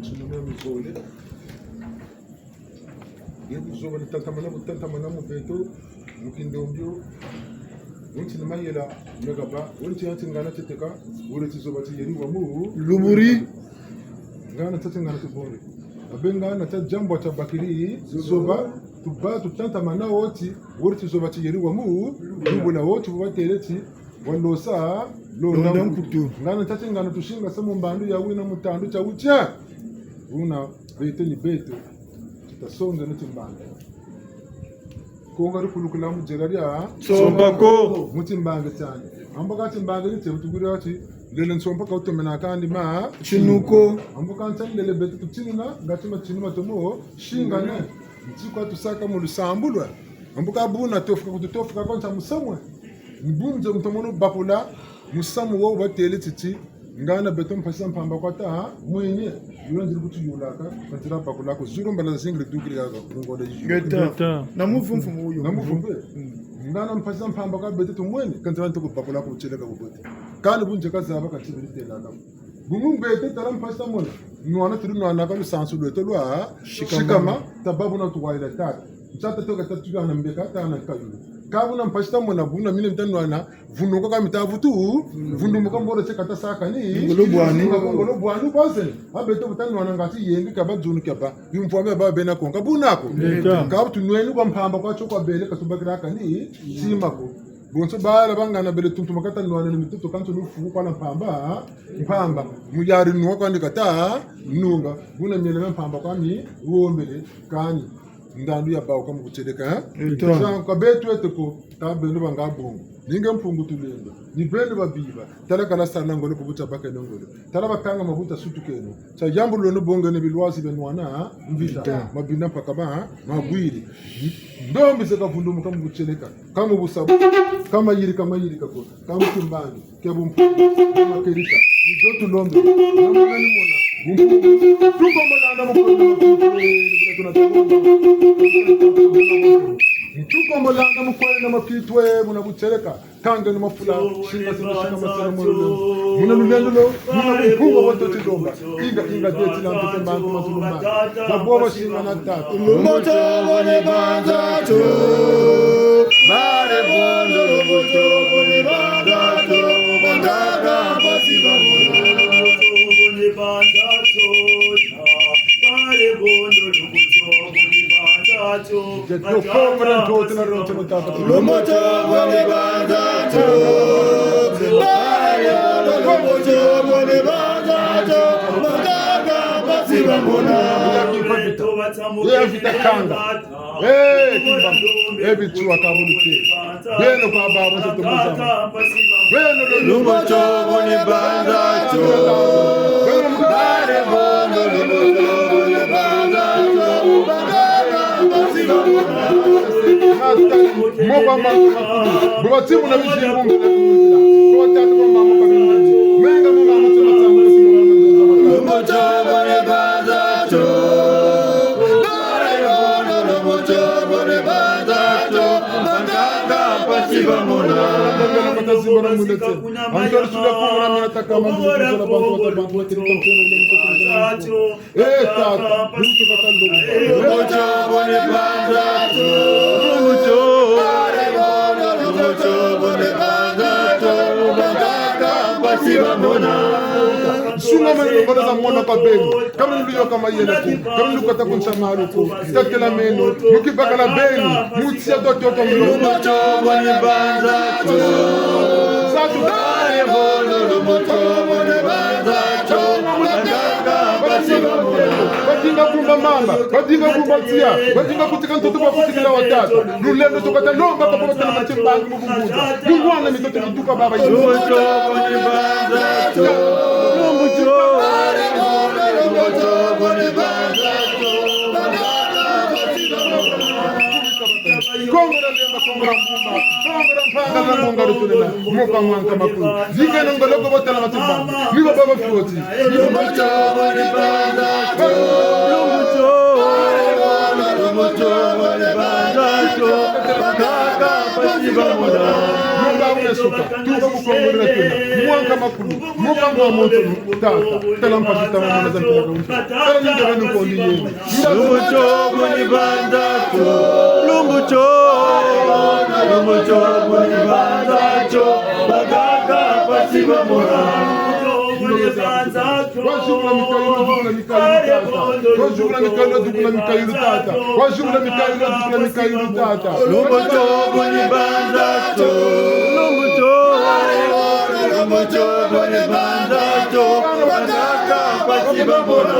Tsimuna mizole. Ye buzoba ni tatamana, bu tatamana mu beto, mu kindombio. Wonti ni mayela, megaba, wonti yanti ngana teteka, wole tizoba tiyeri wa mu. Luburi. Ngana tati ngana tubonde. Abe ngana ta diambu tia bakiri, zoba, tuba, tutatamana woti, wole tizoba tiyeri wa mu, lubula woti, bu batele ti, walosa, londa nkutu. Ngana tati ngana tusingasa mu mbandu ya wina mu tandu tia wutia. Wuna beto ni beto, tutasonga ni timbangi. Konga dikulukula mu diela dia. Somba ko. Mu timbangi tiandi. Ambo ka timbangi ni tie butuguri ati, lele nsompa ka wutomena kandi ma. Tinuko. Ambo ka ntia lele beto tutinina, ngati matinu matomo, singane. Nti kwa tusaka mu lusambulu. Ambo ka buna tofuka kutu tofuka kwa ntia musamwe. Mbunze mutomono bakula, musamu wo batele titi, ngana beto mpasi za mpamba kwa ta, mwenye, yula nziri kutuyulaka, ka nzira bakula ko, zulu mbala za zingiri dukiri ya ngolo yu. Ngeta. Ngeta. Na muvumvu mu uyu. Na muvumvu. Mm. Ngana mpasi za mpamba kwa beto tumweni, ka nzira nto kubakula ko tieleka bubote. Kani bunze kazaba ka tibiri telaka. Bungu beto tala mpasi ta mona, nwana tuli nwana ka lusansu lweto lwa, shikama, shikama, tababu na tuwaila tata. Nsata toka tatu yana mbeka, tana kayulu. Ka buna mpasi ta mona buna mina mita nwana, vunuka ka mita vutu, vundumuka mbolo tie kata saka ni. Ngolo bwani. Ngolo bwani bwaze. A beto buta nwana ngati yenge ka ba dzunu kia ba. Bimvwama bia ba bena konka buna ko. Ngeta. Ka butu nweni kwa mpamba kwa tio kwa bele ka tubakiraka ni. Sima ko. Bonso bala bangana bele tuntuma kata nwana ni mitutu kantu lufu kwa na mpamba. Mpamba. Muyari nwa kwa ni kata nunga. Buna miela mia mpamba kwa mi, wombele, kani. Ndandu ya bawu ka mu kutieleka, hein? Eto. Sa kwa beto ete ko, ka beno banga bongo. Ni nge Mpungu Tulendo. Ni beno babiba. Tala kala sana ngolo ku buta bakeno ngolo. Tala bakanga mabuta sutukeno. Sa yambulweno bongeno bilwazi bia nwana, mvita. Mvita. Mabina mpaka ba, mabwiri. Ndombi ze ka vundumuka mu kutieleka. Ka mu busabu. Ka mayirika, mayirika ko. Ka mu timbangi, kia bumpungu, kia makerika. Ni zo tulombe. Na mwana ni mona. Bumpungu. Tukombolana mu kwena makitwe, buna tuna tukombo. Tukombolana mu kwena makitwe, buna butieleka. Kangeno mafula, singa, singa, singa, masala mu lulendo. Muna lulendo lo, muna bumpungu wa toti lomba. Inga, inga, deti na mpete mbandu mazulu mbandu. Babwa basinga na tata. Lumbu tio boni banza tio. Bare bondo lumbu tio boni banza tio. Banganga mpasi bamona. Lumbu tio boni banza tio. Bare bondo lumbu tio boni banza tio. Nge toko mwana ntoto na ronto na tata. Lumbu tio boni banza tio. Bare bondo lumbu tio boni banza tio. Banganga mpasi bamona. Ye mvita kanga. Eh, kimba. Eh, bitswa ka bulu te. Beno kwa babo se tumuza. Beno lo lumbu tio boni banza tio. Bare bondo lumbu tio boni banza tio. Banganga mpasi bamona. Mo ba ma. Bo bati muna bizingu. Bo batatu ba mama kwa bizingu. Menga mo mama tio matanga. Lumbu tio boni banza tio. Bare bondo lumbu tio boni banza tio. Banganga mpasi bamona. Banganga mpasi bamona. Antori sula kumura mina takama. Eh, tata, lumbu tio boni banza tio. Lumbu tio. Lumbu tio boni banza tio. Banganga mpasi bamona. Nsunga mene ngolo za mona kwa beni. Kama ni luyoka mayela ko. Kama ni lukata ku nsa malu ko. Tatela meno. Mu kibakala beni. Mu tia to to to mlo. Lumbu tio boni banza tio. Sa tu. Lumbu tio boni banza tio. Banganga mpasi bamona. Badinga kumba mamba. Badinga kumba tia. Badinga kutika ntoto ba kutikila wa tata. Lulendo tukata lomba ka bo batela matimbangi mu bunguza. Mu mwana mitoto mituka baba. Lumbu tio boni banza tio. Lumbu tio. Kongo dia Lemba, Kongo dia Mbumba, Kongo dia Mpanga na Kongo dia Tulena, muka mwanka makulu. Yikeno ngolo ko botala matuba. Ni baba fioti. Lumbu tio boni banza tio. Lumbu tio. Lumbu tio boni banza tio. Banganga mpasi bamona. Suka, tuka ku Kongo dia twena, mwanka makulu, muka mwa muntu, tata, tala mpasi tama mwana za mpila kwa muntu. Tala ninga benu kondi yeni. Lumbu tio buni banza tio, lumbu tio, lumbu tio buni banza tio, bakaka mpasi bamona. Wazibula mikayulu, zibula mikayulu, tata. Wazibula mikayulu, zibula mikayulu, tata. Wazibula mikayulu, zibula mikayulu, tata. Lumbu tio buni banza tio. Lumbu tio. Lumbu tio buni banza tio. Bakaka mpasi bamona.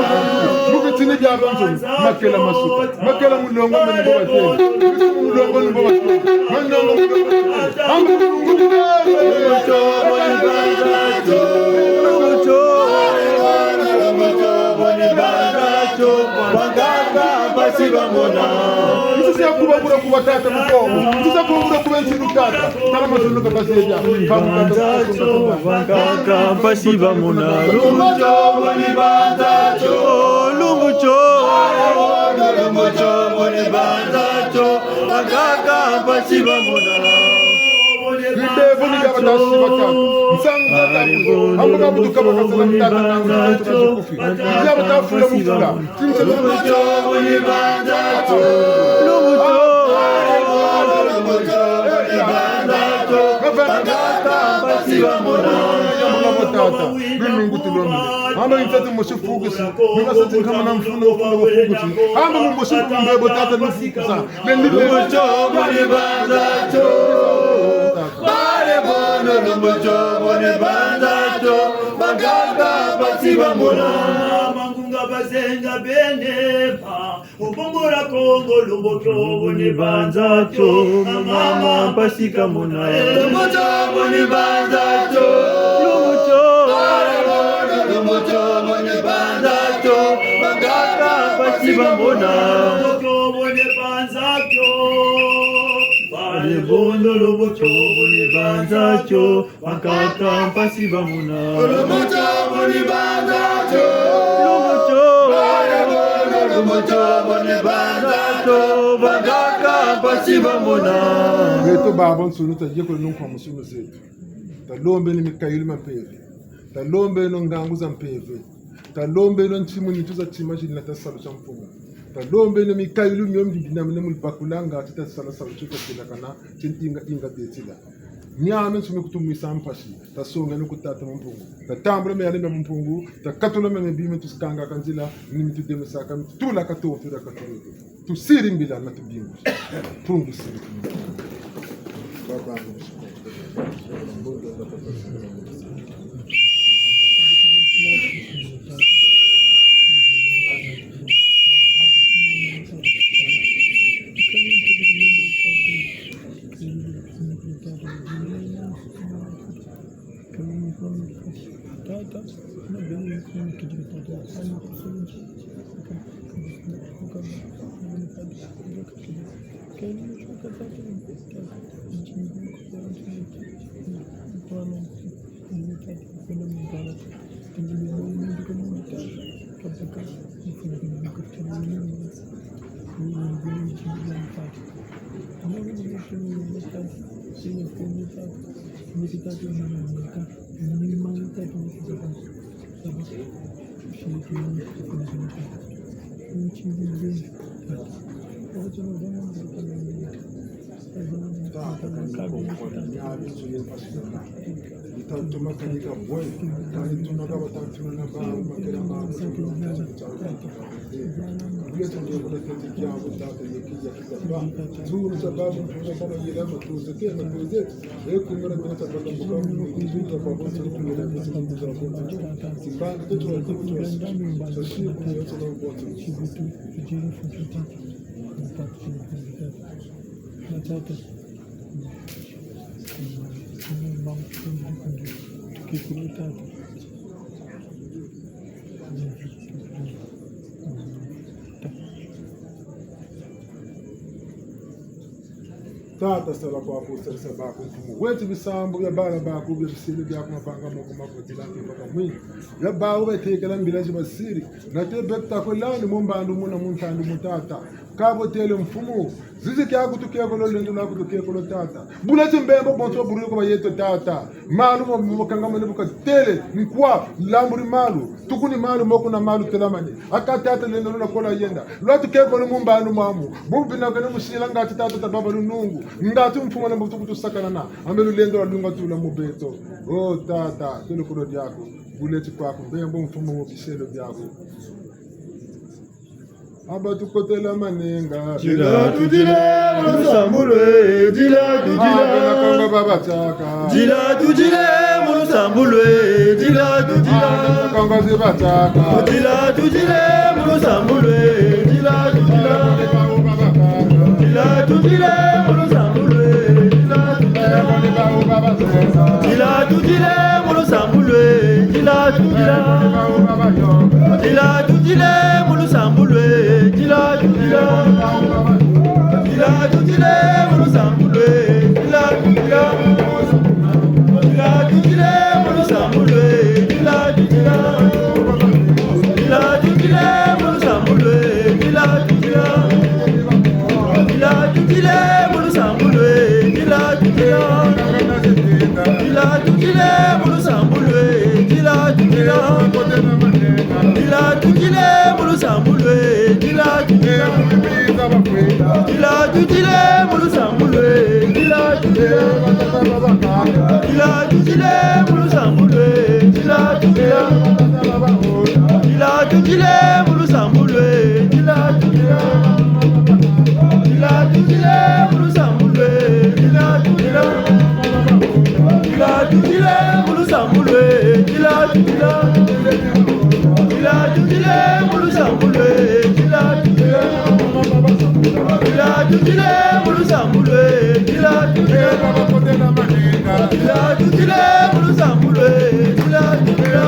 Mu bitini bia bantu, makela masuka. Makela mulongo meni bo batele. Mulongo ni bo batele. Mulongo ni bo batele. Amba mulongo ni bo batele. Nsisi ya kubabula kuba tata mu Kongo. Nsisi ya kubabula kuba nsi lu tata. Tala mazulu ka bazedia. Bakaka mpasi bamona. Lumbu tio buni banza tio. Lumbu tio. Lumbu tio buni banza tio. Bakaka mpasi bamona. Bibevo ni bia batasi batatu. Nsangu za tabu. Ambu ka butuka bakasala mutata na mutata na zikufi. Bia batafula mufula. Lumbu tio buni banza tio. Lumbu tio. Lumbu tio buni banza tio. Bakaka mpasi bamona. Tata, binungu tulombe. Hamba nsatu mosi fukusi. Ni basatu nkama na mfunu, mfunu fukusi. Hamba mu mosi mbe bo tata ni fukusa. Lumbu tio buni banza tio. Bale bono lumbu tio buni banza tio. Bakaka mpasi bamona. Mangunga bazenga bene pa. Mu Bungu dia Kongo lumbu tio buni banza tio. Mama mpasi kamona. Lumbu tio buni banza tio. Lumbu tio. Bale bono lumbu tio buni banza tio. Bakaka mpasi bamona. Lumbu tio buni banza tio. Bale bono lumbu tio buni banza tio. Bakaka mpasi bamona. Lumbu tio buni banza tio. Lumbu tio. Bale bono lumbu tio buni banza tio. Bakaka mpasi bamona. Beto babansoni tayekolo nunku musunu zeto. Talombeno mikayulu mia mpeve. Talombeno ngangu za mpeve. Talombeno ntima, nitu za ntima zina ta salu tia Mpungu. Talombeno mikayulu mio mbi binamene mu bakula ngatu ta sala salu tio ta telakana, ti inga inga betila. Miamiansoni mi kutumwisa mpasi, tasongeno ku tata Mpungu. Tatambula miamiansoni mia Mpungu, takatula miamiansoni mi tusikangaka nzila, ni mi tudemisaka, mi tutulaka tonto dia katuleke. Tusiri mbila na tubingu. Mpungu siri. Tata, sala kwaku, salisa baku, Mfumu. Weti bisambu bia bala baku, bia bisele biaku, mavanga moko mavotela, mpaka mwini. Bia bawu batekela mbila zi basiri. Nate beto takwelani mu mbandu muna, mu ntandu mu, Tata. Kabo tele Mfumu, Zizi kiaku tukekolo, lulendo lwaku tukekolo, Tata. Bula ti mbembo bonso buri ko ba yeto, Tata. Malu mo, mo kangamane bu katêle, nkwa, lamburi malu, tukuni malu, moko na malu, telamani. Aka, Tata, lulendo luna kola yenda. Lwa tukekolo mu mbandu mwamu. Bubu bina kene musila ngati, Tata, tababa lunungu. Ngati mfumu na mbutu kutusakanana. Ambe lulendo lwa lunga tula mu beto. O, Tata, tele kolo diaku. Buleti kwaku, mbembo mfumu mu biselo biaku. Aba tukotela manenga. Dila tudila, mu lusambulu e, dila tudila. Bana Kongo babataka. Dila tudila, mu lusambulu e, dila tudila. Bana Kongo zibataka. Dila tudila, mu lusambulu e, dila tudila. Dila tudila, mu lusambulu e, dila tudila. Dila tudila, mu lusambulu e, dila tudila. Dila tudila, mu lusambulu e, dila tudila. Dila tudila, mu lusambulu e, dila tudila. Dila tudila, mu lusambulu e, dila tudila. Dila tudila, mu lusambulu e, dila tudila. Dila tudila, mu lusambulu e, dila tudila. Dila tudila, mu lusambulu e, dila tudila. Dila tudila, mu lusambulu e, dila tudila. Dila tudila, mu lusambulu e, dila tudila. Dila tudila, mu lusambulu e, dila tudila. Dila tudila, mu lusambulu e, dila tudila. Dila tudila, mu lusambulu e, dila tudila.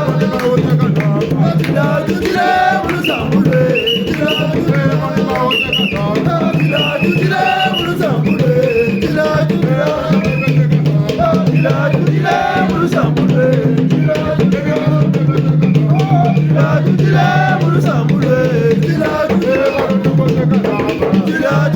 Dila tudila, mu lusambulu e, dila tudila. Dila tudila, mu lusambulu e, dila tudila. Dila tudila, mu lusambulu e, dila tudila. Dila tudila,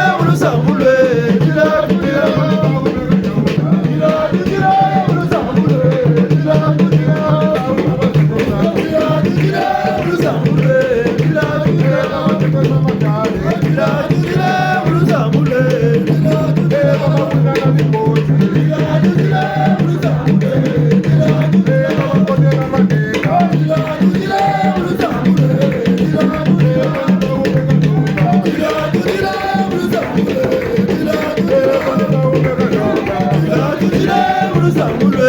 mu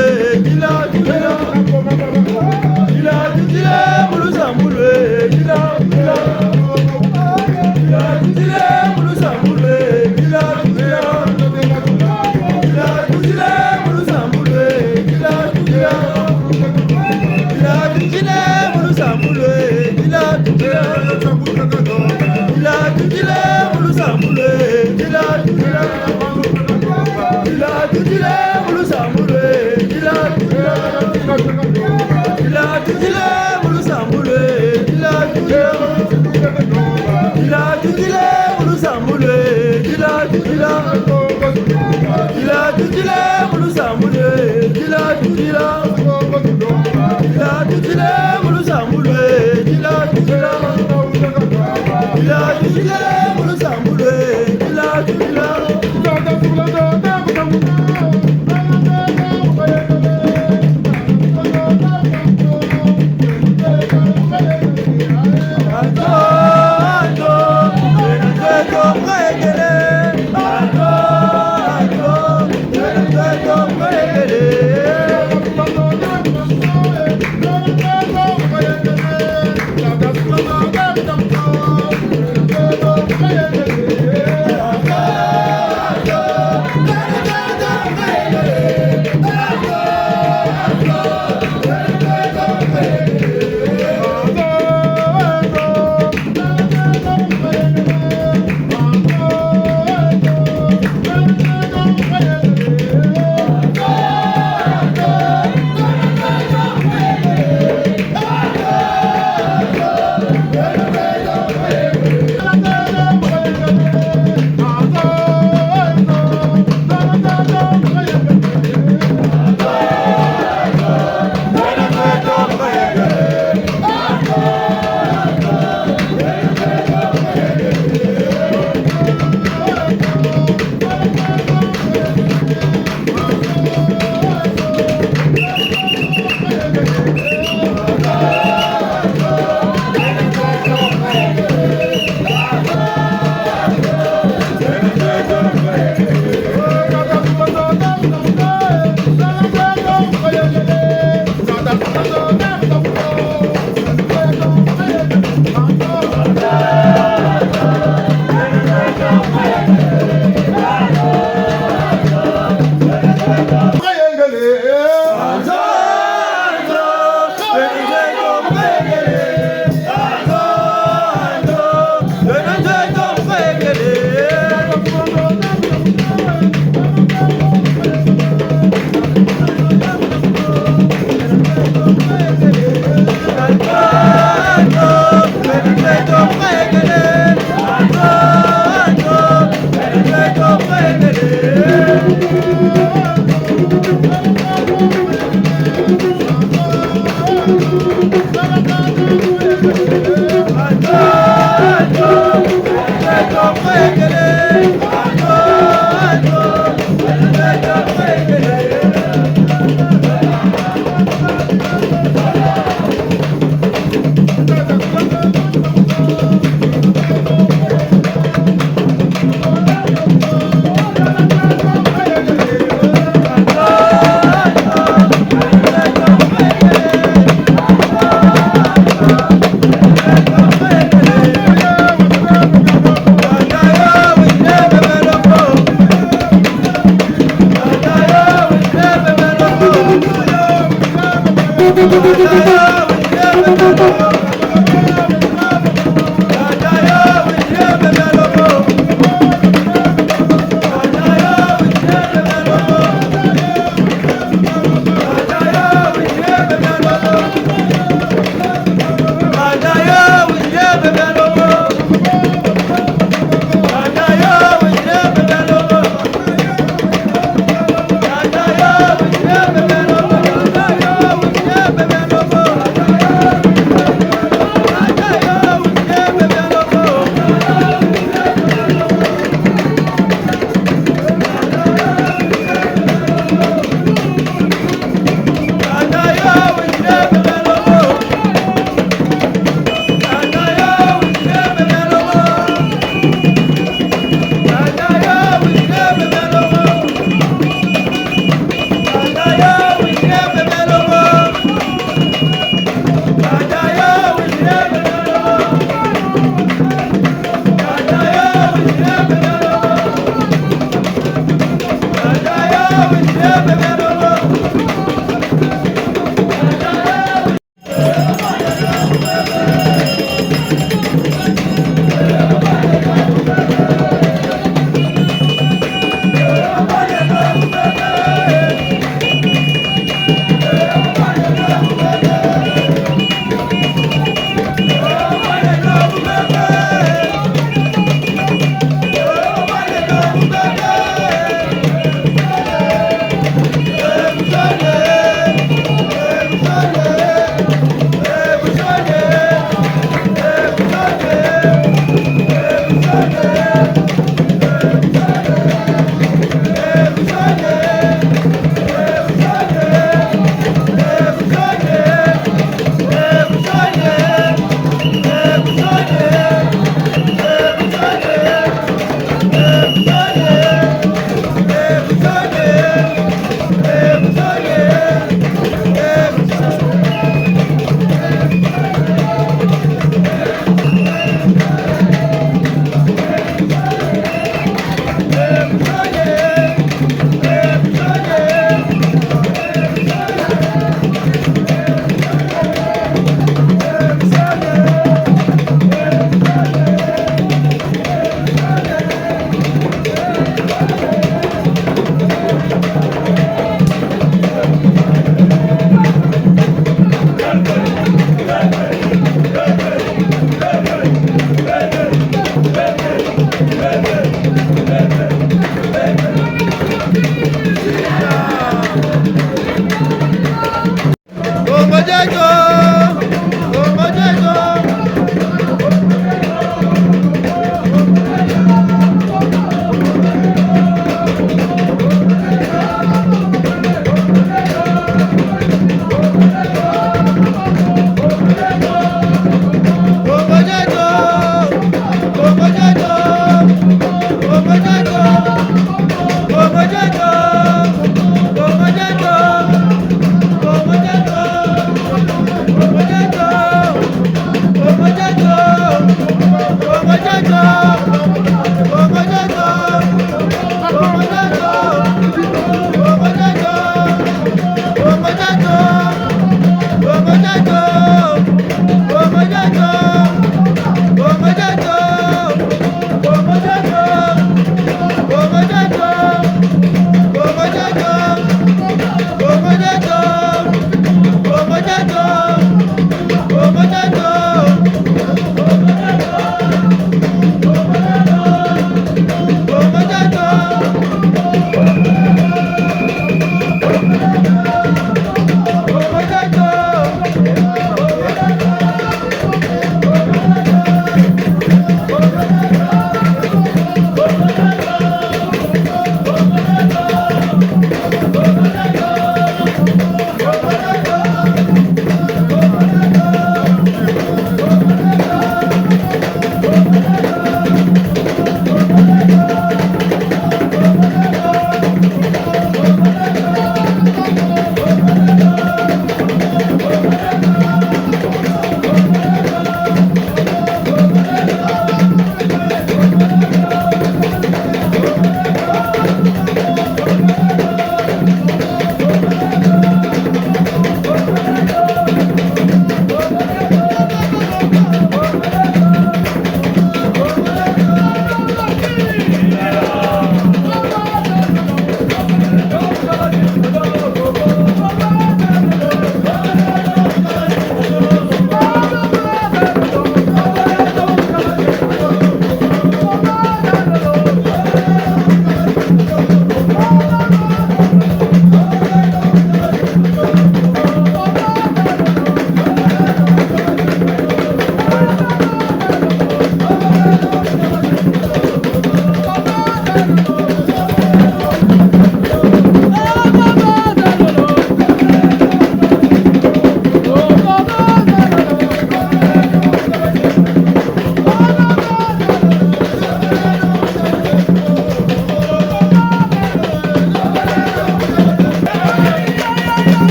lusambulu e, dila tudila. Dila tudila, mu lusambulu e, dila tudila. Dila tudila, mu lusambulu e, dila tudila. Dila tudila, mu lusambulu e, dila tudila. Dila tudila, mu lusambulu e, dila tudila. Dila tudila, mu lusambulu e, dila tudila.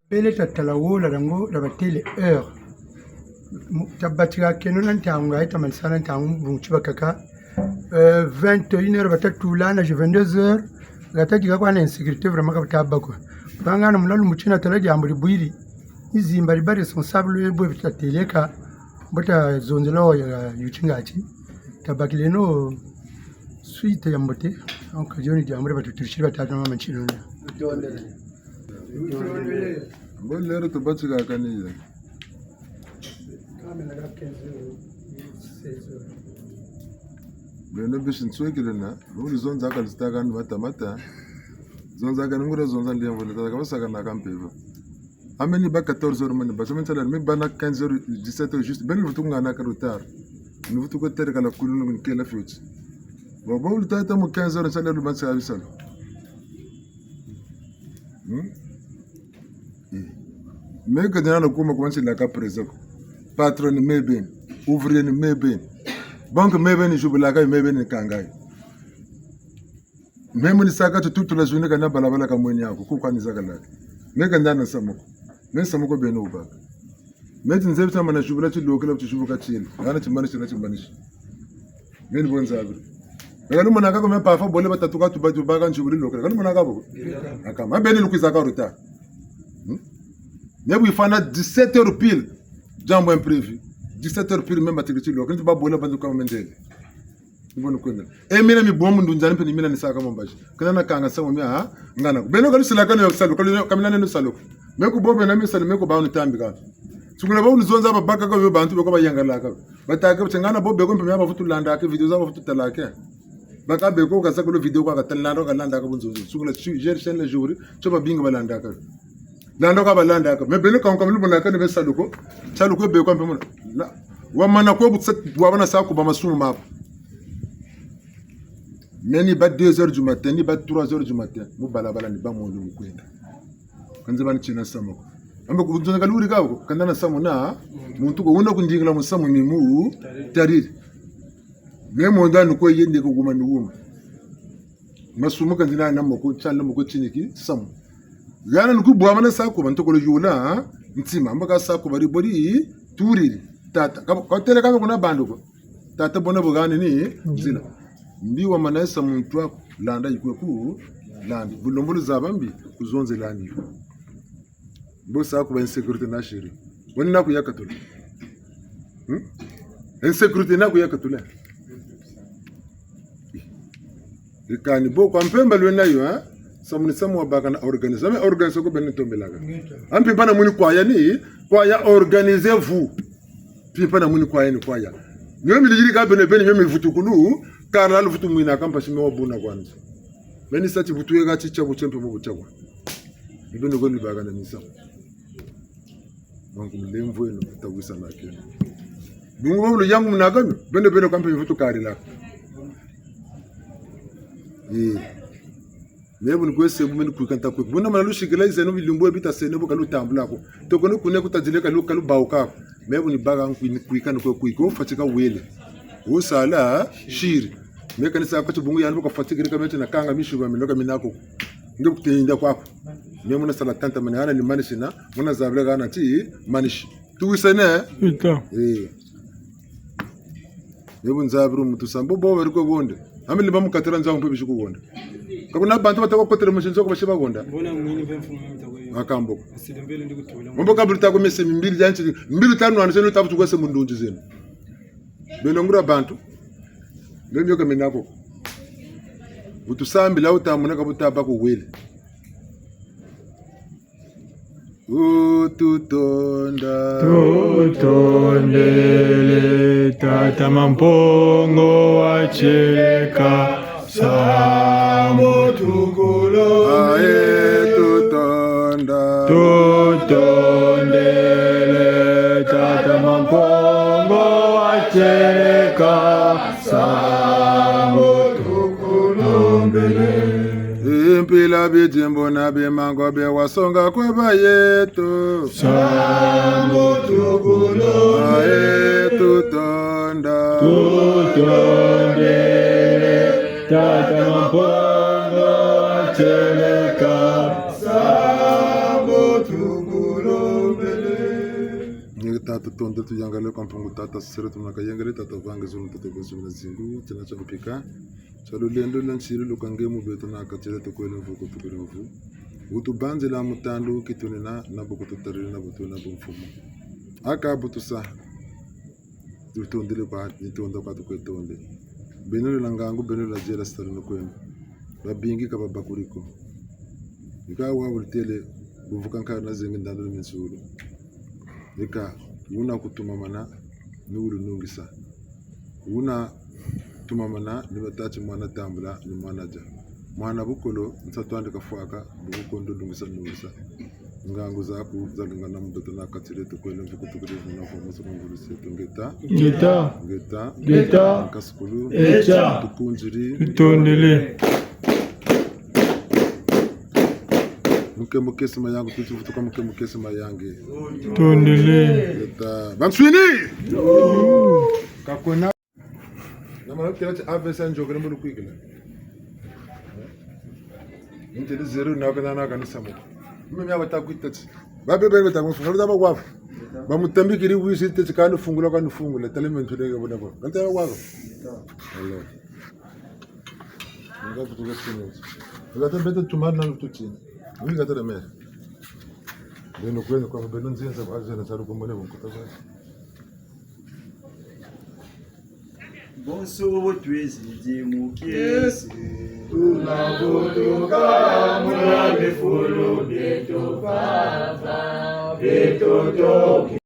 Bele tatala wo la dango la batele heure. Mu-, tabatikeno na ntangu, ayi tamanisa na ntangu, bungu ti bakaka. Euh, vingt et une heures, bata tula na je vingt-deux heures, bata dika kwa na insécurité, vraiment, ka bata bâ ko. Banga na muna lumbu tina tala diambu dibwiri. Ni zimba di ba responsable bwe bita teleka, bata zonzela wo ya yuti ngati. Tabakileno suite ya mbote, donc, yo ni diambu di bata turisiri bata tuma manchino na. Bon, l'heure tubatika kani ya. Beno bisi nswekele na, nuri zonza ka lutaka ni mata mata. Zonza ka ni nguri zonza ndiambu, ni tata ka basaka na ka mpeve. Ameni ba quatorze heures mani, ba semaine salaire, mi bâ na quinze heures, dix-sept heures juste, beno vutu ngana ka retard. Ni vutu ko tere kala kulu ni kela fioti. Bon, bon, lutata mu quinze heures, salaire lubansa ya bisalu. Hmm? Eh. Me ka dina na kuma kumansi laka présent ko. Patron ni me beni, ouvrier ni me beni. Banque me beni, jubilaka me beni kangai. Me mu ni saka ti tutula zuni kana balabala ka mweni ako, ku kwa ni zakalaka. Me ka nda na nsamu ko. Me nsamu ko beno wubaka. Me ti nzebi ti na mana zibula tilokela, ti zibuka tile. Ngana timanisi, na timanisi. Me ni bo nzabiri. Me ka lumonaka ko me parfois bole batatu ka tuba, tubaka nzibula lokela. Ka lumonaka bo ko? Aka, ma beno lukwizaka retard. Hmm? Me bu yifwana dix-sept heures pile. Diambu imprévu. Dix-sept heures pile, me mbatikiri tilokela. Nti ba bole bantu ka me ndele. Ni bo ni kwenda. E mina mi bwa mu ndunzi ani mpe ni mina ni saka mo mbazi. Kana na kanga nsamu mia, ha? Ngana. Beno ka lusilaka no salu, ka lu-, ka mina ni salu. Me ku bo bena mi salu, me ku bawu ni tambika. Sungula bawu ni zonza babaka ka yo bantu beko bayangalaka. Batâka ti ngana bo beko mpe mia bavutu landaka, vidéo za bavutu talaka. Baka beko ka sakulu vidéo kwa ka ta landa, ka landaka bunzonzi. Sungula su-, je chaîne le jour, tio babingi balandaka. Landa ka balandaka. Me beno ka nka mu lumonaka ni be salu ko. Salu ko beko mpe muna. Na, wamana ko kutsa, wabana sa kuba masumu maku. Me ni bâ deux heures du matin, ni bâ trois heures du matin. Mu balabala ni bâ mondo mu kwenda. Ka nzebi ni tina nsamu ko. Ambe ku bunzonzi ka luri ka ko, ka nda na nsamu na muntu ko, wuna kundingila mu nsamu mi mu tariri. Me mondo ni ko yende ko guma ni guma. Masumu ka nzina na moko, tiana moko tiniki nsamu. Yana ni ku bwa mana sa kuba, ntokolo yula, ha? Ntima, mbo ka sa kuba ri bo ri, turiri, tata. Ka, ka têle ka kuna bandu ko. Tata bona bugani ni nzila. Mbi wamana sa muntu aku, landa yikwe ku, landa. Bu lembolo zaba mbi, ku zonzela ni. Mbo sa kuba insécurité na chéri. Wani na ku yakatula. Hmm? Insécurité na ku yakatula. Ikani bo kwa mpemba lwena yo, ha? Nsamu ni nsamu wabaka na organisation. Ame organisation ko beno tombelaka. Ampi mpana muni kwaya ni, kwaya organisez-vous. Mpimpa na muni kwaya ni kwaya. Mio mi liyirika beno beno mio mi vutukulu, kala luvutu mwina ka mpasi mio wabuna kwanza. Meni sa ti vutu yeka ti tia bu tia mpe mu bu tia kwa. Ni beno ko ni baka na misa. Donc, mulemvo eno, tawisa na keno. Bungu bo luyangu munaka mio, beno beno ka mpe vutu kalila. Eh. Me bu ni kwe se bu me ni kwika nta kwika. Buna mana lusikila yizeno bilumbu bita seno bu ka lutambula ko. Toko ni kune kutadile ka lu-, ka lubawuka ko. Me bu ni baka nkwi-, ni kwika ni kwe kwika. Wo fatika wele. Wo sala, chéri. Me ka ni sa kati bungu yandi bu ka fatikiri ka me ti na kanga misiba mino ka mina ko. Nge bu kutenda kwaku. Me muna sala tanta mane hana ni manisi na, muna zabila hana ti manisi. Tuwisane? Ita. Eh. Ye bu nzabiri muntu sa, mbo bo beri ko bonde. Ami limba mu katela nza mpe bisi ku bonda. Ka kuna bantu bata kwa kotela mu sinzo ko basi ba bonda. Mbona mwini mpe mfumu mta kwa yo. Makambo. Asile mbele ndi kutula. Mbo ka bulu ta ko mese mbili yanti, mbili tanu ani zeno ta vutu kwa se mu ndunzi zeno. Beno nguria bantu. Beno mio ka mina ko. Bu tusambila wuta mona ka bu ta bâ ko wele. Wututonda. Tutondele Tata Mampungu wa Tieleka, sambu tukulu. Aye, tutonda. Tutondele Tata Mampungu wa Tieleka, sambu tukulombele. Mpila bidimbu na bimangu bia wasonga kwa bayeto. Sambu tukulu. Aye, tutonda. Tutondele Tata Mampungu wa Tieleka, sambu tukulombele. Nge Tata, tutonda, tuyangalele kwa Mpungu Tata, sere tumaka yengele Tata, vange zulu, Tata, kwa zulu na zingu, tina tia mpika. Tia lulendo lwa nsilu luka nge mu beto na katile tukwele mvu kutukiri mvu. Wutubanzila mutandu kitunina na bu kututariri na bu tuna bumfumu. Aka bu tusa. Tutondele kwa, ni tonda kwa tukwe tonde. Beno lwena ngangu, beno lwena diela sitalu no kwenu. Babingi ka babakuri ko. Ika wa wulitele, buvuka nkari na zengi ndandu ni minsulu. Ika, wuna kutumamana, ni wulunungisa. Wuna tumamana ni batâ ti mwana tambula ni mwana dia. Mwana bukolo, nsatu andi kafwaka, bu kukondo lungisa lungisa. Ngangu zaku zalungana mu beto na katile tukwele mvu kutukiri muna kwa musu ngulu setu ngeta. Ngeta. Ngeta. Ngeta. Nkasukulu. Etia. Tukunziri. Tutondele. Muke mukesi mayangu, tuti vutuka muke mukesi mayange. Tutondele. Ngeta. Banswini! Kakona. Na mana kela ti A V C nzokele mbulu kwikila. Ntele zéro na kana na kana samu. Mimi ya bata kwita ti. Ba bebe bata mufungula ba kwafu. Ba mutambikiri wisi teti kani fungula kani fungula. Tala me ntule bona kwa. Kata ba kwafu. Alors. Nga kutuka tsini. Nga ta beta tumana na tutsini. Nga ta mère. Beno kwenu kwa beno nzenza kwa zena salu kumbone bunkuta kwa. Bonso bo twezi di mu kiese. Tunabutuka muna bifulu bieto, Papa, bieto toki.